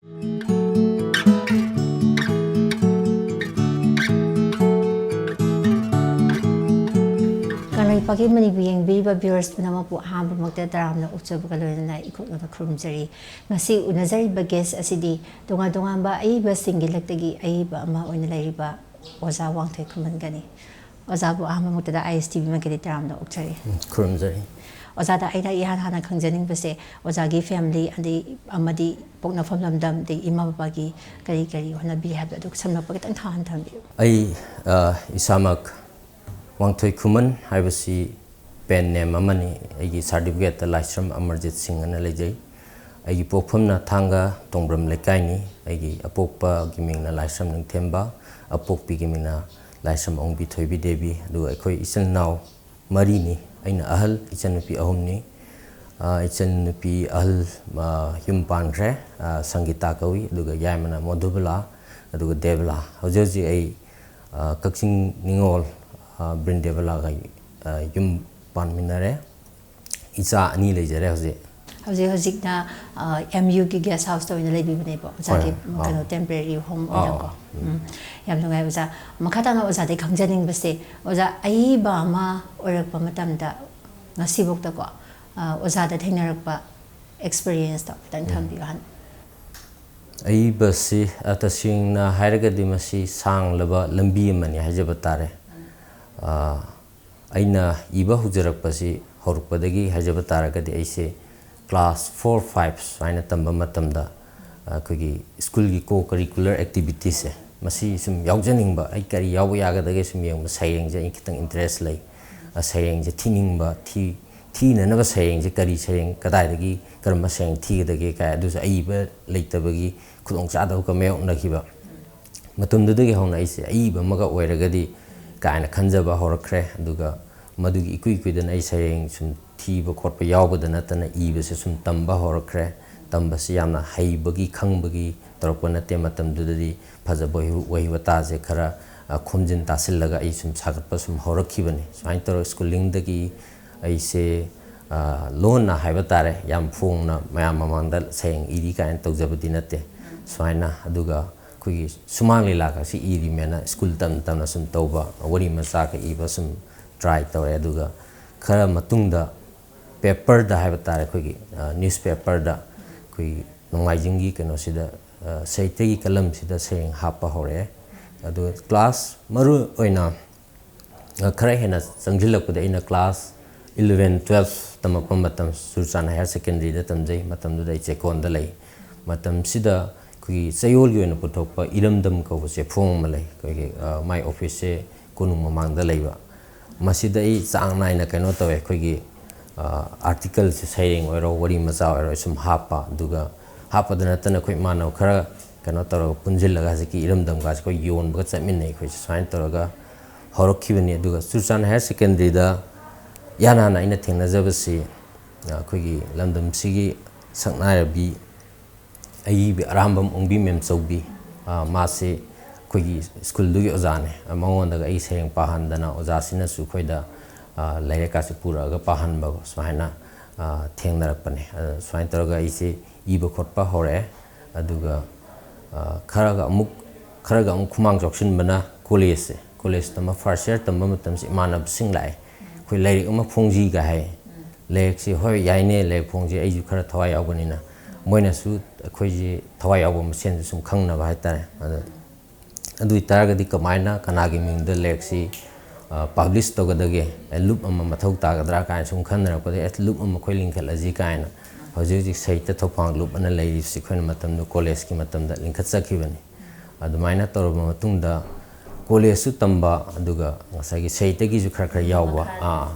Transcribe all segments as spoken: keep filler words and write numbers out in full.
ꯀꯪꯂꯩꯄꯥꯛꯀꯤ ꯃꯅꯤꯄꯨꯔ ꯌꯦꯡꯕꯤꯔꯤꯕ viewers ꯄꯨꯝꯅꯃꯛꯄꯨ ꯑꯍꯥꯟꯕꯃꯛꯇ ꯇꯔꯥꯝꯅ ꯑꯣꯛꯆꯕꯒ ꯂꯣꯏꯅꯅ ꯏꯀꯣꯛꯅꯅ ꯈꯨꯔꯨꯝꯖꯔꯤ꯫ ꯉꯁꯤ ꯎꯅꯖꯔꯤꯕ guest ꯑꯁꯤꯗꯤ ꯇꯣꯉꯥꯟ ꯇꯣꯉꯥꯟꯕ ꯑꯏꯕꯁꯤꯡꯒꯤ ꯂꯛꯇꯒꯤ ꯑꯏꯕ ꯑꯃ ꯑꯣꯏꯅ ꯂꯩꯔꯤꯕ ꯑꯣꯖꯥ ꯋꯥꯡꯊꯣꯏ ꯈꯨꯃꯟꯒꯅꯤ꯫ ꯑꯣꯖꯥꯕꯨ ꯑꯍꯥꯟꯕꯃꯛꯇꯗ ISTV ꯃꯥꯏꯀꯩꯗꯒꯤ ꯇꯔꯥꯝꯅ ꯑꯣꯛꯆꯔꯤ꯫ ꯎꯝ, ꯈꯨꯔꯨꯝꯖꯔꯤ꯫ ꯑꯣꯖꯥꯗ ꯑꯩꯅ ꯏꯍꯥꯟ ꯍꯥꯟꯅ ꯈꯪꯖꯅꯤꯡꯕꯁꯦ, ꯑꯣꯖꯥꯒꯤ family ꯑꯗꯩ ꯑꯃꯗꯤ ꯄꯣꯛꯅꯐꯝ ꯂꯝꯗꯝ ꯑꯗꯩ ꯏꯃꯥ ꯕꯕꯥꯒꯤ ꯀꯔꯤ ꯀꯔꯤ ꯍꯣꯠꯅꯕꯤ ꯍꯥꯏꯕꯗꯣ ꯑꯗꯨ ꯁꯝꯂꯞꯄ ꯈꯤꯇꯪ ꯊꯥꯍꯟ ꯊꯝꯕꯤꯌꯨ꯫ ꯑꯩ, ꯑ, ꯏꯁꯥꯃꯛ ꯋꯥꯡꯊꯣꯏ ꯈꯨꯃꯟ ꯍꯥꯏꯕꯁꯤ pen name ꯑꯃꯅꯤ꯫ ꯑꯩꯒꯤ certificate ꯇ ꯂꯥꯏꯁ꯭ꯔꯝ ꯑꯃꯔꯖꯤꯠ ꯁꯤꯡ ꯑꯅ ꯂꯩꯖꯩ꯫ ꯑꯩꯒꯤ ꯄꯣꯛꯐꯝꯅ ꯊꯥꯡꯒ ꯇꯣꯡꯕ꯭ꯔꯝ ꯂꯩꯀꯥꯏꯅꯤ꯫ ꯑꯩꯒꯤ ꯑꯄꯣꯛꯄꯒꯤ ꯃꯤꯡꯅ ꯂꯥꯏꯁ꯭ꯔꯝ ꯅꯤꯡꯊꯦꯝꯕ, ꯑꯄꯣꯛꯄꯤꯒꯤ ꯃꯤꯡꯅ ꯂꯥꯏꯁ꯭ꯔꯝ ꯑꯣꯡꯕꯤ ꯊꯣꯏꯕꯤ ꯗꯦꯕꯤ꯫ ꯑꯗꯨꯒ ꯑꯩꯈꯣꯏ ꯏꯆꯤꯜ ꯏꯅꯥꯎ ꯃꯔꯤꯅꯤ꯫ ꯑꯩꯅ ꯑꯍꯜ, ꯏꯆꯟꯅꯨꯄꯤ ꯑꯍꯨꯝꯅꯤ꯫ ꯑ, ꯏꯆꯟꯅꯨꯄꯤ ꯑꯍꯜ, ꯑ, ꯌꯨꯝ ꯄꯥꯟꯈ꯭ꯔꯦ꯫ ꯑ, ꯁꯪꯒꯤꯇꯥ ꯀꯧꯏ꯫ ꯑꯗꯨꯒ ꯌꯥꯏꯃꯅ ꯃꯣꯙꯨꯕꯂꯥ, ꯑꯗꯨꯒ ꯗꯦꯕꯂꯥ꯫ ꯍꯧꯖꯤꯛ ꯍꯧꯖꯤꯛ ꯑꯩ, ꯑ, ꯀꯛꯆꯤꯡ ꯅꯤꯉꯣꯜ, ꯑ, ꯕ꯭ꯔꯤꯟꯗꯦꯕꯂꯥꯒ, ꯑ, ꯌꯨꯝ ꯄꯥꯟꯃꯤꯟꯅꯔꯦ꯫ ꯏꯆꯥ ꯑꯅꯤ ꯂꯩꯖꯔꯦ ꯍꯧꯖꯤꯛ꯫ ꯍꯧꯖꯤꯛ ꯍꯧꯖꯤꯛꯅ, ꯑ, MU ꯒꯤ guest house ꯇ ꯑꯣꯏꯅ ꯂꯩꯕꯤꯕꯅꯦꯕꯣ, ꯑꯣꯖꯥꯒꯤ ꯍꯣꯏ, ꯑꯥ꯫ ꯀꯩꯅꯣ, temporary home ꯑꯥ, ꯑꯣꯏꯅꯀꯣ꯫ ꯑꯥ, ꯎꯝ꯫ ꯎꯝ꯫ ꯌꯥꯝ ꯅꯨꯡꯉꯥꯏ ꯑꯣꯖꯥ꯫ ꯃꯈꯥ ꯇꯥꯅ ꯑꯣꯖꯥꯗꯒꯤ ꯈꯪꯖꯅꯤꯡꯕꯁꯦ, ꯑꯣꯖꯥ ꯑꯏꯕ ꯑꯃ ꯑꯣꯏꯔꯛꯄ ꯃꯇꯝꯗ ꯉꯁꯤꯐꯥꯎꯗꯀꯣ, ꯑ, ꯑꯣꯖꯥꯗ ꯊꯦꯡꯅꯔꯛꯄ experience ꯇꯣ ꯈꯤꯇꯪ ꯎꯝ꯫ ꯊꯝꯕꯤꯌꯨ ꯍꯥꯟꯅ꯫ ꯑꯏꯕꯁꯤ, ꯑ, ꯇꯁꯦꯡꯅ ꯍꯥꯏꯔꯒꯗꯤ ꯃꯁꯤ ꯁꯥꯡꯂꯕ ꯂꯝꯕꯤ ꯑꯃꯅꯤ ꯍꯥꯏꯖꯕ ꯇꯥꯔꯦ꯫ ꯑ, ꯑꯩꯅ ꯏꯕ ꯍꯧꯖꯔꯛꯄꯁꯤ, ꯍꯧꯔꯛꯄꯗꯒꯤ ꯍꯥꯏꯖꯕ ꯇꯥꯔꯒꯗꯤ ꯑꯩꯁꯦ class four, five ꯁꯨꯃꯥꯏꯅ ꯇꯝꯕ ꯃꯇꯝꯗ, ꯑ, ꯑꯩꯈꯣꯏꯒꯤ school ꯒꯤ co-curricular activities ꯁꯦ, ꯃꯁꯤ ꯁꯨꯝ ꯌꯥꯎꯖꯅꯤꯡꯕ, ꯑꯩ ꯀꯔꯤ ꯌꯥꯎꯕ ꯌꯥꯒꯗꯒꯦ ꯁꯨꯝ ꯌꯦꯡꯕ, ꯁꯩꯔꯦꯡꯁꯦ ꯑꯩ ꯈꯤꯇꯪ interest ꯂꯩ꯫ ꯑ, ꯁꯩꯔꯦꯡꯁꯦ ꯊꯤꯅꯤꯡꯕ, ꯊꯤ-, ꯊꯤꯅꯅꯕ ꯁꯩꯔꯦꯡꯁꯦ ꯀꯔꯤ ꯁꯩꯔꯦꯡ, ꯀꯗꯥꯏꯗꯒꯤ ꯀꯔꯝꯕ ꯁꯩꯔꯦꯡ ꯊꯤꯒꯗꯒꯦ ꯀꯥꯏ, ꯑꯗꯨꯁꯨ ꯑꯏꯕ ꯂꯩꯇꯕꯒꯤ ꯈꯨꯗꯣꯡꯆꯥꯗꯕꯒ ꯃꯥꯌꯣꯛꯅꯈꯤꯕ꯫ ꯃꯇꯝꯗꯨꯗꯒꯤ ꯍꯧꯅ ꯑꯩꯁꯦ ꯑꯏꯕ ꯑꯃꯒ ꯑꯣꯏꯔꯒꯗꯤ ꯀꯥꯏꯅ ꯈꯟꯖꯕ ꯍꯧꯔꯛꯈ꯭ꯔꯦ꯫ ꯑꯗꯨꯒ ꯃꯗꯨꯒꯤ ꯏꯀꯨꯏ ꯀꯨꯏꯗꯅ ꯑꯩ ꯁꯩꯔꯦꯡ ꯁꯨꯝ ꯊꯤꯕ ꯈꯣꯠꯄ ꯌꯥꯎꯕꯗ ꯅꯠꯇꯅ ꯏꯕꯁꯦ ꯁꯨꯝ ꯇꯝꯕ ꯍꯧꯔꯛꯈ꯭ꯔꯦ꯫ ꯇꯝꯕꯁꯤ ꯌꯥꯝꯅ ꯍꯩꯕꯒꯤ, ꯈꯪꯕꯒꯤ ꯇꯧꯔꯛꯄ ꯅꯠꯇꯦ꯫ ꯃꯇꯝꯗꯨꯗꯗꯤ ꯐꯖꯕ ꯋꯥꯍꯩ, ꯋꯥꯍꯩ ꯋꯥꯇꯥꯁꯦ ꯈꯔ, ꯑ, ꯈꯣꯝꯖꯤꯟ ꯇꯥꯁꯤꯜꯂꯒ ꯑꯩ ꯁꯨꯝ ꯁꯥꯒꯠꯄ ꯁꯨꯝ ꯍꯧꯔꯛꯈꯤꯕꯅꯤ꯫ ꯁꯨꯃꯥꯏꯅ ꯇꯧꯔꯒ school ꯗꯒꯤ ꯑꯩꯁꯦ, ꯑ, ꯂꯣꯟꯅ ꯍꯥꯏꯕ ꯇꯥꯔꯦ, ꯌꯥꯝ ꯐꯣꯡꯅ ꯃꯌꯥꯝ ꯃꯃꯥꯡꯗ ꯁꯩꯔꯦꯡ ꯏꯔꯤ ꯀꯥꯏꯅ ꯇꯧꯖꯕꯗꯤ ꯅꯠꯇꯦ꯫ ꯁꯨꯃꯥꯏꯅ꯫ ꯑꯗꯨꯒ ꯑꯩꯈꯣꯏꯒꯤ ꯁꯨꯃꯥꯡ ꯂꯤꯂꯥꯒꯁꯤ ꯏꯔꯤꯃꯦꯅ ꯁ꯭ꯀꯨꯜ ꯇꯝ ꯇꯝꯅ ꯁꯨꯝ ꯇꯧꯕ, ꯋꯥꯔꯤ ꯃꯆꯥꯒ ꯏꯕ ꯁꯨꯝ ꯇ꯭ꯔꯥꯏ ꯇꯧꯔꯦ꯫ ꯑꯗꯨꯒ ꯈꯔ ꯃꯇꯨꯡꯗ ꯄꯦꯄꯔꯗ ꯍꯥꯏꯕ ꯇꯥꯔꯦ, ꯑꯩꯈꯣꯏꯒꯤ ꯅ꯭ꯌꯨꯁꯄꯦꯄꯔꯗ ꯑꯩꯈꯣꯏꯒꯤ ꯅꯣꯡꯃꯥꯏꯖꯤꯡꯒꯤ ꯀꯩꯅꯣꯁꯤꯗ, ꯁꯥꯍꯤꯇ꯭ꯌꯒꯤ ꯀꯂꯝꯁꯤꯗ ꯁꯩꯔꯦꯡ ꯍꯥꯞꯄ ꯍꯧꯔꯛꯑꯦ꯫ ꯑꯗꯨ ꯀ꯭ꯂꯥꯁ ꯃꯔꯨ ꯑꯣꯏꯅ ꯈꯔ ꯍꯦꯟꯅ ꯆꯪꯁꯤꯜꯂꯛꯄꯗ ꯑꯩꯅ ꯀ꯭ꯂꯥꯁ ꯏꯂꯚꯦꯟ ꯇꯨꯋꯦꯜꯐ ꯇꯝꯃꯛꯄ ꯃꯇꯝ, ꯆꯨꯔꯆꯥꯟ ꯍꯥꯌꯔ ꯁꯦꯀꯦꯟꯗꯔꯤꯗ ꯇꯝꯖꯩ꯫ ꯃꯇꯝꯗꯨꯗ ꯑꯩ ꯆꯦꯛꯀꯣꯟꯗ ꯂꯩ꯫ ꯃꯇꯝꯁꯤꯗ ꯑꯩꯈꯣꯏꯒꯤ ꯆꯌꯣꯜꯒꯤ ꯑꯣꯏꯅ ꯄꯨꯊꯣꯛꯄ ꯏꯔꯝꯗꯝ ꯀꯧꯕ ꯆꯦꯐꯣꯡ ꯑꯃ ꯂꯩ꯫ ꯑꯩꯈꯣꯏꯒꯤ ꯃꯥꯏ ꯑꯣꯐꯤꯁꯁꯦ ꯀꯣꯅꯨꯡ ꯃꯃꯥꯡꯗ ꯂꯩꯕ꯫ ꯃꯁꯤꯗ ꯑꯩ ꯆꯥꯡ ꯅꯥꯏꯅ ꯀꯩꯅꯣ ꯇꯧꯋꯦ, ꯑꯩꯈꯣꯏꯒꯤ ꯑꯥꯔꯇꯤꯀꯜꯁꯦ, ꯁꯩꯔꯦꯡ ꯑꯣꯏꯔꯣ, ꯋꯥꯔꯤ ꯃꯆꯥ ꯑꯣꯏꯔꯣ, ꯁꯨꯝ ꯍꯥꯞꯄ꯫ ꯑꯗꯨꯒ ꯍꯥꯞꯄꯗ ꯅꯠꯇꯅ ꯑꯩꯈꯣꯏ ꯏꯃꯥꯟꯅꯕ ꯈꯔ ꯀꯩꯅꯣ ꯇꯧꯔꯒ ꯄꯨꯟꯁꯤꯜꯂꯒ ꯍꯧꯖꯤꯛꯀꯤ ꯏꯔꯝꯗꯝꯒꯁꯦ ꯑꯩꯈꯣꯏ ꯌꯣꯟꯕꯒ ꯆꯠꯃꯤꯟꯅꯩ꯫ ꯑꯩꯈꯣꯏꯁꯦ ꯁꯨꯃꯥꯏꯅ ꯇꯧꯔꯒ ꯍꯧꯔꯛꯈꯤꯕꯅꯤ꯫ ꯑꯗꯨꯒ ꯆꯨꯔꯆꯥꯟ ꯍꯥꯌꯔ ꯁꯦꯀꯦꯟꯗꯔꯤꯗ ꯏꯍꯥꯟ ꯍꯥꯟꯅ ꯑꯩꯅ ꯊꯦꯡꯅꯖꯕꯁꯤ ꯑꯩꯈꯣꯏꯒꯤ ꯂꯝꯗꯝꯁꯤꯒꯤ ꯁꯛꯅꯥꯏꯔꯕꯤ ꯑꯏꯕꯤ ꯑꯔꯥꯝꯕꯝ ꯑꯣꯡꯕꯤ ꯃꯦꯝꯆꯧꯕꯤ, ꯃꯥꯁꯤ ꯑꯩꯈꯣꯏꯒꯤ ꯁ꯭ꯀꯨꯜꯗꯨꯒꯤ ꯑꯣꯖꯥꯅꯦ꯫ ꯃꯉꯣꯟꯗꯒ ꯑꯩ ꯁꯩꯔꯦꯡ ꯄꯥꯍꯟꯗꯅ ꯑꯣꯖꯥꯁꯤꯅꯁꯨ ꯑꯩꯈꯣꯏꯗ ꯂꯥꯏꯔꯤꯛꯀꯁꯦ ꯄꯨꯔꯛꯑꯒ ꯄꯥꯍꯟꯕ ꯁꯨꯃꯥꯏꯅ ꯊꯦꯡꯅꯔꯛꯄꯅꯦ꯫ ꯑꯗ ꯁꯨꯃꯥꯏꯅ ꯇꯧꯔꯒ ꯑꯩꯁꯦ ꯏꯕ ꯈꯣꯠꯄ ꯍꯧꯔꯛꯑꯦ꯫ ꯑꯗꯨꯒ ꯈꯔꯒ ꯑꯃꯨꯛ ꯈꯔꯒ ꯑꯃꯨꯛ ꯈꯨꯃꯥꯡ ꯆꯥꯎꯁꯤꯟꯕꯅ ꯀꯣꯂꯦꯖꯁꯦ, ꯀꯣꯂꯦꯖ ꯇꯝꯕ ꯐꯥꯔꯁ ꯏꯌꯥꯔ ꯇꯝꯕ ꯃꯇꯝꯁꯤ ꯏꯃꯥꯟꯅꯕꯁꯤꯡ ꯂꯥꯛꯑꯦ, "ꯑꯩꯈꯣꯏ ꯂꯥꯏꯔꯤꯛ ꯑꯃ ꯐꯣꯡꯁꯤꯒ" ꯍꯥꯏ꯫ ꯂꯥꯏꯔꯤꯛꯁꯤ, "ꯍꯣꯏ, ꯌꯥꯏꯅꯦ, ꯂꯥꯏꯔꯤꯛ ꯐꯣꯡꯁꯤ, ꯑꯩꯁꯨ ꯈꯔ ꯊꯋꯥꯏ ꯌꯥꯎꯕꯅꯤꯅ"꯫ ꯃꯣꯏꯅꯁꯨ ꯑꯩꯈꯣꯏꯁꯤ ꯊꯋꯥꯏ ꯌꯥꯎꯕ ꯃꯁꯦꯟꯁꯨ ꯁꯨꯝ ꯈꯪꯅꯕ ꯍꯥꯏꯇꯥꯔꯦ꯫ ꯑꯗ ꯑꯗꯨ ꯑꯣꯏꯇꯥꯔꯒꯗꯤ ꯀꯃꯥꯏꯅ, ꯀꯅꯥꯒꯤ ꯃꯤꯡꯗ ꯂꯥꯏꯔꯤꯛꯁꯤ ꯄꯕ꯭ꯂꯤꯁ ꯇꯧꯒꯗꯒꯦ? ꯑꯦ, ꯂꯨꯞ ꯑꯃ ꯃꯊꯧ ꯇꯥꯒꯗ꯭ꯔꯥ ꯀꯥꯏꯅ ꯁꯨꯝ ꯈꯟꯅꯔꯛꯄꯗ, ꯑꯦ, ꯂꯨꯞ ꯑꯃ ꯑꯩꯈꯣꯏ ꯂꯤꯡꯈꯠꯂꯁꯤ ꯀꯥꯏꯅ ꯍꯧꯖꯤꯛ ꯍꯧꯖꯤꯛ ꯁꯥꯍꯤꯇ꯭ꯌ ꯊꯧꯄꯥꯡ ꯂꯨꯞ ꯑꯅ ꯂꯩꯔꯤꯕꯁꯤ ꯑꯩꯈꯣꯏꯅ ꯃꯇꯝꯗꯨ ꯀꯣꯂꯦꯖꯀꯤ ꯃꯇꯝꯗ ꯂꯤꯡꯈꯠꯆꯈꯤꯕꯅꯤ꯫ ꯑꯗꯨꯃꯥꯏꯅ ꯇꯧꯔꯕ ꯃꯇꯨꯡꯗ ꯀꯣꯂꯦꯖꯁꯨ ꯇꯝꯕ, ꯑꯗꯨꯒ ꯉꯁꯥꯏꯒꯤ ꯁꯥꯍꯤꯇ꯭ꯌꯒꯤꯁꯨ ꯈꯔ ꯈꯔ ꯌꯥꯎꯕ꯫ ꯑꯥ,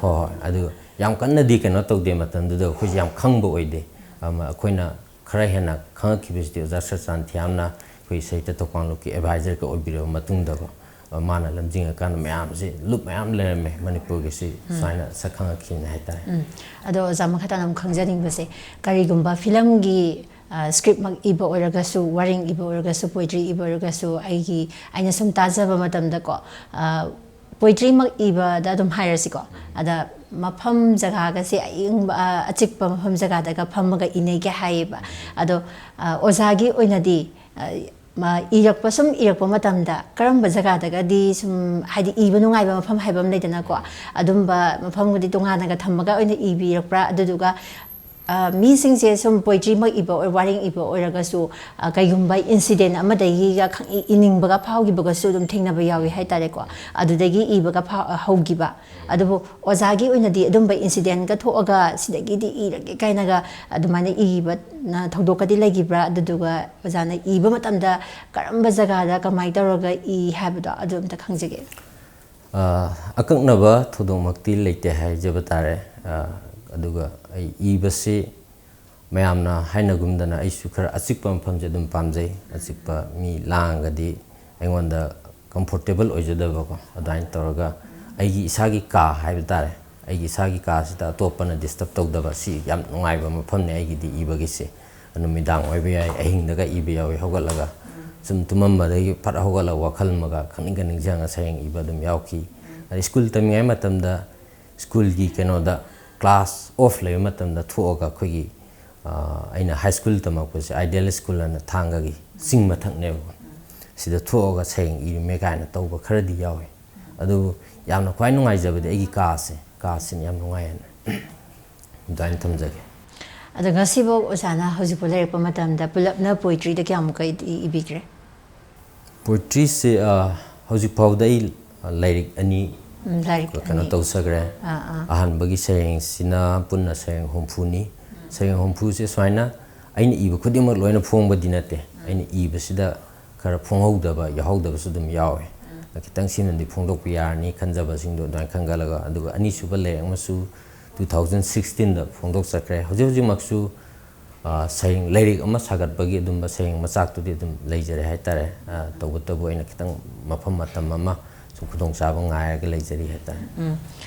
ꯍꯣꯏ, ꯍꯣꯏ꯫ ꯑꯗꯨ ꯌꯥꯝ ꯀꯟꯅꯗꯤ ꯀꯩꯅꯣ ꯇꯧꯗꯦ ꯃꯇꯝꯗꯨꯗ, ꯑꯩꯈꯣꯏꯁꯦ ꯌꯥꯝ ꯈꯪꯕ ꯑꯣꯏꯗꯦ꯫ ꯑꯃ ꯑꯩꯈꯣꯏꯅ ꯈꯔ ꯍꯦꯟꯅ ꯈꯪꯉꯛꯈꯤꯕꯁꯤꯗꯤ ꯑꯣꯖꯥ ꯁꯆꯥꯟ ꯊꯤꯌꯥꯝꯅ ꯑꯩꯈꯣꯏ ꯁꯥꯍꯤꯇ꯭ꯌ ꯊꯧꯄꯥꯡ ꯂꯨꯞꯀꯤ ꯑꯦꯗꯚꯥꯏꯖꯔꯒ ꯑꯣꯏꯕꯤꯔꯕ ꯃꯇꯨꯡꯗꯀꯣ, ꯃꯥꯅ ꯂꯝꯖꯤꯡꯉꯀꯥꯟꯗ ꯃꯌꯥꯝꯁꯤ, ꯂꯨꯞ ꯃꯌꯥꯝ ꯂꯩꯔꯝꯃꯦ ꯃꯅꯤꯄꯨꯔꯒꯤꯁꯤ, ꯁꯨꯃꯥꯏꯅ ꯁꯛ ꯈꯪꯉꯛꯈꯤꯕꯅꯤ ꯍꯥꯏꯇꯥꯔꯦ꯫ ꯎꯝ꯫ ꯑꯗꯣ ꯑꯣꯖꯥ, ꯃꯈꯥ ꯇꯥꯅ ꯑꯃꯨꯛ ꯈꯪꯖꯅꯤꯡꯕꯁꯦ, ꯀꯔꯤꯒꯨꯝꯕ ꯐꯤꯂꯝꯒꯤ, ꯑ, ꯁ꯭ꯀ꯭ꯔꯤꯞꯃꯛ ꯏꯕ ꯑꯣꯏꯔꯒꯁꯨ, ꯋꯥꯔꯦꯡ ꯏꯕ ꯑꯣꯏꯔꯒꯁꯨ, ꯄꯣꯏꯇ꯭ꯔꯤ ꯏꯕ ꯑꯣꯏꯔꯒꯁꯨ, ꯑꯩꯒꯤ, ꯑꯩꯅ ꯁꯨꯝ ꯇꯥꯖꯕ ꯃꯇꯝꯗꯀꯣ, ꯑ, ꯄꯣꯏꯇ꯭ꯔꯤꯃꯛ ꯏꯕꯗ ꯑꯗꯨꯝ ꯍꯥꯏꯔꯁꯤꯀꯣ, ꯑꯗ ꯃꯐꯝ ꯖꯒꯥꯒꯁꯦ ꯑꯏꯪꯕ, ꯑ, ꯑꯆꯤꯛꯄ ꯃꯐꯝ ꯖꯒꯥꯗꯒ ꯐꯝꯃꯒ ꯏꯅꯩꯒ ꯍꯥꯏꯌꯦꯕ꯫ ꯑꯗꯣ, ꯑ, ꯑꯣꯖꯥꯒꯤ ꯑꯣꯏꯅꯗꯤ, ꯑ, ꯃ-, ꯏꯔꯛꯄ, ꯁꯨꯝ ꯏꯔꯛꯄ ꯃꯇꯝꯗ ꯀꯔꯝꯕ ꯖꯒꯥꯗꯒꯗꯤ ꯁꯨꯝ, ꯍꯥꯏꯗꯤ, ꯏꯕ ꯅꯨꯡꯉꯥꯏꯕ ꯃꯐꯝ ꯍꯥꯏꯕ ꯑꯃ ꯂꯩꯗꯅꯀꯣ, ꯑꯗꯨꯝꯕ ꯃꯐꯝꯒꯗꯤ ꯇꯣꯉꯥꯟꯅꯒ ꯊꯝꯃꯒ ꯑꯣꯏꯅ ꯏꯕꯤꯔꯛꯄ꯭ꯔꯥ? ꯑꯗꯨꯗꯨꯒ, ꯑ, ꯃꯤꯁꯤꯡꯁꯦ ꯁꯨꯝ poetryꯃꯛ ꯏꯕ ꯑꯣꯏ-, ꯋꯥꯔꯦꯡ ꯏꯕ ꯑꯣꯏꯔꯒꯁꯨ, ꯑ, ꯀꯩꯒꯨꯝꯕ incident ꯑꯃꯗꯒꯤꯒ ꯈꯪ-, ꯏ-, ꯏꯅꯤꯡꯕꯒ ꯐꯥꯎꯈꯤꯕꯒꯁꯨ ꯑꯗꯨꯝ ꯊꯦꯡꯅꯕ ꯌꯥꯎꯏ ꯍꯥꯏꯇꯥꯔꯦꯀꯣ꯫ ꯑꯗꯨꯗꯒꯤ ꯏꯕꯒ ꯐꯥꯎ-, ꯍꯧꯈꯤꯕ꯫ ꯑꯗꯨꯕꯨ ꯑꯣꯖꯥꯒꯤ ꯑꯣꯏꯅꯗꯤ ꯑꯗꯨꯝꯕ incidentꯀ ꯊꯣꯛꯑꯒ ꯁꯤꯗꯒꯤꯗꯤ ꯏꯔꯒꯦ ꯀꯥꯏꯅꯒ ꯑꯗꯨꯃꯥꯏꯅ ꯏꯕ, ꯅ, ꯊꯧꯗꯣꯛꯀꯗꯤ ꯂꯩꯈꯤꯕ꯭ꯔꯥ? ꯑꯗꯨꯗꯨꯒ ꯑꯣꯖꯥꯅ ꯏꯕ ꯃꯇꯝꯗ ꯀꯔꯝꯕ ꯖꯒꯥꯗ ꯀꯃꯥꯏꯅ ꯇꯧꯔꯒ ꯏ ꯍꯥꯏꯕꯗꯣ ꯑꯗꯨ ꯑꯝꯇ ꯈꯪꯖꯒꯦ꯫ ꯑ, ꯑꯀꯛꯅꯕ ꯊꯧꯗꯣꯛꯃꯛꯇꯤ ꯂꯩꯇꯦ ꯍꯥꯏꯖꯕ ꯇꯥꯔꯦ꯫ ꯑ, ꯑꯗꯨꯒ ꯑꯩ ꯏꯕꯁꯤ ꯃꯌꯥꯝꯅ ꯍꯥꯏꯅꯒꯨꯝꯗꯅ ꯑꯩꯁꯨ ꯈꯔ ꯑꯆꯤꯛꯄ ꯃꯐꯝꯁꯦ ꯑꯗꯨꯝ ꯄꯥꯝꯖꯩ꯫ ꯑꯆꯤꯛꯄ, ꯃꯤ ꯂꯥꯡꯉꯒꯗꯤ ꯑꯩꯉꯣꯟꯗ comfortable ꯑꯣꯏꯖꯗꯕꯀꯣ, ꯑꯗꯨꯃꯥꯏꯅ ꯇꯧꯔꯒ ꯑꯩꯒꯤ ꯏꯁꯥꯒꯤ ꯀꯥ ꯍꯥꯏꯕ ꯇꯥꯔꯦ, ꯑꯩꯒꯤ ꯏꯁꯥꯒꯤ ꯀꯥꯁꯤꯗ ꯑꯇꯣꯞꯄꯅ disturb ꯇꯧꯗꯕ, ꯁꯤ ꯌꯥꯝ ꯅꯨꯡꯉꯥꯏꯕ ꯃꯐꯝꯅꯦ ꯑꯩꯒꯤꯗꯤ ꯏꯕꯒꯤꯁꯦ꯫ ꯅꯨꯃꯤꯗꯥꯡ ꯑꯣꯏꯕ ꯌꯥꯏ, ꯑꯍꯤꯡꯗꯒ ꯏꯕ ꯌꯥꯎꯏ꯫ ꯍꯧꯒꯠꯂꯒ ꯁꯨꯝ ꯇꯨꯝꯃꯝꯕꯗꯒꯤ ꯐꯠ ꯍꯧꯒꯠꯂꯒ ꯋꯥꯈꯜ ꯑꯃꯒ ꯈꯪꯅꯤꯡ ꯈꯪꯅꯤꯡ ꯅꯤꯡꯁꯤꯡꯉꯒ ꯁꯩꯔꯦꯡ ꯏꯕ ꯑꯗꯨꯝ ꯌꯥꯎꯈꯤ꯫ ꯑꯗꯩ ꯁ꯭ꯀꯨꯜ ꯇꯝꯃꯤꯉꯩ ꯃꯇꯝꯗ ꯁ꯭ꯀꯨꯜꯒꯤ ꯀꯩꯅꯣꯗ class off ꯂꯩꯕ ꯃꯇꯝꯗ ꯊꯣꯛꯑꯒ ꯑꯩꯈꯣꯏꯒꯤ, ꯑ, ꯑꯩꯅ high school ꯇꯝꯃꯛꯄꯁꯦ Ideal School ꯑꯅ ꯊꯥꯡꯒꯒꯤ ꯆꯤꯡ ꯃꯊꯛꯅꯦꯕꯀꯣ, ꯁꯤꯗ ꯊꯣꯛꯑꯒ ꯁꯩꯔꯦꯡ ꯏꯔꯝꯃꯦ ꯀꯥꯏꯅ ꯇꯧꯕ ꯈꯔꯗꯤ ꯌꯥꯎꯋꯤ꯫ ꯑꯗꯨꯕꯨ ꯌꯥꯝꯅ ꯈ꯭ꯋꯥꯏ ꯅꯨꯡꯉꯥꯏꯖꯕꯗꯤ ꯑꯩꯒꯤ ꯀꯥꯁꯦ, ꯀꯥꯁꯤꯅ ꯌꯥꯝ ꯅꯨꯡꯉꯥꯏ ꯍꯥꯏꯅ ꯑꯗꯨꯃꯥꯏꯅ ꯊꯝꯖꯒꯦ꯫ ꯑꯗꯣ ꯉꯁꯤꯐꯥꯎ ꯑꯣꯖꯥꯅ ꯍꯧꯖꯤꯛꯐꯥꯎ ꯂꯩꯔꯛꯄ ꯃꯇꯝꯗ ꯄꯨꯂꯞꯅ poetryꯗ ꯀꯌꯥꯃꯨꯛꯀ ꯏ-, ꯏꯕꯤꯈ꯭ꯔꯦ? Poetryꯁꯦ, ꯑ, ꯍꯧꯖꯤꯛ ꯐꯥꯎꯗ ꯑꯩ ꯂꯥꯏꯔꯤꯛ ꯑꯅꯤ ꯎꯝ, ꯂꯥꯏꯔꯤꯛ ꯀꯩꯅꯣ ꯑꯅꯤ꯫ ꯇꯧꯖꯈ꯭ꯔꯦ꯫ ꯑꯥ, ꯑꯥ꯫ ꯑꯍꯥꯟꯕꯒꯤ ꯁꯩꯔꯦꯡꯁꯤꯅ ꯄꯨꯟꯅ ꯁꯩꯔꯦꯡ ꯍꯨꯝꯐꯨꯅꯤ꯫ ꯁꯩꯔꯦꯡ ꯍꯨꯝꯐꯨꯁꯦ ꯁꯨꯃꯥꯏꯅ ꯑꯩꯅ ꯏꯕ ꯈꯨꯗꯤꯡꯃꯛ ꯂꯣꯏꯅ ꯐꯣꯡꯕꯗꯤ ꯅꯠꯇꯦ꯫ ꯑꯩꯅ ꯏꯕꯁꯤꯗ ꯈꯔ ꯐꯣꯡꯍꯧꯗꯕ, ꯌꯥꯎꯍꯧꯗꯕꯁꯨ ꯑꯗꯨꯝ ꯌꯥꯎꯋꯦ꯫ ꯈꯤꯇꯪ ꯁꯤꯃꯗꯤ ꯐꯣꯡꯗꯣꯛꯄ ꯌꯥꯔꯅꯤ ꯈꯟꯖꯕꯁꯤꯡꯗꯣ ꯑꯗꯨꯃꯥꯏꯅ ꯈꯟꯒꯠꯂꯒ, ꯑꯗꯨꯒ ꯑꯅꯤꯁꯨꯕ ꯂꯥꯏꯔꯤꯛ ꯑꯃꯁꯨ two thousand sixteenꯗ ꯐꯣꯡꯗꯣꯛꯆꯈ꯭ꯔꯦ꯫ ꯍꯧꯖꯤꯛ ꯍꯧꯖꯤꯛꯃꯛꯁꯨ, ꯑ, ꯁꯩꯔꯦꯡ, ꯂꯥꯏꯔꯤꯛ ꯑꯃ ꯁꯥꯒꯠꯄꯒꯤ ꯑꯗꯨꯝꯕ ꯁꯩꯔꯦꯡ ꯃꯆꯥꯛꯇꯨꯗꯤ ꯑꯗꯨꯝ ꯂꯩꯖꯔꯦ ꯍꯥꯏꯇꯥꯔꯦ꯫ ꯑ, ꯇꯧꯕꯇꯕꯨ ꯑꯩꯅ ꯈꯤꯇꯪ ꯃꯐꯝ ꯃꯇꯝ ꯑꯃ ꯁꯨꯝ ꯈꯨꯗꯣꯡꯆꯥꯕ ꯉꯥꯏꯔꯒ ꯂꯩꯖꯔꯤ ꯍꯥꯏꯇꯥꯔꯦ꯫ ꯎꯝ꯫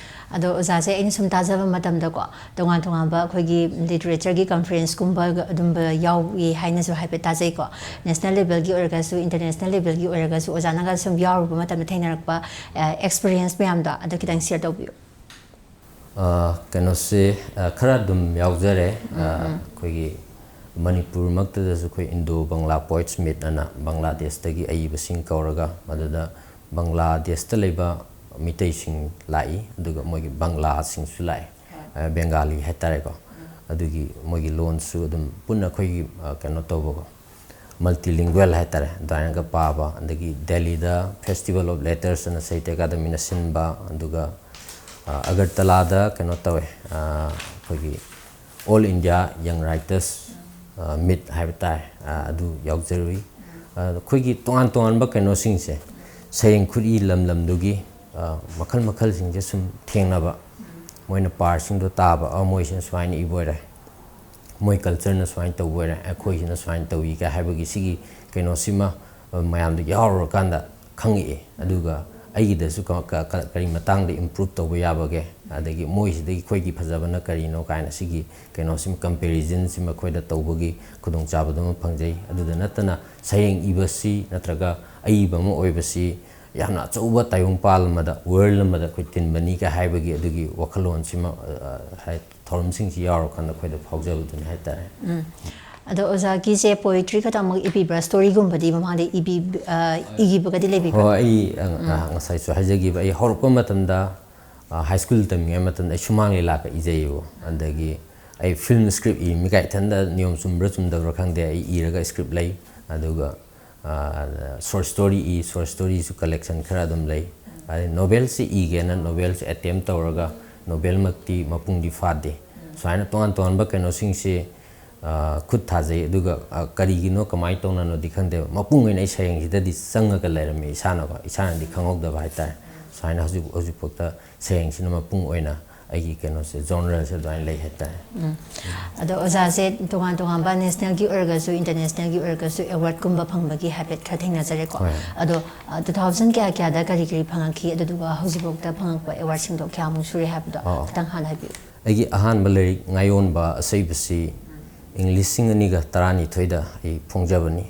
ꯑꯗꯣ ꯑꯣꯖꯥꯁꯦ ꯑꯩꯅ ꯁꯨꯝ ꯇꯥꯖꯕ ꯃꯇꯝꯗꯀꯣ, ꯇꯣꯉꯥꯟ ꯇꯣꯉꯥꯟꯕ ꯑꯩꯈꯣꯏꯒꯤ literature conferenceꯀꯨꯝꯕ ꯑꯗꯨꯝꯕ ꯌꯥꯎꯏ ꯍꯥꯏꯅꯁꯨ ꯍꯥꯏꯐꯦꯠ ꯇꯥꯖꯩꯀꯣ꯫ National levelꯒꯤ ꯑꯣꯏꯔꯒꯁꯨ, international levelꯒꯤ ꯑꯣꯏꯔꯒꯁꯨ ꯑꯣꯖꯥꯅꯒ ꯁꯨꯝ ꯌꯥꯎꯔꯨꯕ ꯃꯇꯝꯗ ꯊꯦꯡꯅꯔꯛꯄ, ꯑ, experience ꯃꯌꯥꯝꯗꯣ ꯑꯗꯨ ꯈꯤꯇꯪ share ꯇꯧꯕꯤꯌꯨ꯫ ꯑ, ꯀꯩꯅꯣꯁꯦ, ꯑ, ꯈꯔ ꯑꯗꯨꯝ ꯌꯥꯎꯖꯔꯦ꯫ ꯑ, ꯑꯩꯈꯣꯏꯒꯤ ꯃꯅꯤꯄꯨꯔꯃꯛꯇꯗꯁꯨ ꯑꯩꯈꯣꯏ ꯏꯟꯗꯣ ꯕꯪꯒ꯭ꯂꯥ ꯄꯣꯏꯠꯁ ꯃꯤꯠ ꯑꯅ ꯕꯪꯒ꯭ꯂꯥꯗꯦꯁꯇꯒꯤ ꯑꯏꯕꯁꯤꯡ ꯀꯧꯔꯒ, ꯃꯗꯨꯗ ꯕꯪꯒ꯭ꯂꯥꯗꯦꯁꯇ ꯂꯩꯕ ꯃꯤꯇꯩꯁꯤꯡ ꯂꯥꯛꯏ, ꯑꯗꯨꯒ ꯃꯣꯏꯒꯤ ꯕꯪꯒ꯭ꯂꯥꯁꯤꯡꯁꯨ ꯂꯥꯛꯏ, ꯑ, ꯕꯦꯡꯒꯥꯂꯤ ꯍꯥꯏꯇꯥꯔꯦꯀꯣ꯫ ꯑꯗꯨꯒꯤ ꯃꯣꯏꯒꯤ ꯂꯣꯟꯁꯨ ꯑꯗꯨꯝ ꯄꯨꯟꯅ ꯑꯩꯈꯣꯏꯒꯤ, ꯑ, ꯀꯩꯅꯣ ꯇꯧꯕꯀꯣ, ꯃꯜꯇꯤꯂꯤꯡꯒ꯭ꯋꯦꯜ ꯍꯥꯏꯇꯥꯔꯦ, ꯑꯗꯨꯃꯥꯏꯅꯒ ꯄꯥꯕ꯫ ꯑꯗꯒꯤ ꯗꯦꯜꯂꯤꯗ ꯐꯦꯁꯇꯤꯚꯦꯜ ꯑꯣꯐ ꯂꯦꯇꯔꯁ ꯑꯅ ꯁꯥꯍꯤꯇ꯭ꯌ ꯑꯦꯀꯥꯗꯃꯤꯅ ꯁꯤꯟꯕ, ꯑꯗꯨꯒ, ꯑ, ꯑꯒꯔꯇꯂꯥꯗ ꯀꯩꯅꯣ ꯇꯧꯋꯦ, ꯑ, ꯑꯩꯈꯣꯏꯒꯤ ꯑꯣꯜ ꯏꯟꯗꯤꯌꯥ ꯌꯪ ꯔꯥꯏꯇꯔꯁ, ꯑ, ꯃꯤꯠ ꯍꯥꯏꯕ ꯇꯥꯔꯦ, ꯑ, ꯑꯗꯨ ꯌꯥꯎꯖꯔꯨꯏ꯫ ꯑ, ꯑꯩꯈꯣꯏꯒꯤ ꯇꯣꯉꯥꯟ ꯇꯣꯉꯥꯟꯕ ꯀꯩꯅꯣꯁꯤꯡꯁꯦ, ꯁꯩꯔꯦꯡ ꯈꯨꯠꯏ ꯂꯝ ꯂꯝꯗꯨꯒꯤ, ꯑ, ꯃꯈꯜ ꯃꯈꯜꯁꯤꯡꯁꯦ ꯁꯨꯝ ꯊꯦꯡꯅꯕ, ꯃꯣꯏꯅ ꯄꯥꯔꯁꯤꯡꯗꯣ ꯇꯥꯕ, "ꯑ, ꯃꯣꯏꯁꯤꯅ ꯁꯨꯃꯥꯏꯅ ꯏꯕ ꯑꯣꯏꯔꯦ, ꯃꯣꯏ ꯀꯜꯆꯔꯅ ꯁꯨꯃꯥꯏꯅ ꯇꯧꯕ ꯑꯣꯏꯔꯦ, ꯑꯩꯈꯣꯏꯁꯤꯅ ꯁꯨꯃꯥꯏꯅ ꯇꯧꯏ" ꯀꯥꯏ ꯍꯥꯏꯕꯒꯤ ꯁꯤꯒꯤ ꯀꯩꯅꯣꯁꯤꯃ, ꯑ, ꯃꯌꯥꯝꯗ ꯌꯥꯎꯔꯨꯔꯀꯥꯟꯗ ꯈꯪꯉꯛꯑꯦ꯫ ꯑꯗꯨꯒ ꯑꯩꯒꯤꯗꯁꯨ ꯀ-, ꯀ-, ꯀ-, ꯀꯔꯤ ꯃꯇꯥꯡꯗ ꯏꯝꯄ꯭ꯔꯨꯞ ꯇꯧꯕ ꯌꯥꯕꯒꯦ, ꯑꯗꯒꯤ ꯃꯣꯏꯁꯤꯗꯒꯤ ꯑꯩꯈꯣꯏꯒꯤ ꯐꯖꯕꯅ ꯀꯔꯤꯅꯣ ꯀꯥꯏꯅ ꯁꯤꯒꯤ ꯀꯩꯅꯣꯁꯤꯃ, ꯀꯝꯄꯦꯔꯤꯖꯟꯁꯤꯃ ꯑꯩꯈꯣꯏꯗ ꯇꯧꯕꯒꯤ ꯈꯨꯗꯣꯡꯆꯥꯕꯗꯨꯃ ꯐꯪꯖꯩ꯫ ꯑꯗꯨꯗ ꯅꯠꯇꯅ ꯁꯩꯔꯦꯡ ꯏꯕꯁꯤ ꯅꯠꯇ꯭ꯔꯒ ꯑꯏꯕ ꯑꯃ ꯑꯣꯏꯕꯁꯤ ꯌꯥꯝꯅ ꯑꯆꯧꯕ ꯇꯥꯏꯕꯪꯄꯥꯜ ꯑꯃꯗ, ꯋꯥꯔꯜ ꯑꯃꯗ ꯑꯩꯈꯣꯏ ꯇꯤꯟꯕꯅꯤꯒ ꯍꯥꯏꯕꯒꯤ ꯑꯗꯨꯒꯤ ꯋꯥꯈꯜꯂꯣꯟꯁꯤꯃ, ꯑ, ꯑ, ꯍꯥꯏ-, ꯊꯧꯔꯝꯁꯤꯡꯁꯤ ꯌꯥꯎꯔꯀꯥꯟꯗ ꯑꯩꯈꯣꯏꯗ ꯐꯥꯎꯖꯕꯗꯨꯅꯤ ꯍꯥꯏꯇꯥꯔꯦ꯫ ꯎꯝ꯫ ꯑꯗꯣ ꯑꯣꯖꯥꯒꯤꯁꯦ ꯄꯣꯏꯇ꯭ꯔꯤ ꯈꯛꯇꯃꯛ ꯏꯕꯤꯕ꯭ꯔꯥ? ꯁ꯭ꯇꯣꯔꯤꯒꯨꯝꯕꯗꯤ ꯃꯃꯥꯡꯗ ꯏꯕꯤ-, ꯑ, ꯏꯈꯤꯕꯒꯗꯤ ꯂꯩꯕꯤꯕ꯭ꯔꯥ? ꯍꯣꯏ, ꯑꯩ, ꯑ, ꯑ, ꯉꯁꯥꯏꯁꯨ ꯍꯥꯏꯖꯈꯤꯕ, ꯑꯩ ꯍꯧꯔꯛꯄ ꯃꯇꯝꯗ, ꯑ, ꯍꯥꯏ ꯁ꯭ꯀꯨꯜ ꯇꯝꯂꯤꯉꯩ ꯃꯇꯝꯗ ꯑꯩ ꯁꯨꯃꯥꯡ ꯂꯤꯂꯥꯒ ꯏꯖꯩꯌꯦꯕ꯫ ꯑꯗꯒꯤ ꯑꯩ ꯐꯤꯂꯝ ꯁ꯭ꯀ꯭ꯔꯤꯞ ꯏꯃꯤ ꯀꯥꯏ, ꯏꯊꯟꯗ ꯅꯤꯌꯣꯝ ꯆꯨꯝꯕ꯭ꯔꯥ ꯆꯨꯝꯗꯕ꯭ꯔꯥ ꯈꯪꯗꯦ, ꯑꯩ ꯏꯔꯒ ꯁ꯭ꯀ꯭ꯔꯤꯞ ꯂꯩ꯫ ꯑꯗꯨꯒ, ꯑ, short story E, short ꯁ꯭ꯇꯣꯔꯤꯁꯨ collection ꯈꯔ ꯑꯗꯨꯝ ꯂꯩ꯫ ꯑꯗꯩ ꯅꯣꯕꯦꯜꯁꯤ ꯏꯒꯦꯅ ꯅꯣꯕꯦꯜꯁꯨ ꯑꯦꯇꯦꯝ ꯇꯧꯔꯒ ꯅꯣꯕꯦꯜꯃꯛꯇꯤ ꯃꯄꯨꯡꯗꯤ ꯐꯥꯗꯦ꯫ ꯁꯨꯃꯥꯏꯅ ꯇꯣꯉꯥꯟ ꯇꯣꯉꯥꯟꯕ ꯀꯩꯅꯣꯁꯤꯡꯁꯤ, ꯑ, ꯈꯨꯠ ꯊꯥꯖꯩ꯫ ꯑꯗꯨꯒ, ꯑ, ꯀꯔꯤꯒꯤꯅꯣ ꯀꯃꯥꯏꯅ ꯇꯧꯅꯅꯣꯗꯤ ꯈꯪꯗꯦꯕ, ꯃꯄꯨꯡ ꯑꯣꯏꯅ ꯑꯩ ꯁꯩꯔꯦꯡꯁꯤꯗꯗꯤ ꯆꯪꯉꯒ ꯂꯩꯔꯝꯃꯦ ꯏꯁꯥꯅꯀꯣ, ꯏꯁꯥꯅꯗꯤ ꯈꯪꯍꯧꯗꯕ ꯍꯥꯏꯇꯥꯔꯦ꯫ ꯁꯨꯃꯥꯏꯅ ꯍꯧꯖꯤꯛ, ꯍꯧꯖꯤꯛꯐꯥꯎꯗ ꯁꯩꯔꯦꯡꯁꯤꯅ ꯃꯄꯨꯡ ꯑꯣꯏꯅ ꯑꯩꯒꯤ ꯀꯩꯅꯣꯁꯦ, ꯖꯣꯅꯔꯁꯦ ꯑꯗꯨꯃꯥꯏꯅ ꯂꯩ ꯍꯥꯏꯇꯥꯔꯦ꯫ ꯎꯝ꯫ ꯑꯗꯣ ꯑꯣꯖꯥꯁꯦ ꯇꯣꯉꯥꯟ ꯇꯣꯉꯥꯟꯕ ꯅꯦꯁꯅꯦꯜꯒꯤ ꯑꯣꯏꯔꯒꯁꯨ ꯏꯟꯇꯔꯅꯦꯁꯅꯦꯜꯒꯤ ꯑꯣꯏꯔꯒꯁꯨ ꯑꯦꯋꯥꯔꯗꯀꯨꯝꯕ ꯐꯪꯕꯒꯤ ꯍꯥꯏꯐꯦꯠ ꯈꯔ ꯊꯦꯡꯅꯖꯔꯦꯀꯣ꯫ ꯍꯣꯏ꯫ ꯑꯗꯣ, ꯑ, ꯇꯨ ꯊꯥꯎꯖꯟ ꯀꯌꯥ ꯀꯌꯥꯗ ꯀꯔꯤ ꯀꯔꯤ ꯐꯪꯉꯛꯈꯤ, ꯑꯗꯨꯗꯨꯒ ꯍꯧꯖꯤꯛꯐꯥꯎꯗ ꯐꯪꯉꯛꯄ ꯑꯦꯋꯥꯔꯗꯁꯤꯡꯗꯣ ꯀꯌꯥꯃꯨꯛ ꯁꯨꯔꯦ ꯍꯥꯏꯕꯗꯣ ꯑꯣ꯫ ꯈꯤꯇꯪ ꯍꯥꯟꯅ ꯍꯥꯏꯕꯤꯌꯨ꯫ ꯑꯩꯒꯤ ꯑꯍꯥꯟꯕ ꯂꯥꯏꯔꯤꯛ ꯉꯥꯌꯣꯟꯕ ꯑꯁꯩꯕꯁꯤ ꯏꯪ ꯂꯤꯁꯤꯡ ꯑꯅꯤꯒ ꯇꯔꯥꯅꯤꯊꯣꯏꯗ ꯑꯩ ꯐꯣꯡꯖꯕꯅꯤ꯫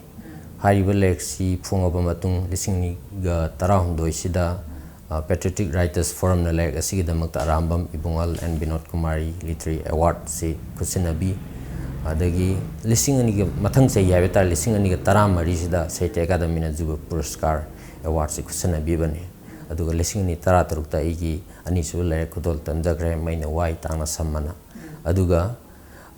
ꯍꯥꯏꯔꯤꯕ ꯂꯥꯏꯔꯤꯛꯁꯤ ꯐꯣꯡꯉꯕ ꯃꯇꯨꯡ ꯂꯤꯁꯤꯡ ꯑꯅꯤꯒ ꯇꯔꯥꯍꯨꯝꯗꯣꯏꯁꯤꯗ Patriotic Writers Forumꯅ ꯂꯥꯏꯔꯤꯛ ꯑꯁꯤꯒꯤꯗꯃꯛꯇ ꯑꯔꯥꯝꯕꯝ ꯏꯕꯨꯡꯉꯜ and ꯕꯤꯅꯣꯗ ꯀꯨꯃꯥꯔꯤ Literary Awardꯁꯤ ꯈꯨꯠꯁꯤꯟꯅꯕꯤ꯫ ꯑꯗꯒꯤ ꯂꯤꯁꯤꯡ ꯑꯅꯤꯒ, ꯃꯊꯪ ꯆꯍꯤ ꯍꯥꯏꯕ ꯇꯥꯔꯦ, ꯂꯤꯁꯤꯡ ꯑꯅꯤꯒ ꯇꯔꯥꯃꯔꯤꯁꯤꯗ ꯁꯥꯍꯤꯇ꯭ꯌ ꯑꯦꯀꯥꯗꯃꯤꯅ ꯖꯨꯕ ꯄꯨꯔꯁꯀꯥꯔ ꯑꯦꯋꯥꯔꯗꯁꯤ ꯈꯨꯠꯁꯤꯟꯅꯕꯤꯕꯅꯤ꯫ ꯑꯗꯨꯒ ꯂꯤꯁꯤꯡ ꯑꯅꯤ ꯇꯔꯥꯇꯔꯨꯛꯇ ꯑꯩꯒꯤ ꯑꯅꯤꯁꯨꯕ ꯂꯥꯏꯔꯤꯛ ꯈꯨꯗꯣꯜ ꯇꯝꯖꯈ꯭ꯔꯦ, ꯃꯩꯅ ꯋꯥꯏ ꯇꯥꯡꯅ ꯁꯝꯃꯅ꯫ ꯑꯗꯨꯒ,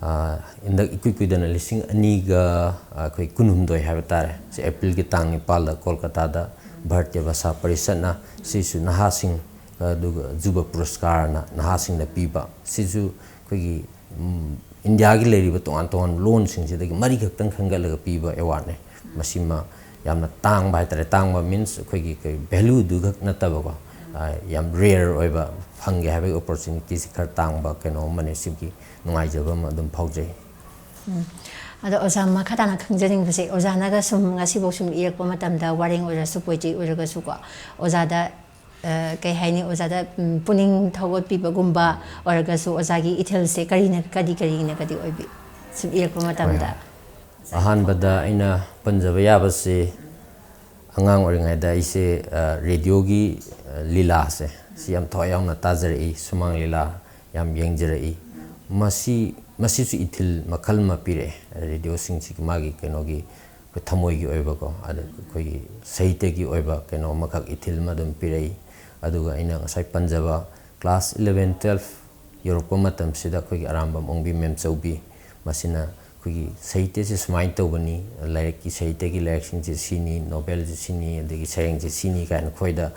ꯑ, ꯍꯟꯗꯛ ꯏꯀꯨꯏ ꯀꯨꯏꯗꯅ ꯂꯤꯁꯤꯡ ꯑꯅꯤꯒ, ꯑ, ꯑꯩꯈꯣꯏ ꯀꯨꯟꯍꯨꯝꯗꯣꯏ ꯍꯥꯏꯕ ꯇꯥꯔꯦ, ꯁꯤ ꯑꯦꯄ꯭ꯔꯤꯜꯒꯤ ꯇꯥꯡ ꯅꯤꯄꯥꯜꯗ ꯀꯣꯜꯀꯇꯥꯗ ꯚꯥꯔꯇꯤꯌ ꯚꯥꯁꯥ ꯄꯔꯤꯁꯠꯅ ꯁꯤꯁꯨ ꯅꯍꯥꯁꯤꯡ, ꯑꯗꯨꯒ ꯖꯨꯕ ꯄꯨꯔꯁꯀꯥꯔꯅ ꯅꯍꯥꯁꯤꯡꯗ ꯄꯤꯕ, ꯁꯤꯁꯨ ꯑꯩꯈꯣꯏꯒꯤ, ꯎꯝ, ꯏꯟꯗꯤꯌꯥꯒꯤ ꯂꯩꯔꯤꯕ ꯇꯣꯉꯥꯟ ꯇꯣꯉꯥꯟꯕ ꯂꯣꯟꯁꯤꯡꯁꯤꯗꯒꯤ ꯃꯔꯤ ꯈꯛꯇꯪ ꯈꯟꯒꯠꯂꯒ ꯄꯤꯕ ꯑꯦꯋꯥꯔꯗꯅꯦ꯫ ꯃꯁꯤꯃ ꯌꯥꯝꯅ ꯇꯥꯡꯕ ꯍꯥꯏꯇꯥꯔꯦ, ꯇꯥꯡꯕ means ꯑꯩꯈꯣꯏꯒꯤ ꯀꯩ valueꯗꯨ ꯈꯛ ꯅꯠꯇꯕꯀꯣ, ꯑ, ꯌꯥꯝ rare ꯑꯣꯏꯕ, ꯐꯪꯒꯦ ꯍꯥꯏꯕꯒꯤ opportunityꯁꯤ ꯈꯔ ꯇꯥꯡꯕ ꯀꯩꯅꯣ ꯑꯃꯅꯤ꯫ ꯁꯤꯒꯤ ꯅꯨꯡꯉꯥꯏꯖꯕ ꯑꯃ ꯑꯗꯨꯝ ꯐꯥꯎꯖꯩ꯫ ꯎꯝ꯫ ꯑꯗꯣ ꯑꯣꯖꯥ, ꯃꯈꯥ ꯇꯥꯅ ꯈꯪꯖꯅꯤꯡꯕꯁꯦ, ꯑꯣꯖꯥꯅꯒ ꯁꯨꯝ ꯉꯁꯤꯐꯥꯎ ꯁꯨꯝ ꯏꯔꯛꯄ ꯃꯇꯝꯗ, ꯋꯥꯔꯦꯡ ꯑꯣꯏꯔꯁꯨ poetry ꯑꯣꯏꯔꯒꯁꯨꯀꯣ, ꯑꯣꯖꯥꯗ, ꯑ, ꯀꯩ ꯍꯥꯏꯅꯤ, ꯑꯣꯖꯥꯗ, ꯎꯝ, ꯄꯨꯛꯅꯤꯡ ꯊꯧꯒꯠꯄꯤꯕꯒꯨꯝꯕ ꯑꯣꯏꯔꯒꯁꯨ, ꯑꯣꯖꯥꯒꯤ ꯏꯊꯤꯜꯁꯦ ꯀꯔꯤꯅ, ꯀꯔꯤ ꯀꯔꯤꯅ ꯀꯗꯤ ꯑꯣꯏꯕꯤ, ꯁꯨꯝ ꯏꯔꯛꯄ ꯃꯇꯝꯗ? ꯑꯍꯥꯟꯕꯗ ꯑꯩꯅ ꯄꯟꯖꯕ ꯌꯥꯕꯁꯤ, ꯑꯉꯥꯡ ꯑꯣꯏꯔꯤꯉꯩꯗ ꯑꯩꯁꯦ, ꯑ, ꯔꯦꯗꯤꯑꯣꯒꯤ, ꯑ, ꯂꯤꯂꯥꯁꯦ ꯁꯤ ꯌꯥꯝ ꯊꯋꯥꯏ ꯌꯥꯎꯅ ꯇꯥꯖꯔꯛꯏ, ꯁꯨꯃꯥꯡ ꯂꯤꯂꯥ ꯌꯥꯝ ꯌꯦꯡꯖꯔꯛꯏ꯫ ꯃꯁꯤ, ꯃꯁꯤꯁꯨ ꯏꯊꯤꯜ ꯃꯈꯜ ꯑꯃ ꯄꯤꯔꯛꯑꯦ, ꯔꯦꯗꯤꯑꯣꯁꯤꯡꯁꯤꯒꯤ ꯃꯥꯒꯤ ꯀꯩꯅꯣꯒꯤ ꯑꯩꯈꯣꯏ ꯊꯃꯣꯏꯒꯤ ꯑꯣꯏꯕꯀꯣ, ꯑꯗ ꯑꯩꯈꯣꯏꯒꯤ ꯁꯥꯍꯤꯇ꯭ꯌꯒꯤ ꯑꯣꯏꯕ ꯀꯩꯅꯣ ꯑꯃꯈꯛ ꯏꯊꯤꯜ ꯑꯃ ꯑꯗꯨꯝ ꯄꯤꯔꯛꯏ꯫ ꯑꯗꯨꯒ ꯑꯩꯅ ꯉꯁꯥꯏ ꯄꯟꯖꯕ class eleven twelve ꯌꯧꯔꯛꯄ ꯃꯇꯝꯁꯤꯗ ꯑꯩꯈꯣꯏꯒꯤ ꯑꯔꯥꯝꯕꯝ ꯑꯣꯡꯕꯤ ꯃꯦꯝꯆꯧꯕꯤ, ꯃꯁꯤꯅ ꯑꯩꯈꯣꯏꯒꯤ ꯁꯥꯍꯤꯇ꯭ꯌꯁꯦ ꯁꯨꯃꯥꯏꯅ ꯇꯧꯕꯅꯤ, ꯂꯥꯏꯔꯤꯛꯀꯤ, ꯁꯥꯍꯤꯇ꯭ꯌꯒꯤ ꯂꯥꯏꯔꯤꯛꯁꯤꯡꯁꯦ ꯁꯤꯅꯤ, ꯅꯣꯕꯦꯜꯁꯦ ꯁꯤꯅꯤ, ꯑꯗꯒꯤ ꯁꯩꯔꯦꯡꯁꯦ ꯁꯤꯅꯤ ꯀꯥꯏꯅ ꯑꯩꯈꯣꯏꯗ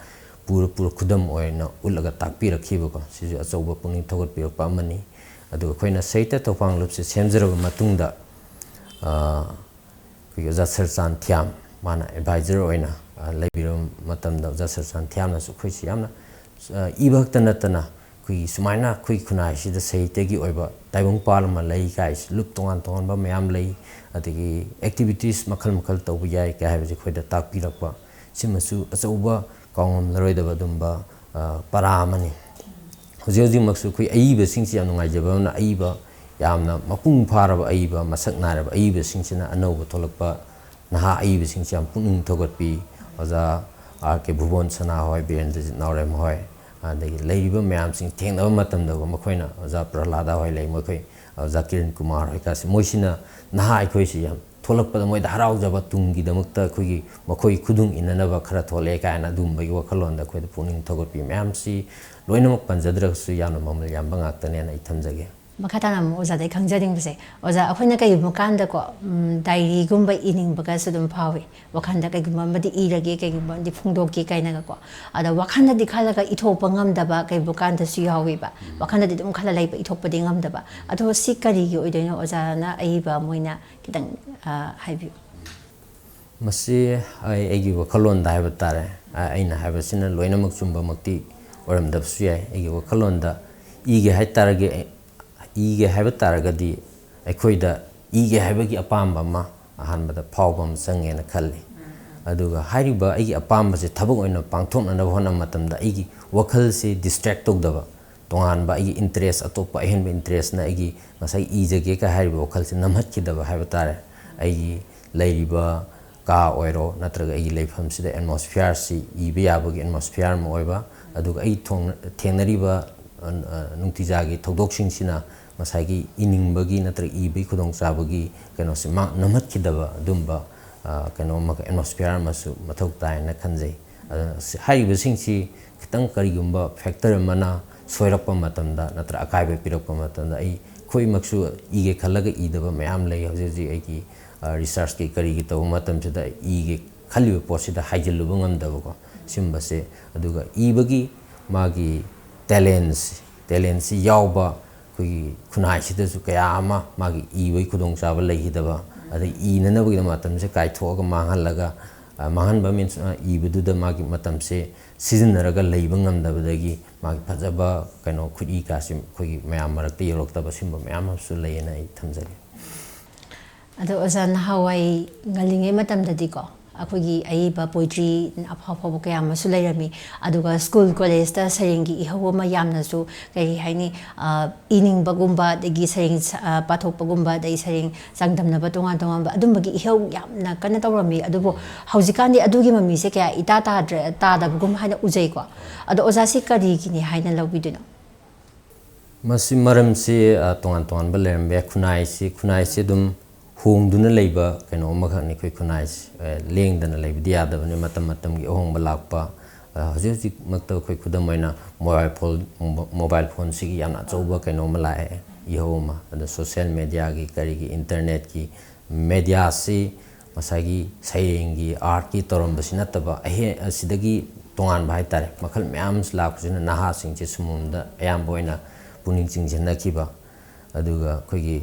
ꯄꯨꯔ ꯄꯨꯔ ꯈꯨꯗꯝ ꯑꯣꯏꯅ ꯎꯠꯂꯒ ꯇꯥꯛꯄꯤꯔꯛꯈꯤꯕꯀꯣ, ꯁꯤꯁꯨ ꯑꯆꯧꯕ ꯄꯨꯛꯅꯤꯡ ꯊꯧꯒꯠꯄꯤꯔꯛꯄ ꯑꯃꯅꯤ꯫ ꯑꯗꯨꯒ ꯑꯩꯈꯣꯏꯅ ꯁꯥꯍꯤꯇ꯭ꯌ ꯊꯧꯄꯥꯡꯂꯨꯞꯁꯦ ꯁꯦꯝꯖꯔꯕ ꯃꯇꯨꯡꯗ, ꯑ, ꯑꯩꯈꯣꯏꯒꯤ ꯑꯣꯖꯥ ꯁꯔꯆꯥꯟ ꯊꯤꯌꯥꯝ, ꯃꯥꯅ advisor ꯑꯣꯏꯅ, ꯑ, ꯂꯩꯕꯤꯔꯕ ꯃꯇꯝꯗ, ꯑꯣꯖꯥ ꯁꯔꯆꯥꯟ ꯊꯤꯌꯥꯝꯅꯁꯨ ꯑꯩꯈꯣꯏꯁꯤ ꯌꯥꯝꯅ, ꯑ, ꯏꯕ ꯈꯛꯇ ꯅꯠꯇꯅ, ꯑꯩꯈꯣꯏꯒꯤ ꯁꯨꯃꯥꯏꯅ ꯑꯩꯈꯣꯏ ꯈꯨꯟꯅꯥꯏꯁꯤꯗ ꯁꯥꯍꯤꯇ꯭ꯌꯒꯤ ꯑꯣꯏꯕ ꯇꯥꯏꯕꯪꯄꯥꯜ ꯑꯃ ꯂꯩ ꯀꯥꯏꯁꯤ, ꯂꯨꯞ ꯇꯣꯉꯥꯟ ꯇꯣꯉꯥꯟꯕ ꯃꯌꯥꯝ ꯂꯩ, ꯑꯗꯒꯤ activities ꯃꯈꯜ ꯃꯈꯜ ꯇꯧꯕ ꯌꯥꯏ ꯀꯥꯏ ꯍꯥꯏꯕꯁꯤ ꯑꯩꯈꯣꯏꯗ ꯇꯥꯛꯄꯤꯔꯛꯄ, ꯁꯤꯃꯁꯨ ꯑꯆꯧꯕ ꯀꯥꯎꯉꯝꯂꯔꯣꯏꯗꯕ ꯑꯗꯨꯝꯕ, ꯑ, ꯄꯔꯥ ꯑꯃꯅꯤ꯫ ꯍꯧꯖꯤꯛ ꯍꯧꯖꯤꯛꯃꯛꯁꯨ ꯑꯩꯈꯣꯏ ꯑꯏꯕꯁꯤꯡꯁꯤ ꯌꯥꯝ ꯅꯨꯡꯉꯥꯏꯖꯕ ꯑꯃꯅ, ꯑꯏꯕ ꯌꯥꯝꯅ ꯃꯄꯨꯡ ꯐꯥꯔꯕ ꯑꯏꯕ, ꯃꯁꯛ ꯅꯥꯏꯔꯕ ꯑꯏꯕꯁꯤꯡꯁꯤꯅ ꯑꯅꯧꯕ ꯊꯣꯛꯂꯛꯄ ꯅꯍꯥ ꯑꯏꯕꯁꯤꯡꯁꯤ ꯌꯥꯝ ꯄꯨꯛꯅꯤꯡ ꯊꯧꯒꯠꯄꯤ꯫ ꯑꯣꯖꯥ ꯑꯥꯔ ꯀꯦ ꯚꯨꯕꯣꯟ ꯁꯅꯥ ꯍꯣꯏ, ꯕꯤꯔꯦꯟꯗ꯭ꯔꯖꯤꯠ ꯅꯥꯎꯔꯦꯝ ꯍꯣꯏ, ꯑꯗꯒꯤ ꯂꯩꯔꯤꯕ ꯃꯌꯥꯝꯁꯤꯡ ꯊꯦꯡꯅꯕ ꯃꯇꯝꯗꯀꯣ, ꯃꯈꯣꯏꯅ ꯑꯣꯖꯥ ꯄ꯭ꯔꯍꯂꯥꯗꯥ ꯍꯣꯏ ꯂꯩ, ꯃꯈꯣꯏ ꯑꯣꯖꯥ ꯀꯤꯔꯟ ꯀꯨꯃꯥꯔ ꯍꯣꯏ ꯀꯥꯁꯦ, ꯃꯣꯏꯁꯤꯅ ꯅꯍꯥ ꯑꯩꯈꯣꯏꯁꯤ ꯌꯥꯝ ꯊꯣꯛꯂꯛꯄꯗ ꯃꯣꯏꯗ ꯍꯔꯥꯎꯖꯕ, ꯇꯨꯡꯒꯤꯗꯃꯛꯇ ꯑꯩꯈꯣꯏꯒꯤ ꯃꯈꯣꯏ ꯈꯨꯗꯨꯡ ꯏꯟꯅꯅꯕ ꯈꯔ ꯊꯣꯛꯂꯛꯑꯦ ꯀꯥꯏꯅ ꯑꯗꯨꯒꯨꯝꯕꯒꯤ ꯋꯥꯈꯜꯂꯣꯟꯗ ꯑꯩꯈꯣꯏꯗ ꯄꯨꯛꯅꯤꯡ ꯊꯧꯒꯠꯄꯤ ꯃꯌꯥꯝꯁꯤ ꯂꯣꯏꯅꯃꯛ ꯄꯟꯖꯗ꯭ꯔꯒꯁꯨ ꯌꯥꯝꯅ ꯃꯃꯜ ꯌꯥꯝꯕ ꯉꯥꯛꯇꯅꯦꯅ ꯑꯩ ꯊꯝꯖꯒꯦ꯫ ꯃꯈꯥ ꯇꯥꯅ ꯑꯃꯨꯛ ꯑꯣꯖꯥꯗꯒꯤ ꯈꯪꯖꯅꯤꯡꯕꯁꯦ, ꯑꯣꯖꯥ, ꯑꯩꯈꯣꯏꯅ ꯀꯩꯒꯨꯝꯕ ꯀꯥꯟꯗꯀꯣ, ꯎꯝ, ꯗꯥꯏꯔꯤꯒꯨꯝꯕ ꯏꯅꯤꯡꯕꯒꯁꯨ ꯑꯗꯨꯝ ꯐꯥꯎꯏ꯫ ꯋꯥꯈꯜꯗ ꯀꯩꯒꯨꯝꯕ ꯑꯃꯗꯤ ꯏꯔꯒꯦ, ꯀꯩꯒꯨꯝꯕ ꯑꯃꯗꯤ ꯐꯣꯡꯗꯣꯛꯀꯦ ꯀꯥꯏꯅꯒꯀꯣ꯫ ꯑꯗ ꯋꯥꯈꯜꯗꯗꯤ ꯈꯜꯂꯒ ꯏꯊꯣꯛꯄ ꯉꯝꯗꯕ ꯀꯩꯒꯨꯝꯕ ꯀꯥꯟꯗꯁꯨ ꯌꯥꯎꯋꯦꯕ꯫ ꯋꯥꯈꯜꯗꯗꯤ ꯑꯗꯨꯝ ꯈꯜꯂ ꯂꯩꯕ, ꯏꯊꯣꯛꯄꯗꯤ ꯉꯝꯗꯕ꯫ ꯑꯗꯣ ꯁꯤ ꯀꯔꯤꯒꯤ ꯑꯣꯏꯗꯣꯏꯅꯣ? ꯑꯣꯖꯥꯅ ꯑꯏꯕ ꯑꯃ ꯑꯣꯏꯅ ꯈꯤꯇꯪ, ꯑ, ꯍꯥꯏꯕꯤꯌꯨ꯫ ꯃꯁꯤ ꯑꯩ, ꯑꯩꯒꯤ ꯋꯥꯈꯜꯂꯣꯟꯗ ꯍꯥꯏꯕ ꯇꯥꯔꯦ꯫ ꯑ, ꯑꯩꯅ ꯍꯥꯏꯕꯁꯤꯅ ꯂꯣꯏꯅꯃꯛ ꯆꯨꯝꯕꯃꯛꯇꯤ ꯑꯣꯏꯔꯝꯗꯕꯁꯨ ꯌꯥꯏ꯫ ꯑꯩꯒꯤ ꯋꯥꯈꯜꯂꯣꯟꯗ ꯏꯒꯦ ꯍꯥꯏ ꯇꯥꯔꯒ, ꯏꯒꯦ ꯍꯥꯏꯕ ꯇꯥꯔꯒꯗꯤ ꯑꯩꯈꯣꯏꯗ ꯏꯒꯦ ꯍꯥꯏꯕꯒꯤ ꯑꯄꯥꯝꯕ ꯑꯃ ꯑꯍꯥꯟꯕꯗ ꯐꯥꯎꯕ ꯑꯃ ꯆꯪꯉꯦꯅ ꯈꯜꯂꯤ꯫ ꯑꯗꯨꯒ ꯍꯥꯏꯔꯤꯕ ꯑꯩꯒꯤ ꯑꯄꯥꯝꯕꯁꯦ ꯊꯕꯛ ꯑꯣꯏꯅ ꯄꯥꯡꯊꯣꯛꯅꯅꯕ ꯍꯣꯠꯅꯕ ꯃꯇꯝꯗ ꯑꯩꯒꯤ ꯋꯥꯈꯜꯁꯤ distract ꯇꯧꯗꯕ, ꯇꯣꯉꯥꯟꯕ ꯑꯩꯒꯤ interest, ꯑꯇꯣꯞꯄ ꯑꯍꯦꯟꯕ interestꯅ ꯑꯩꯒꯤ ꯉꯁꯥꯏ ꯏꯖꯒꯦ ꯀ ꯍꯥꯏꯔꯤꯕ ꯋꯥꯈꯜꯁꯦ ꯅꯝꯍꯠꯈꯤꯗꯕ ꯍꯥꯏꯕ ꯇꯥꯔꯦ꯫ ꯑꯩꯒꯤ ꯂꯩꯔꯤꯕ ꯀꯥ ꯑꯣꯏꯔꯣ, ꯅꯠꯇ꯭ꯔꯒ ꯑꯩꯒꯤ ꯂꯩꯐꯝꯁꯤꯗ atmosphereꯁꯤ ꯏꯕ ꯌꯥꯕꯒꯤ atmosphere ꯑꯃ ꯑꯣꯏꯕ, ꯑꯗꯨꯒ ꯑꯩ ꯊꯣꯡ-, ꯊꯦꯡꯅꯔꯤꯕ, ꯑ, ꯑ, ꯅꯨꯡꯇꯤꯖꯥꯒꯤ ꯊꯧꯗꯣꯛꯁꯤꯡꯁꯤꯅ ꯉꯁꯥꯏꯒꯤ ꯏꯅꯤꯡꯕꯒꯤ ꯅꯠꯇ꯭ꯔꯒ ꯏꯕꯒꯤ ꯈꯨꯗꯣꯡꯆꯥꯕꯒꯤ ꯀꯩꯅꯣꯁꯦ ꯃꯥ ꯅꯝꯍꯠꯈꯤꯗꯕ ꯑꯗꯨꯝꯕ, ꯑ, ꯀꯩꯅꯣ ꯑꯃ, atmosphere ꯑꯃꯁꯨ ꯃꯊꯧ ꯇꯥꯏꯅ ꯈꯟꯖꯩ꯫ ꯑꯗꯨꯅ ꯁꯤ, ꯍꯥꯏꯔꯤꯕꯁꯤꯡꯁꯤ ꯈꯤꯇꯪ ꯀꯔꯤꯒꯨꯝꯕ factor ꯑꯃꯅ ꯁꯣꯏꯔꯛꯄ ꯃꯇꯝꯗ ꯅꯠꯇ꯭ꯔ ꯑꯀꯥꯏꯕ ꯄꯤꯔꯛꯄ ꯃꯇꯝꯗ, ꯑꯩꯈꯣꯏꯃꯛꯁꯨ ꯏꯒꯦ ꯈꯜꯂꯒ ꯏꯗꯕ ꯃꯌꯥꯝ ꯂꯩ꯫ ꯍꯧꯖꯤꯛ ꯍꯧꯖꯤꯛ ꯑꯩꯒꯤ, ꯑ, researchꯀꯤ ꯀꯔꯤꯒꯤ ꯇꯧꯕ ꯃꯇꯝꯁꯤꯗ ꯏꯒꯦ ꯈꯜꯂꯤꯕ ꯄꯣꯠꯁꯤꯗ ꯍꯥꯏꯖꯤꯜꯂꯨꯕ ꯉꯝꯗꯕꯀꯣ, ꯁꯤꯒꯨꯝꯕꯁꯦ꯫ ꯑꯗꯨꯒ ꯏꯕꯒꯤ ꯃꯥꯒꯤ talents, talentꯁꯤ ꯌꯥꯎꯕ ꯑꯩꯈꯣꯏꯒꯤ ꯈꯨꯟꯅꯥꯏꯁꯤꯗꯁꯨ ꯀꯌꯥ ꯑꯃ ꯃꯥꯒꯤ ꯏꯕꯒꯤ ꯈꯨꯗꯣꯡꯆꯥꯕ ꯂꯩꯈꯤꯗꯕ, ꯑꯗꯩ ꯏꯅꯅꯕꯒꯤꯗꯃꯛ ꯃꯇꯝꯁꯦ ꯀꯥꯏꯊꯣꯛꯑꯒ ꯃꯥꯡꯍꯜꯂꯒ, ꯑ, ꯃꯥꯡꯍꯟꯕ means, ꯑ, ꯏꯕꯗꯨꯗ ꯃꯥꯒꯤ ꯃꯇꯝꯁꯦ ꯁꯤꯖꯤꯟꯅꯔꯒ ꯂꯩꯕ ꯉꯝꯗꯕꯗꯒꯤ ꯃꯥꯒꯤ ꯐꯖꯕ ꯀꯩꯅꯣ ꯈꯨꯠꯏ ꯀꯥꯁꯤ ꯑꯩꯈꯣꯏꯒꯤ ꯃꯌꯥꯝ ꯃꯔꯛꯇ ꯌꯧꯔꯛꯇꯕ, ꯁꯤꯒꯨꯝꯕ ꯃꯌꯥꯝ ꯑꯃꯁꯨ ꯂꯩꯌꯦꯅ ꯑꯩ ꯊꯝꯖꯒꯦ꯫ ꯑꯗꯣ ꯑꯣꯖꯥ, ꯅꯍꯥꯟꯋꯥꯏ ꯉꯜꯂꯤꯉꯩ ꯃꯇꯝꯗꯗꯤꯀꯣ, ꯑꯩꯈꯣꯏꯒꯤ ꯑꯏꯕ ꯄꯣꯏꯇ꯭ꯔꯤ ꯑꯐꯥꯎ ꯑꯐꯥꯎꯕ ꯀꯌꯥ ꯑꯃꯁꯨ ꯂꯩꯔꯝꯃꯤ꯫ ꯑꯗꯨꯒ ꯁ꯭ꯀꯨꯜ ꯀꯣꯂꯦꯖꯇ ꯁꯩꯔꯦꯡꯒꯤ ꯏꯍꯧ ꯑꯃ ꯌꯥꯝꯅꯁꯨ, ꯀꯔꯤ ꯍꯥꯏꯅꯤ, ꯑ, ꯏꯅꯤꯡꯕꯒꯨꯝꯕ, ꯑꯗꯒꯤ ꯁꯩꯔꯦꯡ ꯁ-, ꯑ, ꯄꯥꯊꯣꯛꯄꯒꯨꯝꯕ, ꯑꯗꯒꯤ ꯁꯩꯔꯦꯡ ꯆꯥꯡꯗꯝꯅꯕ ꯇꯣꯉꯥꯟ ꯇꯣꯉꯥꯟꯕ, ꯑꯗꯨꯝꯕꯒꯤ ꯏꯍꯧ ꯌꯥꯝꯅ ꯀꯟꯅ ꯇꯧꯔꯝꯃꯤ꯫ ꯑꯗꯨꯕꯨ ꯍꯧꯖꯤꯛꯀꯥꯟꯗꯤ ꯑꯗꯨꯒꯤ ꯃꯃꯤꯁꯦ ꯀꯌꯥ ꯏꯇꯥ ꯇꯥꯗ꯭ꯔꯦ, ꯇꯥꯗꯕꯒꯨꯝ ꯍꯥꯏꯅ ꯎꯖꯩꯀꯣ꯫ ꯑꯗꯣ ꯑꯣꯖꯥꯁꯤ ꯀꯔꯤꯒꯤꯅꯤ ꯍꯥꯏꯅ ꯂꯧꯕꯤꯗꯣꯏꯅꯣ? ꯃꯁꯤ ꯃꯔꯝꯁꯤ, ꯑ, ꯇꯣꯉꯥꯟ ꯇꯣꯉꯥꯟꯕ ꯂꯩꯔꯝꯕ ꯌꯥꯏ꯫ ꯈꯨꯟꯅꯥꯏꯁꯤ, ꯈꯨꯟꯅꯥꯏꯁꯤ ꯑꯗꯨꯝ ꯍꯣꯡꯗꯨꯅ ꯂꯩꯕ ꯀꯩꯅꯣ ꯑꯃꯈꯛꯅꯤ꯫ ꯑꯩꯈꯣꯏ ꯈꯨꯟꯅꯥꯏꯁꯤ, ꯑ, ꯂꯦꯡꯗꯅ ꯂꯩꯕꯗꯤ ꯌꯥꯗꯕꯅꯤ꯫ ꯃꯇꯝ ꯃꯇꯝꯒꯤ ꯑꯍꯣꯡꯕ ꯂꯥꯛꯄ, ꯑ, ꯍꯧꯖꯤꯛ ꯍꯧꯖꯤꯛꯃꯛꯇ ꯑꯩꯈꯣꯏ ꯈꯨꯗꯝ ꯑꯣꯏꯅ mobile phone, mobile phoneꯁꯤꯒꯤ ꯌꯥꯝꯅ ꯑꯆꯧꯕ ꯀꯩꯅꯣ ꯑꯃ ꯂꯥꯛꯑꯦ, ꯏꯍꯧ ꯑꯃ꯫ ꯑꯗ social mediaꯒꯤ, ꯀꯔꯤꯒꯤ, internetꯀꯤ, mediaꯁꯤ ꯉꯁꯥꯏꯒꯤ ꯁꯩꯔꯦꯡꯒꯤ, artꯀꯤ ꯇꯧꯔꯝꯕꯁꯤ ꯅꯠꯇꯕ, ꯑꯍꯦ-, ꯑꯁꯤꯗꯒꯤ ꯇꯣꯉꯥꯟꯕ ꯍꯥꯏꯇꯥꯔꯦ, ꯃꯈꯜ ꯃꯌꯥꯝ ꯑꯃꯁꯨ ꯂꯥꯛꯄꯁꯤꯅ ꯅꯍꯥꯁꯤꯡꯁꯦ ꯁꯨꯝꯕꯗ ꯑꯌꯥꯝꯕ ꯑꯣꯏꯅ ꯄꯨꯛꯅꯤꯡ ꯆꯤꯡꯁꯤꯟꯅꯈꯤꯕ꯫ ꯑꯗꯨꯒ ꯑꯩꯈꯣꯏꯒꯤ,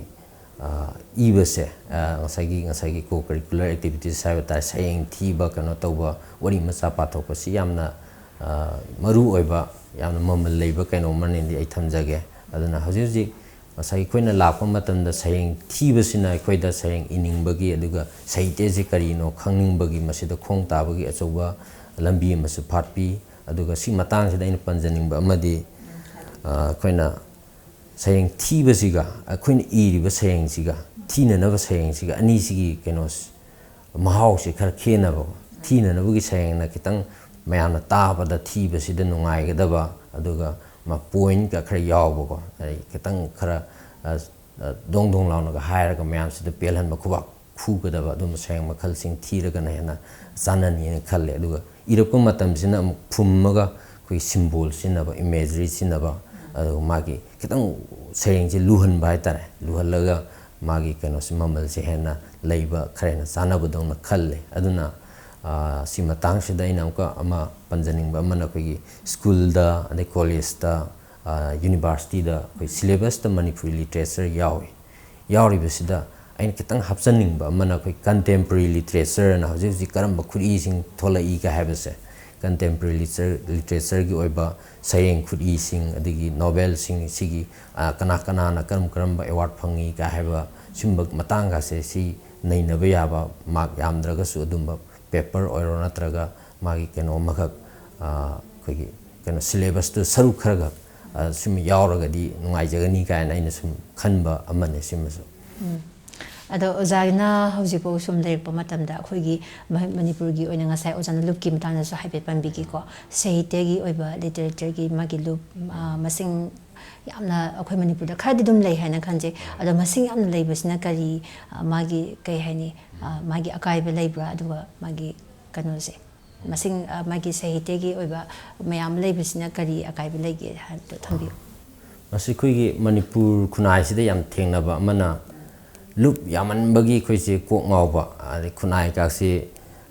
ꯑ, ꯏꯕꯁꯦ, ꯑ, ꯉꯁꯥꯏꯒꯤ, ꯉꯁꯥꯏꯒꯤ co-curricular activities ꯍꯥꯏꯕ ꯇꯥꯔꯦ, ꯁꯩꯔꯦꯡ ꯊꯤꯕ, ꯀꯩꯅꯣ ꯇꯧꯕ, ꯋꯥꯔꯤ ꯃꯆꯥ ꯄꯥꯊꯣꯛꯄꯁꯤ ꯌꯥꯝꯅ, ꯑ, ꯃꯔꯨ ꯑꯣꯏꯕ, ꯌꯥꯝꯅ ꯃꯃꯜ ꯂꯩꯕ ꯀꯩꯅꯣ ꯑꯃꯅꯤꯗꯤ ꯑꯩ ꯊꯝꯖꯒꯦ꯫ ꯑꯗꯨꯅ ꯍꯧꯖꯤꯛ ꯍꯧꯖꯤꯛ ꯉꯁꯥꯏ ꯑꯩꯈꯣꯏꯅ ꯂꯥꯛꯄ ꯃꯇꯝꯗ ꯁꯩꯔꯦꯡ ꯊꯤꯕꯁꯤꯅ ꯑꯩꯈꯣꯏꯗ ꯁꯩꯔꯦꯡ ꯏꯅꯤꯡꯕꯒꯤ, ꯑꯗꯨꯒ ꯁꯥꯍꯤꯇ꯭ꯌꯁꯤ ꯀꯔꯤꯅꯣ ꯈꯪꯅꯤꯡꯕꯒꯤ ꯃꯁꯤꯗ ꯈꯣꯡ ꯇꯥꯕꯒꯤ ꯑꯆꯧꯕ ꯂꯝꯕꯤ ꯑꯃꯁꯨ ꯐꯥꯠꯄꯤ꯫ ꯑꯗꯨꯒ ꯁꯤ ꯃꯇꯥꯡꯁꯤꯗ ꯑꯩꯅ ꯄꯟꯖꯅꯤꯡꯕ ꯑꯃꯗꯤ, ꯑ, ꯑꯩꯈꯣꯏꯅ ꯁꯩꯔꯦꯡ ꯊꯤꯕꯁꯤꯒ ꯑꯩꯈꯣꯏꯅ ꯏꯔꯤꯕ ꯁꯩꯔꯦꯡꯁꯤꯒ, ꯊꯤꯅꯅꯕ ꯁꯩꯔꯦꯡꯁꯤꯒ, ꯑꯅꯤꯁꯤꯒꯤ ꯀꯩꯅꯣ ꯃꯍꯥꯎꯁꯤ ꯈꯔ ꯈꯦꯠꯅꯕ꯫ ꯊꯤꯅꯅꯕꯒꯤ ꯁꯩꯔꯦꯡꯅ ꯈꯤꯇꯪ ꯃꯌꯥꯝꯅ ꯇꯥꯕꯗ ꯊꯤꯕꯁꯤꯗ ꯅꯨꯡꯉꯥꯏꯒꯗꯕ, ꯑꯗꯨꯒ ꯃꯥ pointꯀ ꯈꯔ ꯌꯥꯎꯕꯀꯣ, ꯑꯗꯩ ꯈꯤꯇꯪ ꯈꯔ, ꯑ, ꯑ, ꯗꯣꯡ ꯗꯣꯡ ꯂꯥꯎꯅꯒ ꯍꯥꯏꯔꯒ ꯃꯌꯥꯝꯁꯤꯗ ꯄꯦꯜꯍꯟꯕ, ꯈꯨꯕꯥꯛ ꯈꯨꯒꯗꯕ ꯑꯗꯨꯝꯕ ꯁꯩꯔꯦꯡ ꯃꯈꯜꯁꯤꯡ ꯊꯤꯔꯒꯅ ꯍꯦꯟꯅ ꯆꯥꯟꯅꯅꯤꯅ ꯈꯜꯂꯦ꯫ ꯑꯗꯨꯒ ꯏꯔꯛꯄ ꯃꯇꯝꯁꯤꯅ ꯑꯃꯨꯛ ꯐꯨꯝꯃꯒ ꯑꯩꯈꯣꯏ symbol ꯁꯤꯖꯤꯟꯅꯕ, imagery ꯁꯤꯖꯤꯟꯅꯕ, ꯑꯗꯨꯒ ꯃꯥꯒꯤ ꯈꯤꯇꯪ ꯁꯩꯔꯦꯡꯁꯦ ꯂꯨꯍꯟꯕ ꯍꯥꯏꯇꯥꯔꯦ, ꯂꯨꯍꯜꯂꯒ ꯃꯥꯒꯤ ꯀꯩꯅꯣꯁꯦ, ꯃꯃꯜꯁꯦ ꯍꯦꯟꯅ ꯂꯩꯕ, ꯈꯔ ꯍꯦꯟꯅ ꯆꯥꯟꯅꯕꯗꯧꯅ ꯈꯜꯂꯦ꯫ ꯑꯗꯨꯅ, ꯑ, ꯁꯤ ꯃꯇꯥꯡꯁꯤꯗ ꯑꯩꯅ ꯑꯃꯨꯛꯀ ꯑꯃ ꯄꯟꯖꯅꯤꯡꯕ ꯑꯃꯅ, ꯑꯩꯈꯣꯏꯒꯤ ꯁ꯭ꯀꯨꯜꯗ, ꯑꯗꯩ ꯀꯣꯂꯦꯖꯇ, ꯑ, universityꯗ ꯑꯩꯈꯣꯏ syllabusꯇ Manipuri literature ꯌꯥꯎꯏ꯫ ꯌꯥꯎꯔꯤꯕꯁꯤꯗ ꯑꯩꯅ ꯈꯤꯇꯪ ꯍꯥꯞꯆꯟꯅꯤꯡꯕ ꯑꯃꯅ, ꯑꯩꯈꯣꯏ contemporary literatureꯅ ꯍꯧꯖꯤꯛ ꯍꯧꯖꯤꯛ ꯀꯔꯝꯕ ꯈꯨꯠꯏꯁꯤꯡ ꯊꯣꯛꯂꯛꯏꯒ ꯍꯥꯏꯕꯁꯦ, contemporary literature, literatureꯒꯤ ꯑꯣꯏꯕ ꯁꯩꯔꯦꯡ ꯈꯨꯠꯏꯁꯤꯡ, ꯑꯗꯒꯤ novelꯁꯤꯡ, ꯁꯤꯒꯤ, ꯑ, ꯀꯅꯥ ꯀꯅꯥꯅ ꯀꯔꯝ ꯀꯔꯝꯕ award ꯐꯪꯉꯤ ꯀ ꯍꯥꯏꯕ, ꯁꯤꯒꯨꯝꯕ ꯃꯇꯥꯡꯒꯁꯦ, ꯁꯤ ꯅꯩꯅꯕ ꯌꯥꯕ, mark ꯌꯥꯝꯗ꯭ꯔꯒꯁꯨ ꯑꯗꯨꯝꯕ ꯄꯦꯄꯔ ꯑꯣꯏꯔꯣ ꯅꯠꯇ꯭ꯔꯒ ꯃꯥꯒꯤ ꯀꯩꯅꯣ ꯑꯃꯈꯛ, ꯑ, ꯑꯩꯈꯣꯏꯒꯤ ꯀꯩꯅꯣ syllabus ꯇꯨ ꯁꯔꯨꯛ ꯈꯔꯈꯛ, ꯑ, ꯁꯨꯝ ꯌꯥꯎꯔꯒꯗꯤ ꯅꯨꯡꯉꯥꯏꯖꯒꯅꯤ ꯀꯥꯏꯅ ꯑꯩꯅ ꯁꯨꯝ ꯈꯟꯕ ꯑꯃꯅꯦ ꯁꯤꯃꯁꯨ꯫ ꯎꯝ꯫ ꯑꯗꯣ ꯑꯣꯖꯥꯅ ꯍꯧꯖꯤꯛꯐꯥꯎ ꯁꯨꯝ ꯂꯩꯔꯛꯄ ꯃꯇꯝꯗ ꯑꯩꯈꯣꯏꯒꯤ ꯃ-, ꯃꯅꯤꯄꯨꯔꯒꯤ ꯑꯣꯏꯅ ꯉꯁꯥꯏ ꯑꯣꯖꯥꯅ ꯂꯨꯞꯀꯤ ꯃꯇꯥꯡꯗꯁꯨ ꯍꯥꯏꯐꯦꯠ ꯄꯟꯕꯤꯈꯤꯀꯣ, ꯁꯥꯍꯤꯇ꯭ꯌꯒꯤ ꯑꯣꯏꯕ, ꯂꯤꯇꯔꯦꯆꯔꯒꯤ ꯃꯥꯒꯤ ꯂꯨꯞ, ꯑ, ꯃꯁꯤꯡ ꯌꯥꯝꯅ ꯑꯩꯈꯣꯏ ꯃꯅꯤꯄꯨꯔꯗ ꯈꯔꯗꯤ ꯑꯗꯨꯝ ꯂꯩ ꯍꯥꯏꯅ ꯈꯟꯖꯩ꯫ ꯑꯗꯣ ꯃꯁꯤꯡ ꯌꯥꯝꯅ ꯂꯩꯕꯁꯤꯅ ꯀꯔꯤ, ꯑ, ꯃꯥꯒꯤ ꯀꯩ ꯍꯥꯏꯅꯤ, ꯑ, ꯃꯥꯒꯤ ꯑꯀꯥꯏꯕ ꯂꯩꯕ꯭ꯔꯥ? ꯑꯗꯨꯒ ꯃꯥꯒꯤ ꯀꯩꯅꯣꯁꯦ, ꯃꯁꯤꯡ, ꯑ, ꯃꯥꯒꯤ ꯁꯥꯍꯤꯇ꯭ꯌꯒꯤ ꯑꯣꯏꯕ ꯃꯌꯥꯝ ꯂꯩꯕꯁꯤꯅ ꯀꯔꯤ ꯑꯀꯥꯏꯕ ꯂꯩꯒꯦ ꯍꯥꯏꯕꯗꯣ ꯊꯝꯕꯤꯌꯨ꯫ ꯃꯁꯤ ꯑꯩꯈꯣꯏꯒꯤ ꯃꯅꯤꯄꯨꯔ ꯈꯨꯟꯅꯥꯏꯁꯤꯗ ꯌꯥꯝ ꯊꯦꯡꯅꯕ ꯑꯃꯅ, ꯂꯨꯞ ꯌꯥꯝꯃꯟꯕꯒꯤ ꯑꯩꯈꯣꯏꯁꯦ ꯀꯣꯛ ꯉꯥꯎꯕ, ꯑꯗꯩ ꯈꯨꯟꯅꯥꯏ ꯀꯥꯁꯤ,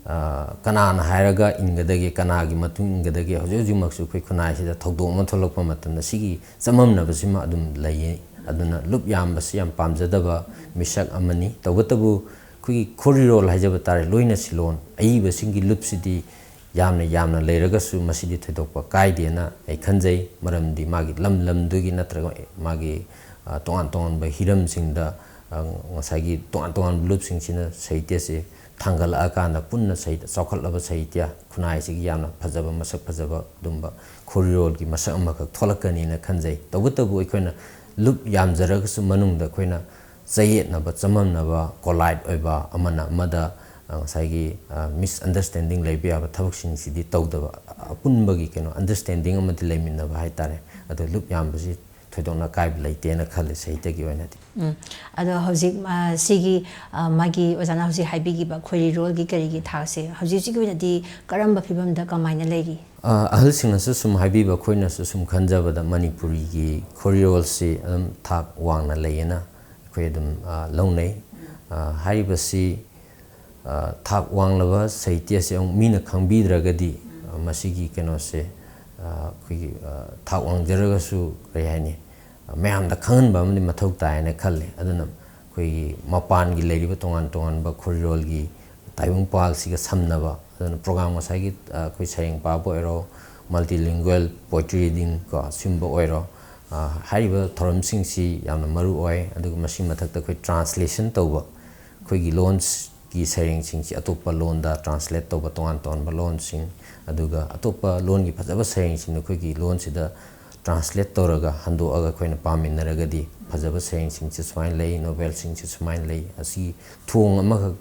ꯑ, ꯀꯅꯥꯅ ꯍꯥꯏꯔꯒ ꯏꯟꯒꯗꯒꯦ, ꯀꯅꯥꯒꯤ ꯃꯇꯨꯡ ꯏꯟꯒꯗꯒꯦ? ꯍꯧꯖꯤꯛ ꯍꯧꯖꯤꯛꯃꯛꯁꯨ ꯑꯩꯈꯣꯏ ꯈꯨꯟꯅꯥꯏꯁꯤꯗ ꯊꯧꯗꯣꯛ ꯑꯃ ꯊꯣꯛꯂꯛꯄ ꯃꯇꯝꯗ ꯁꯤꯒꯤ ꯆꯃꯝꯅꯕꯁꯤꯃ ꯑꯗꯨꯝ ꯂꯩꯌꯦ꯫ ꯑꯗꯨꯅ ꯂꯨꯞ ꯌꯥꯝꯕꯁꯤ ꯌꯥꯝ ꯄꯥꯝꯖꯗꯕ ꯃꯤꯁꯛ ꯑꯃꯅꯤ꯫ ꯇꯧꯕꯇꯕꯨ ꯑꯩꯈꯣꯏꯒꯤ ꯈꯣꯔꯤꯔꯣꯜ ꯍꯥꯏꯖꯕ ꯇꯥꯔꯦ, ꯂꯣꯏꯅ ꯁꯤꯂꯣꯟ ꯑꯏꯕꯁꯤꯡꯒꯤ ꯂꯨꯞꯁꯤꯗꯤ ꯌꯥꯝꯅ ꯌꯥꯝꯅ ꯂꯩꯔꯒꯁꯨ ꯃꯁꯤꯗꯤ ꯊꯣꯏꯗꯣꯛꯄ ꯀꯥꯏꯗꯦꯅ ꯑꯩ ꯈꯟꯖꯩ꯫ ꯃꯔꯝꯗꯤ ꯃꯥꯒꯤ ꯂꯝ ꯂꯝꯗꯨꯒꯤ ꯅꯠꯇ꯭ꯔꯒ ꯃꯥꯒꯤ, ꯑ, ꯇꯣꯉꯥꯟ ꯇꯣꯉꯥꯟꯕ ꯍꯤꯔꯝꯁꯤꯡꯗ, ꯑ, ꯉꯁꯥꯏꯒꯤ ꯇꯣꯉꯥꯟ ꯇꯣꯉꯥꯟꯕ ꯂꯨꯞꯁꯤꯡꯁꯤꯅ ꯁꯥꯍꯤꯇ꯭ꯌꯁꯦ ꯊꯥꯡꯒꯠꯂꯛꯑꯀꯥꯟꯗ ꯄꯨꯟꯅ ꯁꯥꯍꯤꯇ꯭ꯌ, ꯆꯥꯎꯈꯠꯂꯕ ꯁꯥꯍꯤꯇ꯭ꯌ, ꯈꯨꯟꯅꯥꯏꯁꯤꯒꯤ ꯌꯥꯝꯅ ꯐꯖꯕ, ꯃꯁꯛ ꯐꯖꯕ ꯑꯗꯨꯝꯕ ꯈꯣꯔꯤꯔꯣꯜꯒꯤ ꯃꯁꯛ ꯑꯃꯈꯛ ꯊꯣꯛꯂꯛꯀꯅꯤꯅ ꯈꯟꯖꯩ꯫ ꯇꯧꯕꯇꯕꯨ ꯑꯩꯈꯣꯏꯅ ꯂꯨꯞ ꯌꯥꯝꯖꯔꯒꯁꯨ ꯃꯅꯨꯡꯗ ꯑꯩꯈꯣꯏꯅ ꯆꯌꯦꯠꯅꯕ, ꯆꯃꯝꯅꯕ, ꯀꯣꯂꯥꯏꯠ ꯑꯣꯏꯕ, ꯑꯃꯅ ꯑꯃꯗ, ꯑ, ꯉꯁꯥꯏꯒꯤ, ꯑ, misunderstanding ꯂꯩꯕ ꯌꯥꯕ ꯊꯕꯛꯁꯤꯡꯁꯤꯗꯤ ꯇꯧꯗꯕ, ꯑꯄꯨꯟꯕꯒꯤ ꯀꯩꯅꯣ understanding ꯑꯃꯗꯤ ꯂꯩꯃꯤꯟꯅꯕ ꯍꯥꯏꯇꯥꯔꯦ꯫ ꯑꯗꯣ ꯂꯨꯞ ꯌꯥꯝꯕꯁꯤ ꯊꯣꯏꯗꯣꯛꯅ ꯑꯀꯥꯏꯕ ꯂꯩꯇꯦꯅ ꯈꯜꯂꯤ ꯁꯥꯍꯤꯇ꯭ꯌꯒꯤ ꯑꯣꯏꯅꯗꯤ꯫ ꯎꯝ꯫ ꯑꯗꯣ ꯍꯧꯖꯤꯛ, ꯑ, ꯁꯤꯒꯤ, ꯑ, ꯃꯥꯒꯤ ꯑꯣꯖꯥꯅ ꯍꯧꯖꯤꯛ ꯍꯥꯏꯕꯤꯈꯤꯕ ꯈꯣꯔꯤꯔꯣꯜꯒꯤ ꯀꯔꯤꯒꯤ ꯊꯥꯛꯁꯦ ꯍꯧꯖꯤꯛ ꯍꯧꯖꯤꯛꯀꯤ ꯑꯣꯏꯅꯗꯤ ꯀꯔꯝꯕ ꯐꯤꯕꯝꯗ ꯀꯃꯥꯏꯅ ꯂꯩꯔꯤ? ꯑ, ꯑꯍꯜꯁꯤꯡꯅꯁꯨ ꯁꯨꯝ ꯍꯥꯏꯕꯤꯕ, ꯑꯩꯈꯣꯏꯅꯁꯨ ꯁꯨꯝ ꯈꯟꯖꯕꯗ ꯃꯅꯤꯄꯨꯔꯤꯒꯤ ꯈꯣꯔꯤꯔꯣꯜꯁꯤ ꯑꯗꯨꯝ ꯊꯥꯛ ꯋꯥꯡꯅ ꯂꯩꯌꯦꯅ ꯑꯩꯈꯣꯏ ꯑꯗꯨꯝ, ꯑ, ꯂꯧꯅꯩ꯫ ꯑ, ꯍꯥꯏꯔꯤꯕꯁꯤ, ꯑ, ꯊꯥꯛ ꯋꯥꯡꯂꯕ ꯁꯥꯍꯤꯇ꯭ꯌꯁꯦ ꯑꯃꯨꯛ ꯃꯤꯅ ꯈꯪꯕꯤꯗ꯭ꯔꯒꯗꯤ, ꯑ, ꯃꯁꯤꯒꯤ ꯀꯩꯅꯣꯁꯦ, ꯑ, ꯑꯩꯈꯣꯏꯒꯤ, ꯑ, ꯊꯥꯛ ꯋꯥꯡꯖꯔꯒꯁꯨ, ꯀꯔꯤ ꯍꯥꯏꯅꯤ, ꯑ, ꯃꯌꯥꯝꯗ ꯈꯪꯍꯟꯕ ꯑꯃꯗꯤ ꯃꯊꯧ ꯇꯥꯏꯅ ꯈꯜꯂꯤ꯫ ꯑꯗꯨꯅ ꯑꯩꯈꯣꯏꯒꯤ ꯃꯄꯥꯟꯒꯤ ꯂꯩꯔꯤꯕ ꯇꯣꯉꯥꯟ ꯇꯣꯉꯥꯟꯕ ꯈꯣꯔꯤꯔꯣꯜꯒꯤ ꯇꯥꯏꯕꯪꯄꯥꯜꯁꯤꯒ ꯁꯝꯅꯕ, ꯑꯗꯨꯅ program ꯉꯁꯥꯏꯒꯤ, ꯑ, ꯑꯩꯈꯣꯏ ꯁꯩꯔꯦꯡ ꯄꯥꯕ ꯑꯣꯏꯔꯣ, multilingual poetry reading ꯀꯣ, ꯁꯤꯒꯨꯝꯕ ꯑꯣꯏꯔꯣ, ꯑ, ꯍꯥꯏꯔꯤꯕ ꯊꯧꯔꯝꯁꯤꯡꯁꯤ ꯌꯥꯝꯅ ꯃꯔꯨ ꯑꯣꯏ꯫ ꯑꯗꯨꯒ ꯃꯁꯤꯒꯤ ꯃꯊꯛꯇ ꯑꯩꯈꯣꯏ translation ꯇꯧꯕ, ꯑꯩꯈꯣꯏꯒꯤ ꯂꯣꯟ ꯒꯤ ꯁꯩꯔꯦꯡꯁꯤꯡꯁꯤ ꯑꯇꯣꯞꯄ ꯂꯣꯟꯗ translate ꯇꯧꯕ, ꯇꯣꯉꯥꯟ ꯇꯣꯉꯥꯟꯕ ꯂꯣꯟꯁꯤꯡ, ꯑꯗꯨꯒ ꯑꯇꯣꯞꯄ ꯂꯣꯟꯒꯤ ꯐꯖꯕ ꯁꯩꯔꯦꯡꯁꯤꯡ ꯑꯩꯈꯣꯏꯒꯤ ꯂꯣꯟꯁꯤꯗ translate ꯇꯧꯔꯒ ꯍꯟꯗꯣꯛꯑꯒ ꯑꯩꯈꯣꯏꯅ ꯄꯥꯃꯤꯟꯅꯔꯒꯗꯤ ꯐꯖꯕ ꯁꯩꯔꯦꯡꯁꯤꯡꯁꯦ ꯁꯨꯃꯥꯏꯅ ꯂꯩ, ꯅꯣꯕꯦꯜꯁꯤꯡꯁꯦ ꯁꯨꯃꯥꯏꯅ ꯂꯩ, ꯑꯁꯤ ꯊꯣꯡ ꯑꯃꯈꯛ,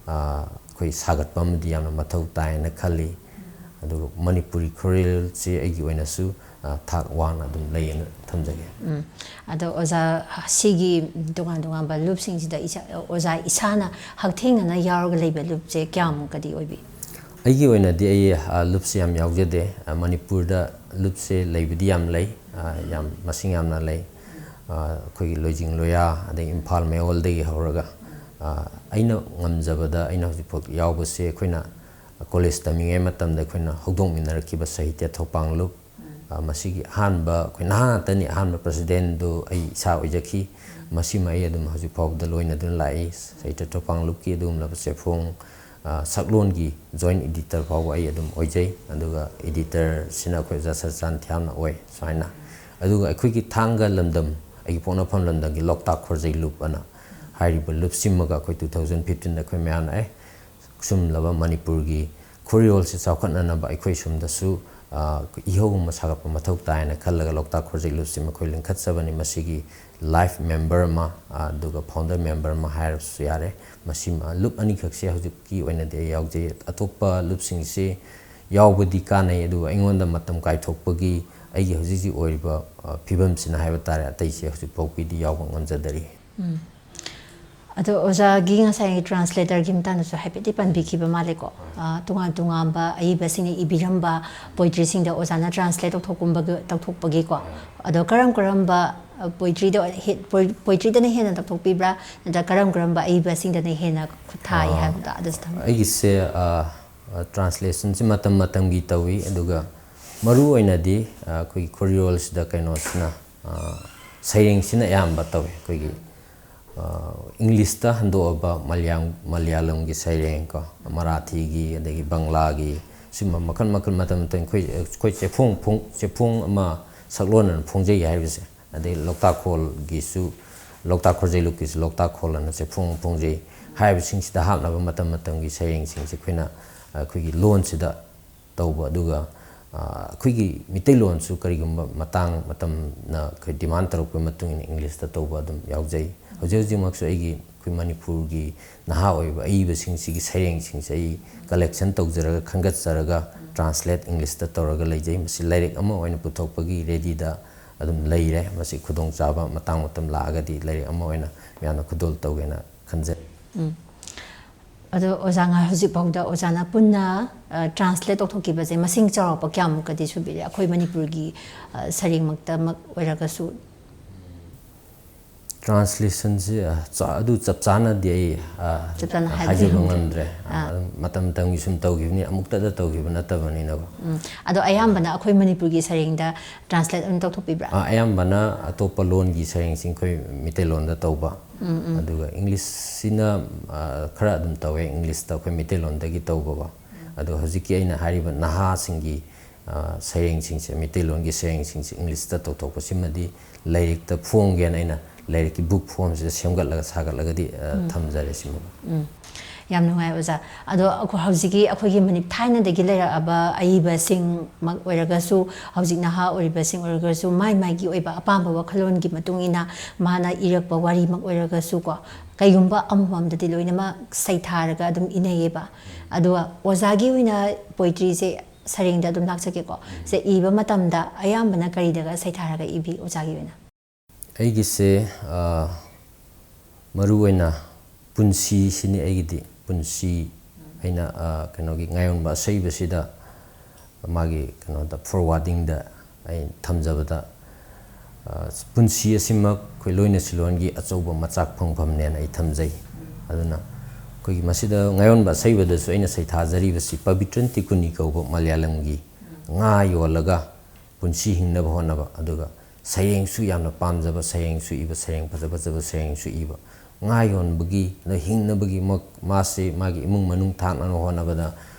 ꯑ, ꯑꯩꯈꯣꯏ ꯁꯥꯒꯠꯄ ꯑꯃꯗꯤ ꯌꯥꯝꯅ ꯃꯊꯧ ꯇꯥꯏꯅ ꯈꯜꯂꯤ꯫ ꯑꯗꯨꯒ ꯃꯅꯤꯄꯨꯔꯤ ꯈꯣꯔꯤꯌꯦꯜꯁꯦ ꯑꯩꯒꯤ ꯑꯣꯏꯅꯁꯨ, ꯑ, ꯊꯥꯛ ꯋꯥꯡꯅ ꯑꯗꯨꯝ ꯂꯩꯌꯦꯅ ꯊꯝꯖꯒꯦ꯫ ꯎꯝ꯫ ꯑꯗꯣ ꯑꯣꯖꯥ, ꯁꯤꯒꯤ ꯇꯣꯉꯥꯟ ꯇꯣꯉꯥꯟꯕ ꯂꯨꯞꯁꯤꯡꯁꯤꯗ ꯏꯁꯥ, ꯑꯣꯖꯥ ꯏꯁꯥꯅ ꯍꯛꯊꯦꯡꯅꯅ ꯌꯥꯎꯔꯒ ꯂꯩꯕ ꯂꯨꯞꯁꯦ ꯀꯌꯥꯃꯨꯛꯀꯗꯤ ꯑꯣꯏꯕꯤ? ꯑꯩꯒꯤ ꯑꯣꯏꯅꯗꯤ ꯑꯩ, ꯑ, ꯂꯨꯞꯁꯦ ꯌꯥꯝ ꯌꯥꯎꯖꯗꯦ꯫ ꯑ, ꯃꯅꯤꯄꯨꯔꯗ ꯂꯨꯞꯁꯦ ꯂꯩꯕꯗꯤ ꯌꯥꯝ ꯂꯩ, ꯑ, ꯌꯥꯝ ꯃꯁꯤꯡ ꯌꯥꯝꯅ ꯂꯩ꯫ ꯑ, ꯑꯩꯈꯣꯏꯒꯤ ꯂꯣꯏꯖꯤꯡ ꯂꯣꯌꯥ, ꯑꯗꯩ ꯏꯝꯐꯥꯜ ꯃꯌꯣꯜꯗꯒꯤ ꯍꯧꯔꯒ, ꯑ, ꯑꯩꯅ ꯉꯝꯖꯕꯗ ꯑꯩꯅ ꯍꯧꯖꯤꯛꯐꯥꯎ ꯌꯥꯎꯕꯁꯦ ꯑꯩꯈꯣꯏꯅ ꯀꯣꯂꯦꯖ ꯇꯝꯃꯤꯉꯩ ꯃꯇꯝꯗ ꯑꯩꯈꯣꯏꯅ ꯍꯧꯗꯣꯛꯃꯤꯟꯅꯔꯛꯈꯤꯕ ꯁꯥꯍꯤꯇ꯭ꯌ ꯊꯧꯄꯥꯡ ꯂꯨꯞ, ꯑ, ꯃꯁꯤꯒꯤ ꯑꯍꯥꯟꯕ, ꯑꯩꯈꯣꯏ ꯅꯍꯥ ꯉꯥꯛꯇꯅꯤ, ꯑꯍꯥꯟꯕ ꯄ꯭ꯔꯁꯤꯗꯦꯟꯗꯨ ꯑꯩ ꯏꯁꯥ ꯑꯣꯏꯖꯈꯤ꯫ ꯃꯁꯤꯃ ꯑꯩ ꯑꯗꯨꯝ ꯍꯧꯖꯤꯛ ꯐꯥꯎꯕꯗ ꯂꯣꯏꯅꯗꯨꯅ ꯂꯥꯛꯏ꯫ ꯁꯥꯍꯤꯇ꯭ꯌ ꯊꯧꯄꯥꯡ ꯂꯨꯞꯀꯤ ꯑꯗꯨꯒꯨꯝꯂꯕ ꯆꯦꯐꯣꯡ, ꯑ, ꯁꯛꯂꯣꯟꯒꯤ joint editor ꯐꯥꯎꯕ ꯑꯩ ꯑꯗꯨꯝ ꯑꯣꯏꯖꯩ꯫ ꯑꯗꯨꯒ editorꯁꯤꯅ ꯑꯩꯈꯣꯏ ꯑꯣꯖꯥ ꯁꯆꯥꯟ ꯊꯤꯌꯥꯝꯅ ꯑꯣꯏ ꯁꯨꯃꯥꯏꯅ꯫ ꯑꯗꯨꯒ ꯑꯩꯈꯣꯏꯒꯤ ꯊꯥꯡꯒ ꯂꯝꯗꯝ, ꯑꯩꯒꯤ ꯄꯣꯛꯅꯐꯝ ꯂꯝꯗꯝꯒꯤ ꯂꯣꯛꯇꯥꯛ ꯈꯣꯔꯖꯩ ꯂꯨꯞ ꯑꯅ ꯍꯥꯏꯔꯤꯕ ꯂꯨꯞꯁꯤꯃꯒ ꯑꯩꯈꯣꯏ two thousand fifteenꯗ ꯑꯩꯈꯣꯏ ꯃꯌꯥꯝꯅ, ꯑꯦ, ꯁꯨꯝꯂꯕ ꯃꯅꯤꯄꯨꯔꯒꯤ ꯈꯣꯔꯤꯌꯣꯜꯁꯦ ꯆꯥꯎꯈꯠꯅꯅꯕ ꯑꯩꯈꯣꯏ ꯁꯣꯝꯗꯁꯨ, ꯑ, ꯏꯍꯧ ꯑꯃ ꯁꯥꯒꯠꯄ ꯃꯊꯧ ꯇꯥꯏꯅ ꯈꯜꯂꯒ ꯂꯣꯛꯇꯥꯛ ꯈꯣꯔꯖꯩ ꯂꯨꯞꯁꯤꯃ ꯑꯩꯈꯣꯏ ꯂꯤꯡꯈꯠꯆꯕꯅꯤ꯫ ꯃꯁꯤꯒꯤ life member ꯑꯃ, ꯑ, ꯑꯗꯨꯒ founder member ꯑꯃ ꯍꯥꯏꯔꯕꯁꯨ ꯌꯥꯔꯦ꯫ ꯃꯁꯤꯃ ꯂꯨꯞ ꯑꯅꯤꯈꯛꯁꯦ ꯍꯧꯖꯤꯛꯀꯤ ꯑꯣꯏꯅꯗꯤ ꯑꯩ ꯌꯥꯎꯖꯩ꯫ ꯑꯇꯣꯞꯄ ꯂꯨꯞꯁꯤꯡꯁꯤ ꯌꯥꯎꯕꯗꯤ ꯀꯥꯟꯅꯩ, ꯑꯗꯨꯒ ꯑꯩꯉꯣꯟꯗ ꯃꯇꯝ ꯀꯥꯏꯊꯣꯛꯄꯒꯤ ꯑꯩꯒꯤ ꯍꯧꯖꯤꯛ ꯍꯧꯖꯤꯛ ꯑꯣꯏꯔꯤꯕ, ꯑ, ꯐꯤꯕꯝꯁꯤꯅ ꯍꯥꯏꯕ ꯇꯥꯔꯦ, ꯑꯇꯩꯁꯦ ꯍꯧꯖꯤꯛ ꯐꯥꯎꯕꯒꯤꯗꯤ ꯌꯥꯎꯕ ꯉꯝꯖꯗꯔꯤ꯫ ꯑꯗꯣ ꯑꯣꯖꯥꯒꯤ ꯉꯁꯥꯏ translatorꯒꯤ ꯃꯇꯥꯡꯗꯁꯨ ꯍꯥꯏꯐꯦꯠꯇꯤ ꯄꯟꯕꯤꯈꯤꯕ ꯃꯥꯜꯂꯦꯀꯣ꯫ ꯑ, ꯇꯣꯉꯥꯟ ꯇꯣꯉꯥꯟꯕ ꯑꯏꯕꯁꯤꯡꯅ ꯏꯕꯤꯔꯝꯕ poetryꯁꯤꯡꯗ ꯑꯣꯖꯥꯅ translate ꯇꯧꯊꯣꯛꯀꯨꯝꯕꯒ-, ꯇꯧꯊꯣꯛꯄꯒꯤꯀꯣ꯫ ꯑꯗꯣ ꯀꯔꯝ ꯀꯔꯝꯕ, ꯑ, poetryꯗ ꯍꯦ-, poe-, poetryꯗꯅ ꯍꯦꯟꯅ ꯇꯧꯊꯣꯛꯄꯤꯕ꯭ꯔꯥ, ꯅꯠꯇ꯭ꯔꯒ ꯀꯔꯝ ꯀꯔꯝꯕ ꯑꯏꯕꯁꯤꯡꯗꯅ ꯍꯦꯟꯅ ꯈꯨꯠ ꯊꯥꯏ ꯑꯥ, ꯍꯥꯏꯕꯗꯣ ꯑꯗꯨꯁꯨ ꯊꯝꯕꯤꯌꯨ꯫ ꯑꯩꯒꯤꯁꯦ, ꯑ, ꯑ, translationꯁꯤ ꯃꯇꯝ ꯃꯇꯝꯒꯤ ꯇꯧꯏ, ꯑꯗꯨꯒ ꯃꯔꯨ ꯑꯣꯏꯅꯗꯤ, ꯑ, ꯑꯩꯈꯣꯏꯒꯤ ꯈꯣꯔꯤꯌꯣꯜꯁꯤꯗ ꯀꯩꯅꯣꯁꯤꯅ, ꯑ, ꯁꯩꯔꯦꯡꯁꯤꯅ ꯑꯌꯥꯝꯕ ꯇꯧꯏ꯫ ꯑꯩꯈꯣꯏꯒꯤ, ꯑ, Englishꯇ ꯍꯟꯗꯣꯛꯑꯕ ꯃꯂꯌꯥꯝ-, ꯃꯂꯌꯥꯂꯝꯒꯤ ꯁꯩꯔꯦꯡ ꯀꯣ, ꯃꯔꯥꯊꯤꯒꯤ, ꯑꯗꯒꯤ ꯕꯪꯂꯥꯒꯤ, ꯁꯤꯒꯨꯝꯕ ꯃꯈꯜ ꯃꯈꯜ ꯃꯇꯝ ꯃꯇꯝ ꯑꯩꯈꯣꯏ, ꯑꯩꯈꯣꯏ ꯆꯦꯐꯣꯡ ꯐꯣꯡ-, ꯆꯦꯐꯣꯡ ꯑꯃ ꯁꯛꯂꯣꯟ ꯑꯅ ꯐꯣꯡꯖꯩ ꯍꯥꯏꯔꯤꯕꯁꯦ꯫ ꯑꯗꯩ ꯂꯣꯛꯇꯥꯛ ꯈꯣꯜꯒꯤꯁꯨ, ꯂꯣꯛꯇꯥꯛ ꯈꯣꯔꯖꯩ ꯂꯨꯞꯀꯤꯁꯨ ꯂꯣꯛꯇꯥꯛ ꯈꯣꯜ ꯑꯅ ꯆꯦꯐꯣꯡ ꯑꯃ ꯐꯣꯡꯖꯩ꯫ ꯍꯥꯏꯔꯤꯕꯁꯤꯡꯁꯤꯗ ꯍꯥꯞꯅꯕ ꯃꯇꯝ ꯃꯇꯝꯒꯤ ꯁꯩꯔꯦꯡꯁꯤꯡꯁꯦ ꯑꯩꯈꯣꯏꯅ, ꯑ, ꯑꯩꯈꯣꯏꯒꯤ ꯂꯣꯟꯁꯤꯗ ꯇꯧꯕ, ꯑꯗꯨꯒ, ꯑ, ꯑꯩꯈꯣꯏꯒꯤ ꯃꯤꯇꯩꯂꯣꯟꯁꯨ ꯀꯔꯤꯒꯨꯝꯕ ꯃꯇꯥꯡ ꯃꯇꯝꯅ ꯑꯩꯈꯣꯏ demand ꯇꯧꯔꯛꯄꯒꯤ ꯃꯇꯨꯡ ꯏꯟꯅ English ꯇ ꯇꯧꯕ ꯑꯗꯨꯝ ꯌꯥꯎꯖꯩ꯫ ꯍꯧꯖꯤꯛ ꯍꯧꯖꯤꯛꯃꯛꯁꯨ ꯑꯩꯒꯤ, ꯑꯩꯈꯣꯏ ꯃꯅꯤꯄꯨꯔꯒꯤ ꯅꯍꯥ ꯑꯣꯏꯕ ꯑꯏꯕꯁꯤꯡꯁꯤꯒꯤ ꯁꯩꯔꯦꯡꯁꯤꯡꯁꯦ ꯑꯩ collection ꯇꯧꯖꯔꯒ, ꯈꯟꯒꯠꯆꯔꯒ, translate English ꯇ ꯇꯧꯔꯒ ꯂꯩꯖꯩ꯫ ꯃꯁꯤ ꯂꯥꯏꯔꯤꯛ ꯑꯃ ꯑꯣꯏꯅ ꯄꯨꯊꯣꯛꯄꯒꯤ ready ꯗ ꯑꯗꯨꯝ ꯂꯩꯔꯦ꯫ ꯃꯁꯤ ꯈꯨꯗꯣꯡꯆꯥꯕ ꯃꯇꯥꯡ ꯃꯇꯝ ꯂꯥꯛꯑꯒꯗꯤ ꯂꯥꯏꯔꯤꯛ ꯑꯃ ꯑꯣꯏꯅ ꯃꯌꯥꯝꯅ ꯈꯨꯗꯣꯜ ꯇꯧꯒꯦꯅ ꯈꯟꯖꯩ꯫ ꯎꯝ꯫ ꯑꯗꯣ ꯑꯣꯖꯥ, ꯉꯥꯏ-, ꯍꯧꯖꯤꯛ ꯐꯥꯎꯗ ꯑꯣꯖꯥꯅ ꯄꯨꯟꯅ, ꯑ, translate ꯇꯧꯊꯣꯛꯈꯤꯕꯁꯦ ꯃꯁꯤꯡ ꯆꯥꯎꯔꯥꯛꯄ ꯀꯌꯥꯃꯨꯛꯀꯗꯤ ꯁꯨꯕꯤꯔꯦ? ꯑꯩꯈꯣꯏ ꯃꯅꯤꯄꯨꯔꯒꯤ, ꯑ, ꯁꯩꯔꯦꯡꯃꯛꯇꯃꯛ ꯑꯣꯏꯔꯒꯁꯨ꯫ Translation ꯁꯦ, ꯑ, ꯆꯥ-, ꯑꯗꯨ ꯆꯞ ꯆꯥꯅꯗꯤ ꯑꯩ, ꯑ, ꯆꯞ ꯆꯥꯅ ꯍꯥꯏꯕꯗꯤ ꯍꯥꯏꯖꯕ ꯉꯝꯗ꯭ꯔꯦ꯫ ꯉꯝꯗ꯭ꯔꯦ꯫ ꯑ, ꯑꯥ꯫ ꯑꯗꯨꯝ ꯃꯇꯝ ꯃꯇꯝꯒꯤ ꯁꯨꯝ ꯇꯧꯈꯤꯕꯅꯤ, ꯑꯃꯨꯛꯇꯗ ꯇꯧꯈꯤꯕ ꯅꯠꯇꯕꯅꯤꯅꯀꯣ꯫ ꯎꯝ꯫ ꯑꯗꯣ ꯑꯌꯥꯝꯕꯅ ꯑꯩꯈꯣꯏ ꯃꯅꯤꯄꯨꯔꯒꯤ ꯁꯩꯔꯦꯡꯗ translate ꯑꯗꯨꯝ ꯇꯧꯊꯣꯛꯄꯤꯕ꯭ꯔꯥ? ꯑ, ꯑꯌꯥꯝꯕꯅ ꯑꯇꯣꯞꯄ ꯂꯣꯟꯒꯤ ꯁꯩꯔꯦꯡꯁꯤꯡ ꯑꯩꯈꯣꯏ ꯃꯤꯇꯩꯂꯣꯟꯗ ꯇꯧꯕ꯫ ꯎꯝ, ꯎꯝ꯫ ꯑꯗꯨꯒ English ꯁꯤꯅ, ꯑ, ꯈꯔ ꯑꯗꯨꯝ ꯇꯧꯋꯦ, English ꯇ ꯑꯩꯈꯣꯏ ꯃꯤꯇꯩꯂꯣꯟꯗꯒꯤ ꯇꯧꯕꯀꯣ꯫ ꯎꯝ꯫ ꯑꯗꯣ ꯍꯧꯖꯤꯛꯀꯤ ꯑꯩꯅ ꯍꯥꯏꯔꯤꯕ ꯅꯍꯥꯁꯤꯡꯒꯤ, ꯑ, ꯁꯩꯔꯦꯡꯁꯤꯡꯁꯦ, ꯃꯤꯇꯩꯂꯣꯟꯒꯤ ꯁꯩꯔꯦꯡꯁꯤꯡꯁꯦ English ꯇ ꯇꯧꯊꯣꯛꯄꯁꯤꯃꯗꯤ ꯂꯥꯏꯔꯤꯛꯇ ꯐꯣꯡꯒꯦꯅ ꯑꯩꯅ ꯂꯥꯏꯔꯤꯛꯀꯤ book form ꯁꯤꯗ ꯁꯦꯝꯒꯠꯂꯒ ꯁꯥꯒꯠꯂꯒꯗꯤ, ꯑ, ꯎꯝ꯫ ꯊꯝꯖꯔꯦ ꯁꯤꯃ꯫ ꯎꯝ꯫ ꯌꯥꯝ ꯅꯨꯡꯉꯥꯏ ꯑꯣꯖꯥ꯫ ꯑꯗꯣ ꯑꯩꯈꯣꯏ ꯍꯧꯖꯤꯛꯀꯤ ꯑꯩꯈꯣꯏꯒꯤ ꯃꯅꯤ-, ꯊꯥꯏꯅꯗꯒꯤ ꯂꯩꯔꯛꯑꯕ ꯑꯏꯕꯁꯤꯡꯃꯛ ꯑꯣꯏꯔꯒꯁꯨ, ꯍꯧꯖꯤꯛ ꯅꯍꯥ ꯑꯣꯏꯔꯤꯕꯁꯤꯡ ꯑꯣꯏꯔꯒꯁꯨ, ꯃꯥꯏ ꯃꯥꯏꯒꯤ ꯑꯣꯏꯕ ꯑꯄꯥꯝꯕ ꯋꯥꯈꯜꯂꯣꯟꯒꯤ ꯃꯇꯨꯡ ꯏꯟꯅ ꯃꯥꯅ ꯏꯔꯛꯄ ꯋꯥꯔꯤꯃꯛ ꯑꯣꯏꯔꯒꯁꯨꯀꯣ, ꯀꯩꯒꯨꯝꯕ ꯑꯃꯃꯝꯗꯗꯤ ꯂꯣꯏꯅꯃꯛ ꯁꯩꯊꯥꯔꯒ ꯑꯗꯨꯝ ꯏꯅꯩꯌꯦꯕ꯫ ꯑꯗꯨꯒ ꯑꯣꯖꯥꯒꯤ ꯑꯣꯏꯅ poetry ꯁꯦ, ꯁꯩꯔꯦꯡꯗ ꯑꯗꯨꯝ ꯂꯥꯛꯆꯒꯦꯀꯣ, ꯁꯦ ꯏꯕ ꯃꯇꯝꯗ ꯑꯌꯥꯝꯕꯅ ꯀꯔꯤꯗꯒ ꯁꯩꯊꯥꯔꯒ ꯏꯕꯤ ꯑꯣꯖꯥꯒꯤ ꯑꯣꯏꯅ? ꯑꯩꯒꯤꯁꯦ, ꯑ, ꯃꯔꯨ ꯑꯣꯏꯅ ꯄꯨꯟꯁꯤꯁꯤꯅꯤ ꯑꯩꯒꯤꯗꯤ꯫ ꯄꯨꯟꯁꯤ ꯑꯩꯅ, ꯑ, ꯀꯩꯅꯣꯒꯤ ꯉꯥꯏꯌꯣꯟꯕ ꯑꯁꯩꯕꯁꯤꯗ ꯃꯥꯒꯤ ꯀꯩꯅꯣꯗ forwarding ꯗ ꯑꯩ ꯊꯝꯖꯕꯗ, ꯑ, ꯄꯨꯟꯁꯤ ꯑꯁꯤꯃꯛ ꯑꯩꯈꯣꯏ ꯂꯣꯏꯅ ꯁꯤꯂꯣꯟꯒꯤ ꯑꯆꯧꯕ ꯃꯆꯥꯛ ꯐꯪꯐꯝꯅꯦꯅ ꯑꯩ ꯊꯝꯖꯩ꯫ ꯑꯗꯨꯅ ꯑꯩꯈꯣꯏꯒꯤ ꯃꯁꯤꯗ ꯉꯥꯏꯌꯣꯟꯕ ꯑꯁꯩꯕꯗꯁꯨ ꯑꯩꯅ ꯁꯩꯊꯥꯖꯔꯤꯕꯁꯤ ꯄꯕꯤꯇ꯭ꯔꯟ ꯇꯤꯀꯨꯅꯤ ꯀꯧꯕ ꯃꯂꯌꯥꯂꯝꯒꯤ ꯉꯥ ꯌꯣꯜꯂꯒ ꯄꯨꯟꯁꯤ ꯍꯤꯡꯅꯕ ꯍꯣꯠꯅꯕ, ꯑꯗꯨꯒ ꯁꯩꯔꯦꯡꯁꯨ ꯌꯥꯝꯅ ꯄꯥꯝꯖꯕ, ꯁꯩꯔꯦꯡꯁꯨ ꯏꯕ, ꯁꯩꯔꯦꯡ ꯐꯖ ꯐꯖꯕ ꯁꯩꯔꯦꯡꯁꯨ ꯏꯕ, ꯉꯥ ꯌꯣꯟꯕꯒꯤ, ꯑꯗ ꯍꯤꯡꯅꯕꯒꯤ ꯃ-, ꯃꯥꯁꯤ ꯃꯥꯒꯤ ꯏꯃꯨꯡ ꯃꯅꯨꯡ ꯊꯥꯛꯅꯅꯕ ꯍꯣꯠꯅꯕꯗ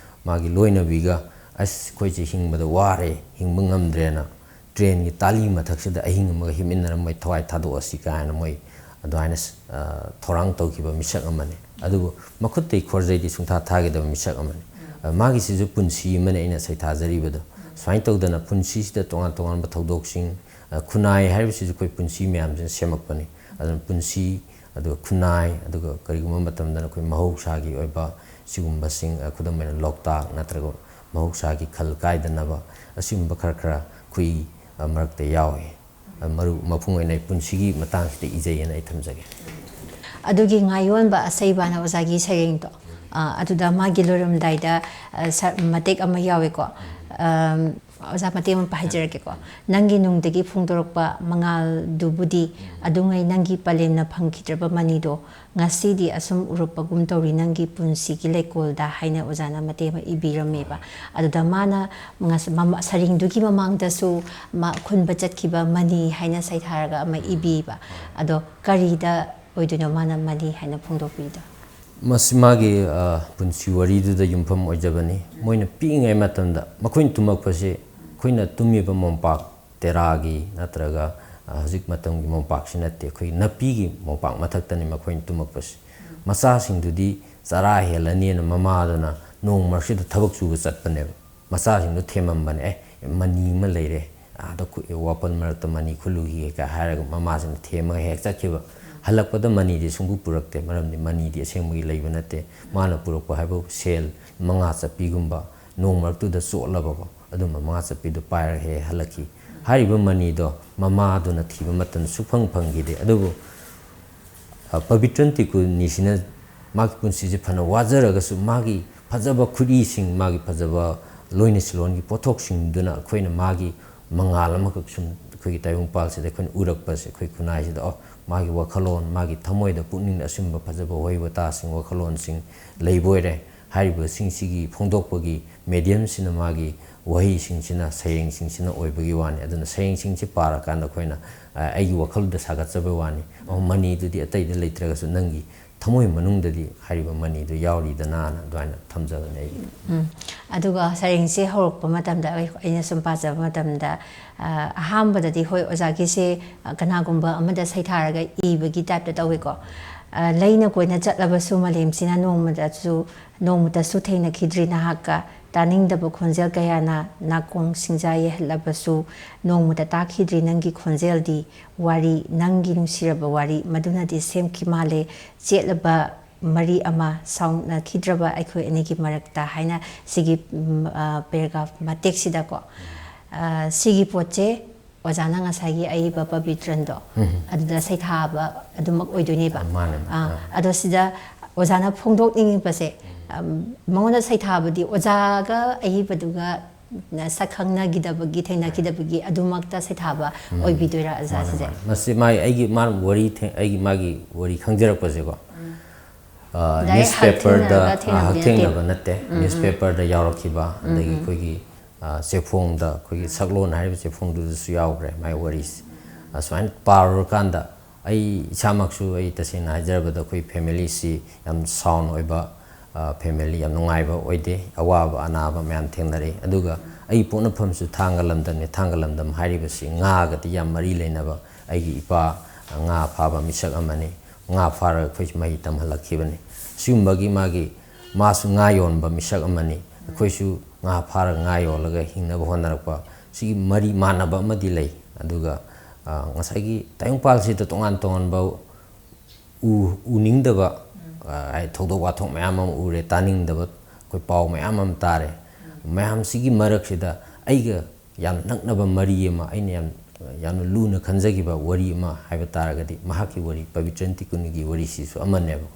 ꯃꯥꯒꯤ ꯂꯣꯏꯅꯕꯤꯒ, "ꯑꯁ, ꯑꯩꯈꯣꯏꯁꯦ ꯍꯤꯡꯕꯗ ꯋꯥꯔꯦ, ꯍꯤꯡꯕ ꯉꯝꯗ꯭ꯔꯦꯅ, ꯇ꯭ꯔꯦꯟꯒꯤ ꯇꯥꯂꯤ ꯃꯊꯛꯁꯤꯗ ꯑꯍꯤꯡ ꯑꯃꯒ ꯍꯤꯞꯃꯤꯟꯅꯔ ꯃꯣꯏ ꯊꯋꯥꯏ ꯊꯥꯗꯣꯛꯑꯁꯤ" ꯀꯥꯏꯅ ꯃꯣꯏ ꯑꯗꯨꯃꯥꯏꯅ, ꯑ, ꯊꯧꯔꯥꯡ ꯇꯧꯈꯤꯕ ꯃꯤꯁꯛ ꯑꯃꯅꯤ꯫ ꯑꯗꯨꯕꯨ ꯃꯈꯨꯠꯇꯩ ꯈꯣꯔꯖꯩꯗꯤ ꯁꯨꯡꯊꯥ ꯊꯥꯈꯤꯗꯕ ꯃꯤꯁꯛ ꯑꯃꯅꯤ꯫ ꯃꯥꯒꯤꯁꯤꯁꯨ ꯄꯨꯟꯁꯤ ꯑꯃꯅꯤ ꯑꯩꯅ ꯁꯩꯊꯥꯖꯔꯤꯕꯗꯣ꯫ ꯁꯨꯃꯥꯏꯅ ꯇꯧꯗꯅ ꯄꯨꯟꯁꯤꯁꯤꯗ ꯇꯣꯉꯥꯟ ꯇꯣꯉꯥꯟꯕ ꯊꯧꯗꯣꯛꯁꯤꯡ, ꯈꯨꯟꯅꯥꯏ ꯍꯥꯏꯔꯤꯕꯁꯤꯁꯨ ꯑꯩꯈꯣꯏ ꯄꯨꯟꯁꯤ ꯃꯌꯥꯝꯁꯤꯅ ꯁꯦꯝꯃꯛꯄꯅꯤ꯫ ꯑꯗꯨꯅ ꯄꯨꯟꯁꯤ, ꯑꯗꯨꯒ ꯈꯨꯟꯅꯥꯏ, ꯑꯗꯨꯒ ꯀꯔꯤꯒꯨꯝꯕ ꯃꯇꯝꯗꯅ ꯑꯩꯈꯣꯏ ꯃꯍꯧꯁꯥꯒꯤ ꯑꯣꯏꯕ ꯁꯤꯒꯨꯝꯕꯁꯤꯡ, ꯈꯨꯗꯝ ꯑꯣꯏꯅ ꯂꯣꯛꯇꯥꯛ ꯅꯠꯇ꯭ꯔꯒ ꯃꯍꯧꯁꯥꯒꯤ ꯈꯜ ꯀꯥꯏꯗꯅꯕ, ꯑꯁꯤꯒꯨꯝꯕ ꯈꯔ ꯈꯔ ꯑꯩꯈꯣꯏ ꯃꯔꯛꯇ ꯌꯥꯎꯏ꯫ ꯃꯔꯨ ꯃꯄꯨꯡ ꯑꯣꯏꯅ ꯑꯩ ꯄꯨꯟꯁꯤꯒꯤ ꯃꯇꯥꯡꯁꯤꯗ ꯏꯖꯩ ꯍꯥꯏꯅ ꯑꯩ ꯊꯝꯖꯒꯦ꯫ ꯑꯗꯨꯒꯤ ꯉꯥꯌꯣꯟꯕ ꯑꯁꯩꯕꯅ ꯑꯣꯖꯥꯒꯤ ꯁꯩꯔꯦꯡꯗꯣ, ꯑ, ꯑꯗꯨꯗ ꯃꯥꯒꯤ ꯂꯣꯏꯔꯝꯗꯥꯏꯗ, ꯑ, ꯁ-, ꯃꯇꯦꯛ ꯑꯃ ꯌꯥꯎꯋꯦꯀꯣ꯫ ꯑꯝ, ꯑꯣꯖꯥ, ꯃꯇꯦꯛ ꯑꯃ ꯍꯥꯏꯖꯔꯛꯀꯦꯀꯣ꯫ "ꯅꯪꯒꯤ ꯅꯨꯡꯗꯒꯤ ꯐꯣꯡꯗꯣꯔꯛꯄ ꯃꯉꯥꯜꯗꯨꯕꯨꯗꯤ ꯑꯗꯨꯉꯩ ꯅꯪꯒꯤ ꯄꯂꯦꯝꯅ ꯐꯪꯈꯤꯗ꯭ꯔꯕ ꯃꯅꯤꯗꯣ ꯉꯁꯤꯗꯤ ꯑꯁꯨꯝ ꯎꯔꯛꯄꯒꯨꯝ ꯇꯧꯔꯤ ꯅꯪꯒꯤ ꯄꯨꯟꯁꯤꯒꯤ ꯂꯩꯀꯣꯜꯗ" ꯍꯥꯏꯅ ꯑꯣꯖꯥꯅ ꯃꯇꯦꯛ ꯑꯃ ꯏꯕꯤꯔꯝꯃꯦꯕ꯫ ꯑꯗꯨꯗ ꯃꯥꯅ ꯉꯁ-, ꯃꯃ-, ꯁꯩꯔꯦꯡꯗꯨꯒꯤ ꯃꯃꯥꯡꯗꯁꯨ ꯃꯥ ꯈꯨꯟꯕ ꯆꯠꯈꯤꯕ ꯃꯅꯤ ꯍꯥꯏꯅ ꯁꯩꯊꯥꯔꯒ ꯑꯃ ꯏꯕꯤꯕ꯫ ꯑꯗꯣ ꯀꯔꯤꯗ ꯑꯣꯏꯗꯣꯏꯅꯣ ꯃꯥꯅ ꯃꯅꯤ ꯍꯥꯏꯅ ꯐꯣꯡꯗꯣꯛꯄꯤꯔꯤꯗꯣ? ꯃꯁꯤ ꯃꯥꯒꯤ, ꯑ, ꯄꯨꯟꯁꯤ ꯋꯥꯔꯤꯗꯨꯗ ꯌꯨꯝꯐꯝ ꯑꯣꯏꯖꯕꯅꯤ꯫ ꯃꯣꯏꯅ ꯄꯤꯛꯏꯉꯩ ꯃꯇꯝꯗ ꯃꯈꯣꯏꯅ ꯇꯨꯝꯃꯛꯄꯁꯤ ꯑꯩꯈꯣꯏꯅ ꯇꯨꯝꯃꯤꯕ ꯃꯣꯝꯄꯥꯛ ꯇꯦꯔꯥꯒꯤ ꯅꯠꯇ꯭ꯔꯒ, ꯑ, ꯍꯧꯖꯤꯛ ꯃꯇꯝꯒꯤ ꯃꯣꯝꯄꯥꯛꯁꯤ ꯅꯠꯇꯦ, ꯑꯩꯈꯣꯏꯒꯤ ꯅꯥꯄꯤꯒꯤ ꯃꯣꯝꯄꯥꯛ ꯃꯊꯛꯇꯅꯤ ꯃꯈꯣꯏꯅ ꯇꯨꯝꯃꯛꯄꯁꯤ꯫ ꯃꯆꯥꯁꯤꯡꯗꯨꯗꯤ ꯆꯔꯥ ꯍꯦꯜꯂꯅꯤꯅ ꯃꯃꯥꯗꯨꯅ ꯅꯣꯡ ꯃꯔꯛꯁꯤꯗ ꯊꯕꯛ ꯁꯨꯕ ꯆꯠꯄꯅꯦꯕ꯫ ꯃꯆꯥꯁꯤꯡꯗꯣ ꯊꯦꯝꯃꯝꯕꯅꯦ, "ꯑꯦ, ꯃꯅꯤ ꯑꯃ ꯂꯩꯔꯦ, ꯑꯥꯗ ꯈꯨ-, ꯋꯥꯄꯜ ꯃꯔꯛꯇ ꯃꯅꯤ ꯈꯨꯜꯂꯨꯈꯤꯒꯦ" ꯀꯥꯏ ꯍꯥꯏꯔꯒ ꯃꯃꯥꯁꯤꯅ ꯊꯦꯝꯃꯒ ꯍꯦꯛ ꯆꯠꯈꯤꯕ꯫ ꯍꯜꯂꯛꯄꯗ ꯃꯅꯤꯗꯤ ꯁꯨꯡꯄꯨ ꯄꯨꯔꯛꯇꯦ, ꯃꯔꯝꯗꯤ ꯃꯅꯤꯗꯤ ꯑꯁꯦꯡꯕꯒꯤ ꯂꯩꯕ ꯅꯠꯇꯦ꯫ ꯃꯥꯅ ꯄꯨꯔꯛꯄ ꯍꯥꯏꯕꯨ ꯁꯦꯜ ꯃꯉꯥ ꯆꯠꯄꯤꯒꯨꯝꯕ, ꯅꯣꯡ ꯃꯔꯛꯇꯨꯗ ꯆꯣꯠꯂꯕꯀꯣ, ꯑꯗꯨꯝꯕ ꯃꯉꯥ ꯆꯠꯄꯤꯗꯨ ꯄꯥꯏꯔꯒ ꯍꯦꯛ ꯍꯜꯂꯛꯈꯤ꯫ ꯍꯥꯏꯔꯤꯕ ꯃꯅꯤꯗꯣ ꯃꯃꯥꯗꯨꯅ ꯊꯤꯕ ꯃꯇꯝꯗ ꯁꯨꯛꯐꯪ ꯐꯪꯈꯤꯗꯦ꯫ ꯑꯗꯨꯕꯨ, ꯑ, ꯄꯕꯤꯇ꯭ꯔꯟ ꯇꯤꯀꯨꯅꯤꯁꯤꯅ ꯃꯥꯒꯤ ꯄꯨꯟꯁꯤꯁꯦ ꯐꯅ ꯋꯥꯖꯔꯒꯁꯨ ꯃꯥꯒꯤ ꯐꯖꯕ ꯈꯨꯠꯏꯁꯤꯡ, ꯃꯥꯒꯤ ꯐꯖꯕ ꯂꯣꯏꯅ ꯁꯤꯂꯣꯟꯒꯤ ꯄꯣꯠꯊꯣꯛꯁꯤꯡꯗꯨꯅ ꯑꯩꯈꯣꯏꯅ ꯃꯥꯒꯤ ꯃꯉꯥꯜ ꯑꯃꯈꯛ ꯁꯨꯝ ꯑꯩꯈꯣꯏꯒꯤ ꯇꯥꯏꯕꯪꯄꯥꯜꯁꯤꯗ ꯑꯩꯈꯣꯏꯅ ꯎꯔꯛꯄꯁꯦ, ꯑꯩꯈꯣꯏ ꯈꯨꯟꯅꯥꯏꯁꯤꯗ, ꯑꯣ, ꯃꯥꯒꯤ ꯋꯥꯈꯜꯂꯣꯟ, ꯃꯥꯒꯤ ꯊꯃꯣꯏꯗ ꯄꯨꯛꯅꯤꯡꯗ ꯑꯁꯨꯝꯕ ꯐꯖꯕ ꯋꯥꯍꯩ ꯋꯥꯇꯥꯁꯤꯡ, ꯋꯥꯈꯜꯂꯣꯟꯁꯤꯡ ꯂꯩꯕ ꯑꯣꯏꯔꯦ꯫ ꯍꯥꯏꯔꯤꯕꯁꯤꯡꯁꯤꯒꯤ ꯐꯣꯡꯗꯣꯛꯄꯒꯤ ꯃꯦꯗꯤꯌꯝꯁꯤꯅ ꯃꯥꯒꯤ ꯋꯥꯍꯩꯁꯤꯡꯁꯤꯅ, ꯁꯩꯔꯦꯡꯁꯤꯡꯁꯤꯅ ꯑꯣꯏꯕꯒꯤ ꯋꯥꯅꯤ꯫ ꯑꯗꯨꯅ ꯁꯩꯔꯦꯡꯁꯤꯡꯁꯤ ꯄꯥꯔꯀꯥꯟꯗ ꯑꯩꯈꯣꯏꯅ, ꯑ, ꯑꯩꯒꯤ ꯋꯥꯈꯜꯗ ꯁꯥꯒꯠꯆꯕ ꯋꯥꯅꯤ꯫ ꯑꯣ, ꯃꯅꯤꯗꯨꯗꯤ ꯑꯇꯩꯗ ꯂꯩꯇ꯭ꯔꯒꯁꯨ ꯅꯪꯒꯤ ꯊꯃꯣꯏ ꯃꯅꯨꯡꯗꯗꯤ ꯍꯥꯏꯔꯤꯕ ꯃꯅꯤꯗꯨ ꯌꯥꯎꯔꯤꯗꯅꯅ ꯑꯗꯨꯃꯥꯏꯅ ꯊꯝꯖꯕꯅꯦ ꯑꯩꯒꯤ꯫ ꯎꯝ꯫ ꯑꯗꯨꯒ ꯁꯩꯔꯦꯡꯁꯦ ꯍꯧꯔꯛꯄ ꯃꯇꯝꯗ ꯑꯩ-, ꯑꯩꯅ ꯁꯨꯝ ꯄꯥꯖꯕ ꯃꯇꯝꯗ, ꯑ, ꯑꯍꯥꯟꯕꯗꯗꯤ ꯍꯣꯏ ꯑꯣꯖꯥꯒꯤꯁꯦ, ꯑ, ꯀꯅꯥꯒꯨꯝꯕ ꯑꯃꯗ ꯁꯩꯊꯥꯔꯒ ꯏꯕꯒꯤ ꯇꯥꯏꯞꯇ ꯇꯧꯋꯦꯀꯣ꯫ ꯑ, ꯂꯩꯅ ꯀꯣꯏꯅ ꯆꯠꯂꯕꯁꯨ ꯃꯥꯂꯦꯝꯁꯤꯅ ꯅꯣꯡꯃꯗꯁꯨ, ꯅꯣꯡꯃꯇꯁꯨ ꯊꯦꯡꯅꯈꯤꯗ꯭ꯔꯤ ꯅꯍꯥꯛꯀ꯫ ꯇꯥꯅꯤꯡꯗꯕ ꯈꯣꯟꯖꯦꯜ ꯀꯌꯥꯅ ꯅꯥꯀꯣꯡ ꯁꯤꯡꯖꯥ ꯌꯩꯍꯜꯂꯕꯁꯨ ꯅꯣꯡꯃꯇ ꯇꯥꯈꯤꯗ꯭ꯔꯤ ꯅꯪꯒꯤ ꯈꯣꯟꯖꯦꯜꯗꯤ꯫ ꯋꯥꯔꯤ, ꯅꯪꯒꯤ ꯅꯨꯡꯁꯤꯔꯕ ꯋꯥꯔꯤ ꯃꯗꯨꯅꯗꯤ ꯁꯦꯝꯈꯤ ꯃꯥꯜꯂꯦ ꯆꯦꯠꯂꯕ ꯃꯔꯤ ꯑꯃ ꯁꯥꯎꯅꯈꯤꯗ꯭ꯔꯕ ꯑꯩꯈꯣꯏ ꯑꯅꯤꯒꯤ ꯃꯔꯛꯇ ꯍꯥꯏꯅ ꯁꯤꯒꯤ, ꯎꯝ, ꯑ, paragraph ꯃꯇꯦꯛꯁꯤꯗꯀꯣ꯫ ꯑ, ꯁꯤꯒꯤ ꯄꯣꯠꯁꯦ ꯑꯣꯖꯥꯅ ꯉꯁꯥꯏꯒꯤ ꯑꯏꯕ ꯄꯕꯤꯇ꯭ꯔꯟꯗꯣ, ꯎꯝ꯫ ꯑꯗꯨꯗ ꯁꯩꯊꯥꯕ ꯑꯗꯨꯃꯛ ꯑꯣꯏꯗꯣꯏꯅꯦꯕ꯫ ꯃꯥꯅꯦ, ꯃꯥꯅꯦ꯫ ꯑꯥ, ꯑꯥ꯫ ꯑꯗꯣ ꯁꯤꯗ ꯑꯣꯖꯥꯅ ꯐꯣꯡꯗꯣꯛꯅꯤꯡꯉꯤꯕꯁꯦ, ꯎꯝ꯫ ꯑꯝ, ꯃꯉꯣꯟꯗ ꯁꯩꯊꯥꯕꯗꯤ ꯑꯣꯖꯥꯒ ꯑꯏꯕꯗꯨꯒ ꯁꯛ ꯈꯪꯅꯈꯤꯗꯕꯒꯤ, ꯊꯦꯡꯅꯈꯤꯗꯕꯒꯤ ꯑꯗꯨꯃꯛꯇ ꯁꯩꯊꯥꯕ ꯎꯝ꯫ ꯑꯣꯏꯕꯤꯗꯣꯏꯔꯥ, ꯑꯣꯖꯥ, ꯃꯥꯅꯦ, ꯁꯤꯁꯦ? ꯃꯥꯅꯦ꯫ ꯃꯁꯤ ꯃꯥꯒꯤ, ꯑꯩꯒꯤ, ꯃꯥꯅ ꯋꯥꯔꯤ ꯊꯦꯡ-, ꯑꯩꯒꯤ ꯃꯥꯒꯤ ꯋꯥꯔꯤ ꯈꯪꯖꯔꯛꯄꯁꯦꯀꯣ, ꯎꯝ꯫ ꯑ, direct ꯍꯛ newspaperꯗ ꯊꯦꯡꯅꯔꯒ ꯊꯦꯡꯅꯕꯗꯤ ꯍꯛ ꯅꯠꯇꯦ꯫ ꯊꯦꯡꯅꯕ ꯅꯠꯇꯦ꯫ ꯎꯝ, ꯎꯝ꯫ Newspaperꯗ ꯌꯥꯎꯔꯛꯈꯤꯕ, ꯎꯝ, ꯑꯗꯒꯤ ꯎꯝ꯫ ꯑꯩꯈꯣꯏꯒꯤ, ꯑ, ꯆꯦꯐꯣꯡꯗ, ꯑꯩꯈꯣꯏꯒꯤ ꯁꯛꯂꯣꯟ ꯍꯥꯏꯔꯤꯕ ꯆꯦꯐꯣꯡꯗꯨꯗꯁꯨ ꯌꯥꯎꯈ꯭ꯔꯦ ꯃꯥꯒꯤ ꯋꯥꯔꯤꯁꯦ꯫ ꯑꯁꯨꯃꯥꯏꯅ ꯄꯥꯔꯨꯔꯀꯥꯟꯗ ꯑꯩ ꯏꯁꯥꯃꯛꯁꯨ, ꯑꯩ ꯇꯁꯦꯡꯅ ꯍꯥꯏꯖꯔꯕꯗ, ꯑꯩꯈꯣꯏ familyꯁꯤ ꯌꯥꯝ sound ꯑꯣꯏꯕ, ꯑ, family, ꯌꯥꯝ ꯅꯨꯡꯉꯥꯏꯕ ꯑꯣꯏꯗꯦ꯫ ꯑꯋꯥꯕ ꯑꯅꯥꯕ ꯃꯌꯥꯝ ꯊꯦꯡꯅꯔꯛꯏ꯫ ꯑꯗꯨꯒ ꯑꯩ ꯄꯣꯛꯅꯐꯝꯁꯨ ꯊꯥꯡꯒ ꯂꯝꯗꯝꯅꯤ꯫ ꯊꯥꯡꯒ ꯂꯝꯗꯝ ꯍꯥꯏꯔꯤꯕꯁꯤ ꯉꯥꯒꯗꯤ ꯌꯥꯝ ꯃꯔꯤ ꯂꯩꯅꯕ, ꯑꯩꯒꯤ ꯏꯄꯥ ꯉꯥ ꯐꯥꯕ ꯃꯤꯁꯛ ꯑꯃꯅꯤ꯫ ꯉꯥ ꯐꯥꯔꯒ ꯑꯩꯈꯣꯏꯁꯨ ꯃꯍꯩ ꯇꯝꯍꯜꯂꯛꯈꯤꯕꯅꯤ꯫ ꯁꯤꯒꯨꯝꯕꯒꯤ ꯃꯥꯒꯤ, ꯃꯥꯁꯨ ꯉꯥ ꯌꯣꯟꯕ ꯃꯤꯁꯛ ꯑꯃꯅꯤ꯫ ꯑꯩꯈꯣꯏꯁꯨ ꯉꯥ ꯐꯥꯔꯒ ꯉꯥ ꯌꯣꯜꯂꯒ ꯍꯤꯡꯅꯕ ꯍꯣꯠꯅꯔꯛꯄ, ꯁꯤꯒꯤ ꯃꯔꯤ ꯃꯥꯟꯅꯕ ꯑꯃꯗꯤ ꯂꯩ꯫ ꯑꯗꯨꯒ, ꯑ, ꯉꯁꯥꯏꯒꯤ ꯇꯥꯏꯕꯪꯄꯥꯜꯁꯤꯗ ꯇꯣꯉꯥꯟ ꯇꯣꯉꯥꯟꯕ ꯎ-, ꯎꯅꯤꯡꯗꯕ, ꯑ, ꯍꯥꯏ, ꯊꯧꯗꯣꯛ ꯋꯥꯊꯣꯛ ꯃꯌꯥꯝ ꯑꯃ ꯎꯔꯦ, ꯇꯥꯅꯤꯡꯗꯕ ꯑꯩꯈꯣꯏ ꯄꯥꯎ ꯃꯌꯥꯝ ꯑꯃ ꯇꯥꯔꯦ꯫ ꯃꯌꯥꯝꯁꯤꯒꯤ ꯃꯔꯛꯁꯤꯗ ꯑꯩꯒ ꯌꯥꯝ ꯅꯛꯅꯕ ꯃꯔꯤ ꯑꯃ, ꯑꯩꯅ ꯌꯥꯝ, ꯌꯥꯝꯅ ꯂꯨꯅ ꯈꯟꯖꯈꯤꯕ ꯋꯥꯔꯤ ꯑꯃ ꯍꯥꯏꯕ ꯇꯥꯔꯒꯗꯤ, ꯃꯍꯥꯛꯀꯤ ꯋꯥꯔꯤ, ꯄꯕꯤꯇ꯭ꯔꯟ ꯇꯤꯀꯨꯟꯒꯤ ꯋꯥꯔꯤꯁꯤꯁꯨ ꯑꯃꯅꯦꯕ꯫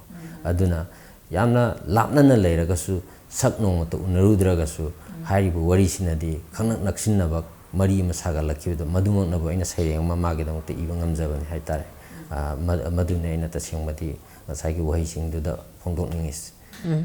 ꯑꯗꯨꯅ ꯌꯥꯝꯅ ꯂꯥꯞꯅꯅ ꯂꯩꯔꯒꯁꯨ, ꯁꯛ ꯅꯣꯡꯃꯇ ꯎꯅꯔꯨꯗ꯭ꯔꯒꯁꯨ, ꯍꯥꯏꯔꯤꯕ ꯋꯥꯔꯤꯁꯤꯅꯗꯤ ꯈꯪꯅꯛ ꯅꯛꯁꯤꯟꯅꯕ ꯃꯔꯤ ꯑꯃ ꯁꯥꯒꯠꯂꯛꯈꯤꯕꯗꯣ, ꯃꯗꯨꯃꯛꯅꯕꯨ ꯑꯩꯅ ꯁꯩꯔꯦꯡ ꯑꯃ ꯃꯥꯒꯤꯗꯃꯛꯇ ꯏꯕ ꯉꯝꯖꯕꯅꯤ ꯍꯥꯏꯇꯥꯔꯦ꯫ ꯑ, ꯃ-, ꯃꯗꯨꯅꯤ ꯑꯩꯅ ꯇꯁꯦꯡꯕꯗꯤ ꯉꯁꯥꯏꯒꯤ ꯋꯥꯍꯩꯁꯤꯡꯗꯨꯗ ꯐꯣꯡꯗꯣꯛꯅꯤꯡꯉꯤꯁꯦ꯫ ꯎꯝ꯫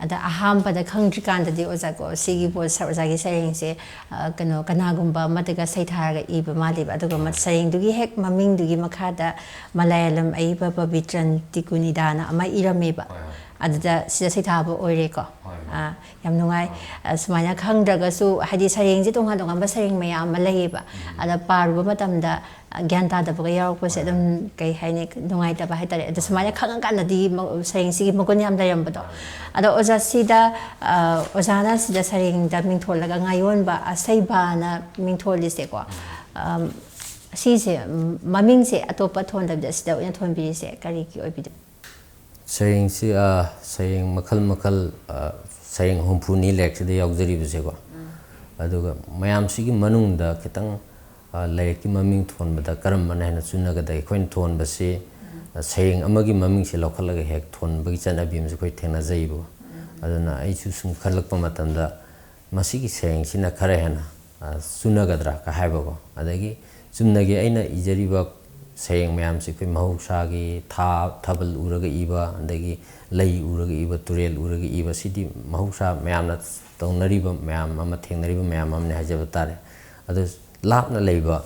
ꯑꯗ ꯑꯍꯥꯟꯕꯗ ꯈꯪꯗ꯭ꯔꯤꯀꯥꯟꯗꯗꯤ ꯑꯣꯖꯥꯀꯣ, ꯁꯤꯒꯤ ꯄꯣꯠ, ꯑꯣꯖꯥꯒꯤ ꯁꯩꯔꯦꯡꯁꯦ, ꯑ, ꯀꯩꯅꯣ, ꯀꯅꯥꯒꯨꯝꯕ ꯑꯃꯗꯒ ꯁꯩꯊꯥꯔꯒ ꯏꯕ ꯃꯥꯜꯂꯦꯕ꯫ ꯑꯗꯨꯒ ꯃ-, ꯁꯩꯔꯦꯡꯗꯨꯒꯤ ꯍꯦꯛ ꯃꯃꯤꯡꯗꯨꯒꯤ ꯃꯈꯥꯗ ꯃꯂꯥꯌꯥꯂꯝ ꯑꯏꯕ ꯄꯕꯤꯇ꯭ꯔꯟ ꯇꯤꯀꯨꯅꯤꯗꯥꯅ ꯑꯃ ꯏꯔꯝꯃꯦꯕ꯫ ꯍꯣꯏ, ꯍꯣꯏ꯫ ꯑꯗꯨꯗ ꯁꯤꯗ ꯁꯩꯊꯥꯕ ꯑꯣꯏꯔꯦꯀꯣ꯫ ꯍꯣꯏ, ꯍꯣꯏ꯫ ꯑ, ꯌꯥꯝ ꯅꯨꯡꯉꯥꯏ꯫ ꯑ, ꯁꯨꯃꯥꯏꯅ ꯈꯪꯗ꯭ꯔꯒꯁꯨ, ꯍꯥꯏꯗꯤ ꯁꯩꯔꯦꯡꯁꯦ ꯇꯣꯉꯥꯟ ꯇꯣꯉꯥꯟꯕ ꯁꯩꯔꯦꯡ ꯃꯌꯥꯝ ꯑꯃ ꯂꯩꯌꯦꯕ꯫ ꯎꯝ꯫ ꯑꯗ ꯄꯥꯔꯨꯕ ꯃꯇꯝꯗ, ꯑ, ꯒ꯭ꯌꯥꯟ ꯇꯥꯗꯕꯒ ꯌꯥꯎꯔꯛꯄꯁꯦ ꯍꯣꯏ, ꯑꯗꯨꯝ, ꯍꯣꯏ꯫ ꯀꯩ ꯍꯥꯏꯅꯤ, ꯅꯨꯡꯉꯥꯏꯇꯕ ꯍꯥꯏꯇꯥꯔꯦ꯫ ꯑꯗꯣ ꯁꯨꯃꯥꯏꯅ ꯈꯪꯉꯀꯥꯟꯗꯗꯤ ꯃ-, ꯁꯩꯔꯦꯡꯁꯤꯒꯤ ꯃꯒꯨꯟ ꯌꯥꯝ ꯂꯩꯔꯝꯕꯗꯣ꯫ ꯍꯣꯏ, ꯍꯣꯏ꯫ ꯑꯗꯣ ꯑꯣꯖꯥ ꯁꯤꯗ, ꯑ, ꯑꯣꯖꯥꯅ ꯁꯤꯗ ꯁꯩꯔꯦꯡꯗ ꯃꯤꯡꯊꯣꯜꯂꯒ ꯉꯥꯌꯣꯟꯕ ꯑꯁꯩꯕꯅ ꯃꯤꯡꯊꯣꯜꯂꯤꯁꯦꯀꯣ꯫ ꯎꯝ꯫ ꯑꯝ, ꯁꯤꯁꯦ, ꯎꯝ, ꯃꯃꯤꯡꯁꯦ ꯑꯇꯣꯞꯄ ꯊꯣꯟꯗꯕꯤꯗ ꯁꯤꯗ ꯑꯣꯏꯅ ꯊꯣꯟꯕꯤꯔꯤꯁꯦ ꯀꯔꯤꯒꯤ ꯑꯣꯏꯕꯤꯗꯣꯏꯅꯣ? ꯁꯩꯔꯦꯡꯁꯤ, ꯑ, ꯁꯩꯔꯦꯡ ꯃꯈꯜ ꯃꯈꯜ, ꯑ, ꯁꯩꯔꯦꯡ ꯍꯨꯝꯐꯨꯅꯤ ꯂꯥꯏꯔꯤꯛꯁꯤꯗ ꯌꯥꯎꯖꯔꯤꯕꯁꯦꯀꯣ꯫ ꯎꯝ꯫ ꯑꯗꯨꯒ ꯃꯌꯥꯝꯁꯤꯒꯤ ꯃꯅꯨꯡꯗ ꯈꯤꯇꯪ, ꯑ, ꯂꯥꯏꯔꯤꯛꯀꯤ ꯃꯃꯤꯡ ꯊꯣꯟꯕꯗ ꯀꯔꯝꯕꯅ ꯍꯦꯟꯅ ꯆꯨꯅꯒꯗꯒꯦ? ꯑꯩꯈꯣꯏꯅ ꯊꯣꯟꯕꯁꯤ, ꯎꯝ꯫ ꯑ, ꯁꯩꯔꯦꯡ ꯑꯃꯒꯤ ꯃꯃꯤꯡꯁꯦ ꯂꯧꯈꯠꯂꯒ ꯍꯦꯛ ꯊꯣꯟꯕꯒꯤ ꯆꯠꯅꯕꯤ ꯑꯃꯁꯨ ꯑꯩꯈꯣꯏ ꯊꯦꯡꯅꯖꯩꯕ꯫ ꯎꯝ꯫ ꯑꯗꯨꯅ ꯑꯩꯁꯨ ꯁꯨꯝ ꯈꯜꯂꯛꯄ ꯃꯇꯝꯗ, ꯃꯁꯤꯒꯤ ꯁꯩꯔꯦꯡꯁꯤꯅ ꯈꯔ ꯍꯦꯟꯅ, ꯑ, ꯆꯨꯅꯒꯗ꯭ꯔꯥ ꯀ ꯍꯥꯏꯕꯀꯣ꯫ ꯑꯗꯒꯤ ꯆꯨꯝꯅꯒꯤ ꯑꯩꯅ ꯏꯖꯔꯤꯕ ꯁꯩꯔꯦꯡ ꯃꯌꯥꯝꯁꯤ ꯑꯩꯈꯣꯏ ꯃꯍꯧꯁꯥꯒꯤ ꯊꯥ, ꯊꯥꯕꯜ ꯎꯔꯒ ꯏꯕ, ꯑꯗꯒꯤ ꯂꯩ ꯎꯔꯒ ꯏꯕ, ꯇꯨꯔꯦꯜ ꯎꯔꯒ ꯏꯕ, ꯁꯤꯗꯤ ꯃꯍꯧꯁꯥ ꯃꯌꯥꯝꯅ ꯇꯧꯅꯔꯤꯕ ꯃꯌꯥꯝ ꯑꯃ, ꯊꯦꯡꯅꯔꯤꯕ ꯃꯌꯥꯝ ꯑꯃꯅꯤ ꯍꯥꯏꯖꯕ ꯇꯥꯔꯦ꯫ ꯑꯗꯨ ꯂꯥꯞꯅ ꯂꯩꯕ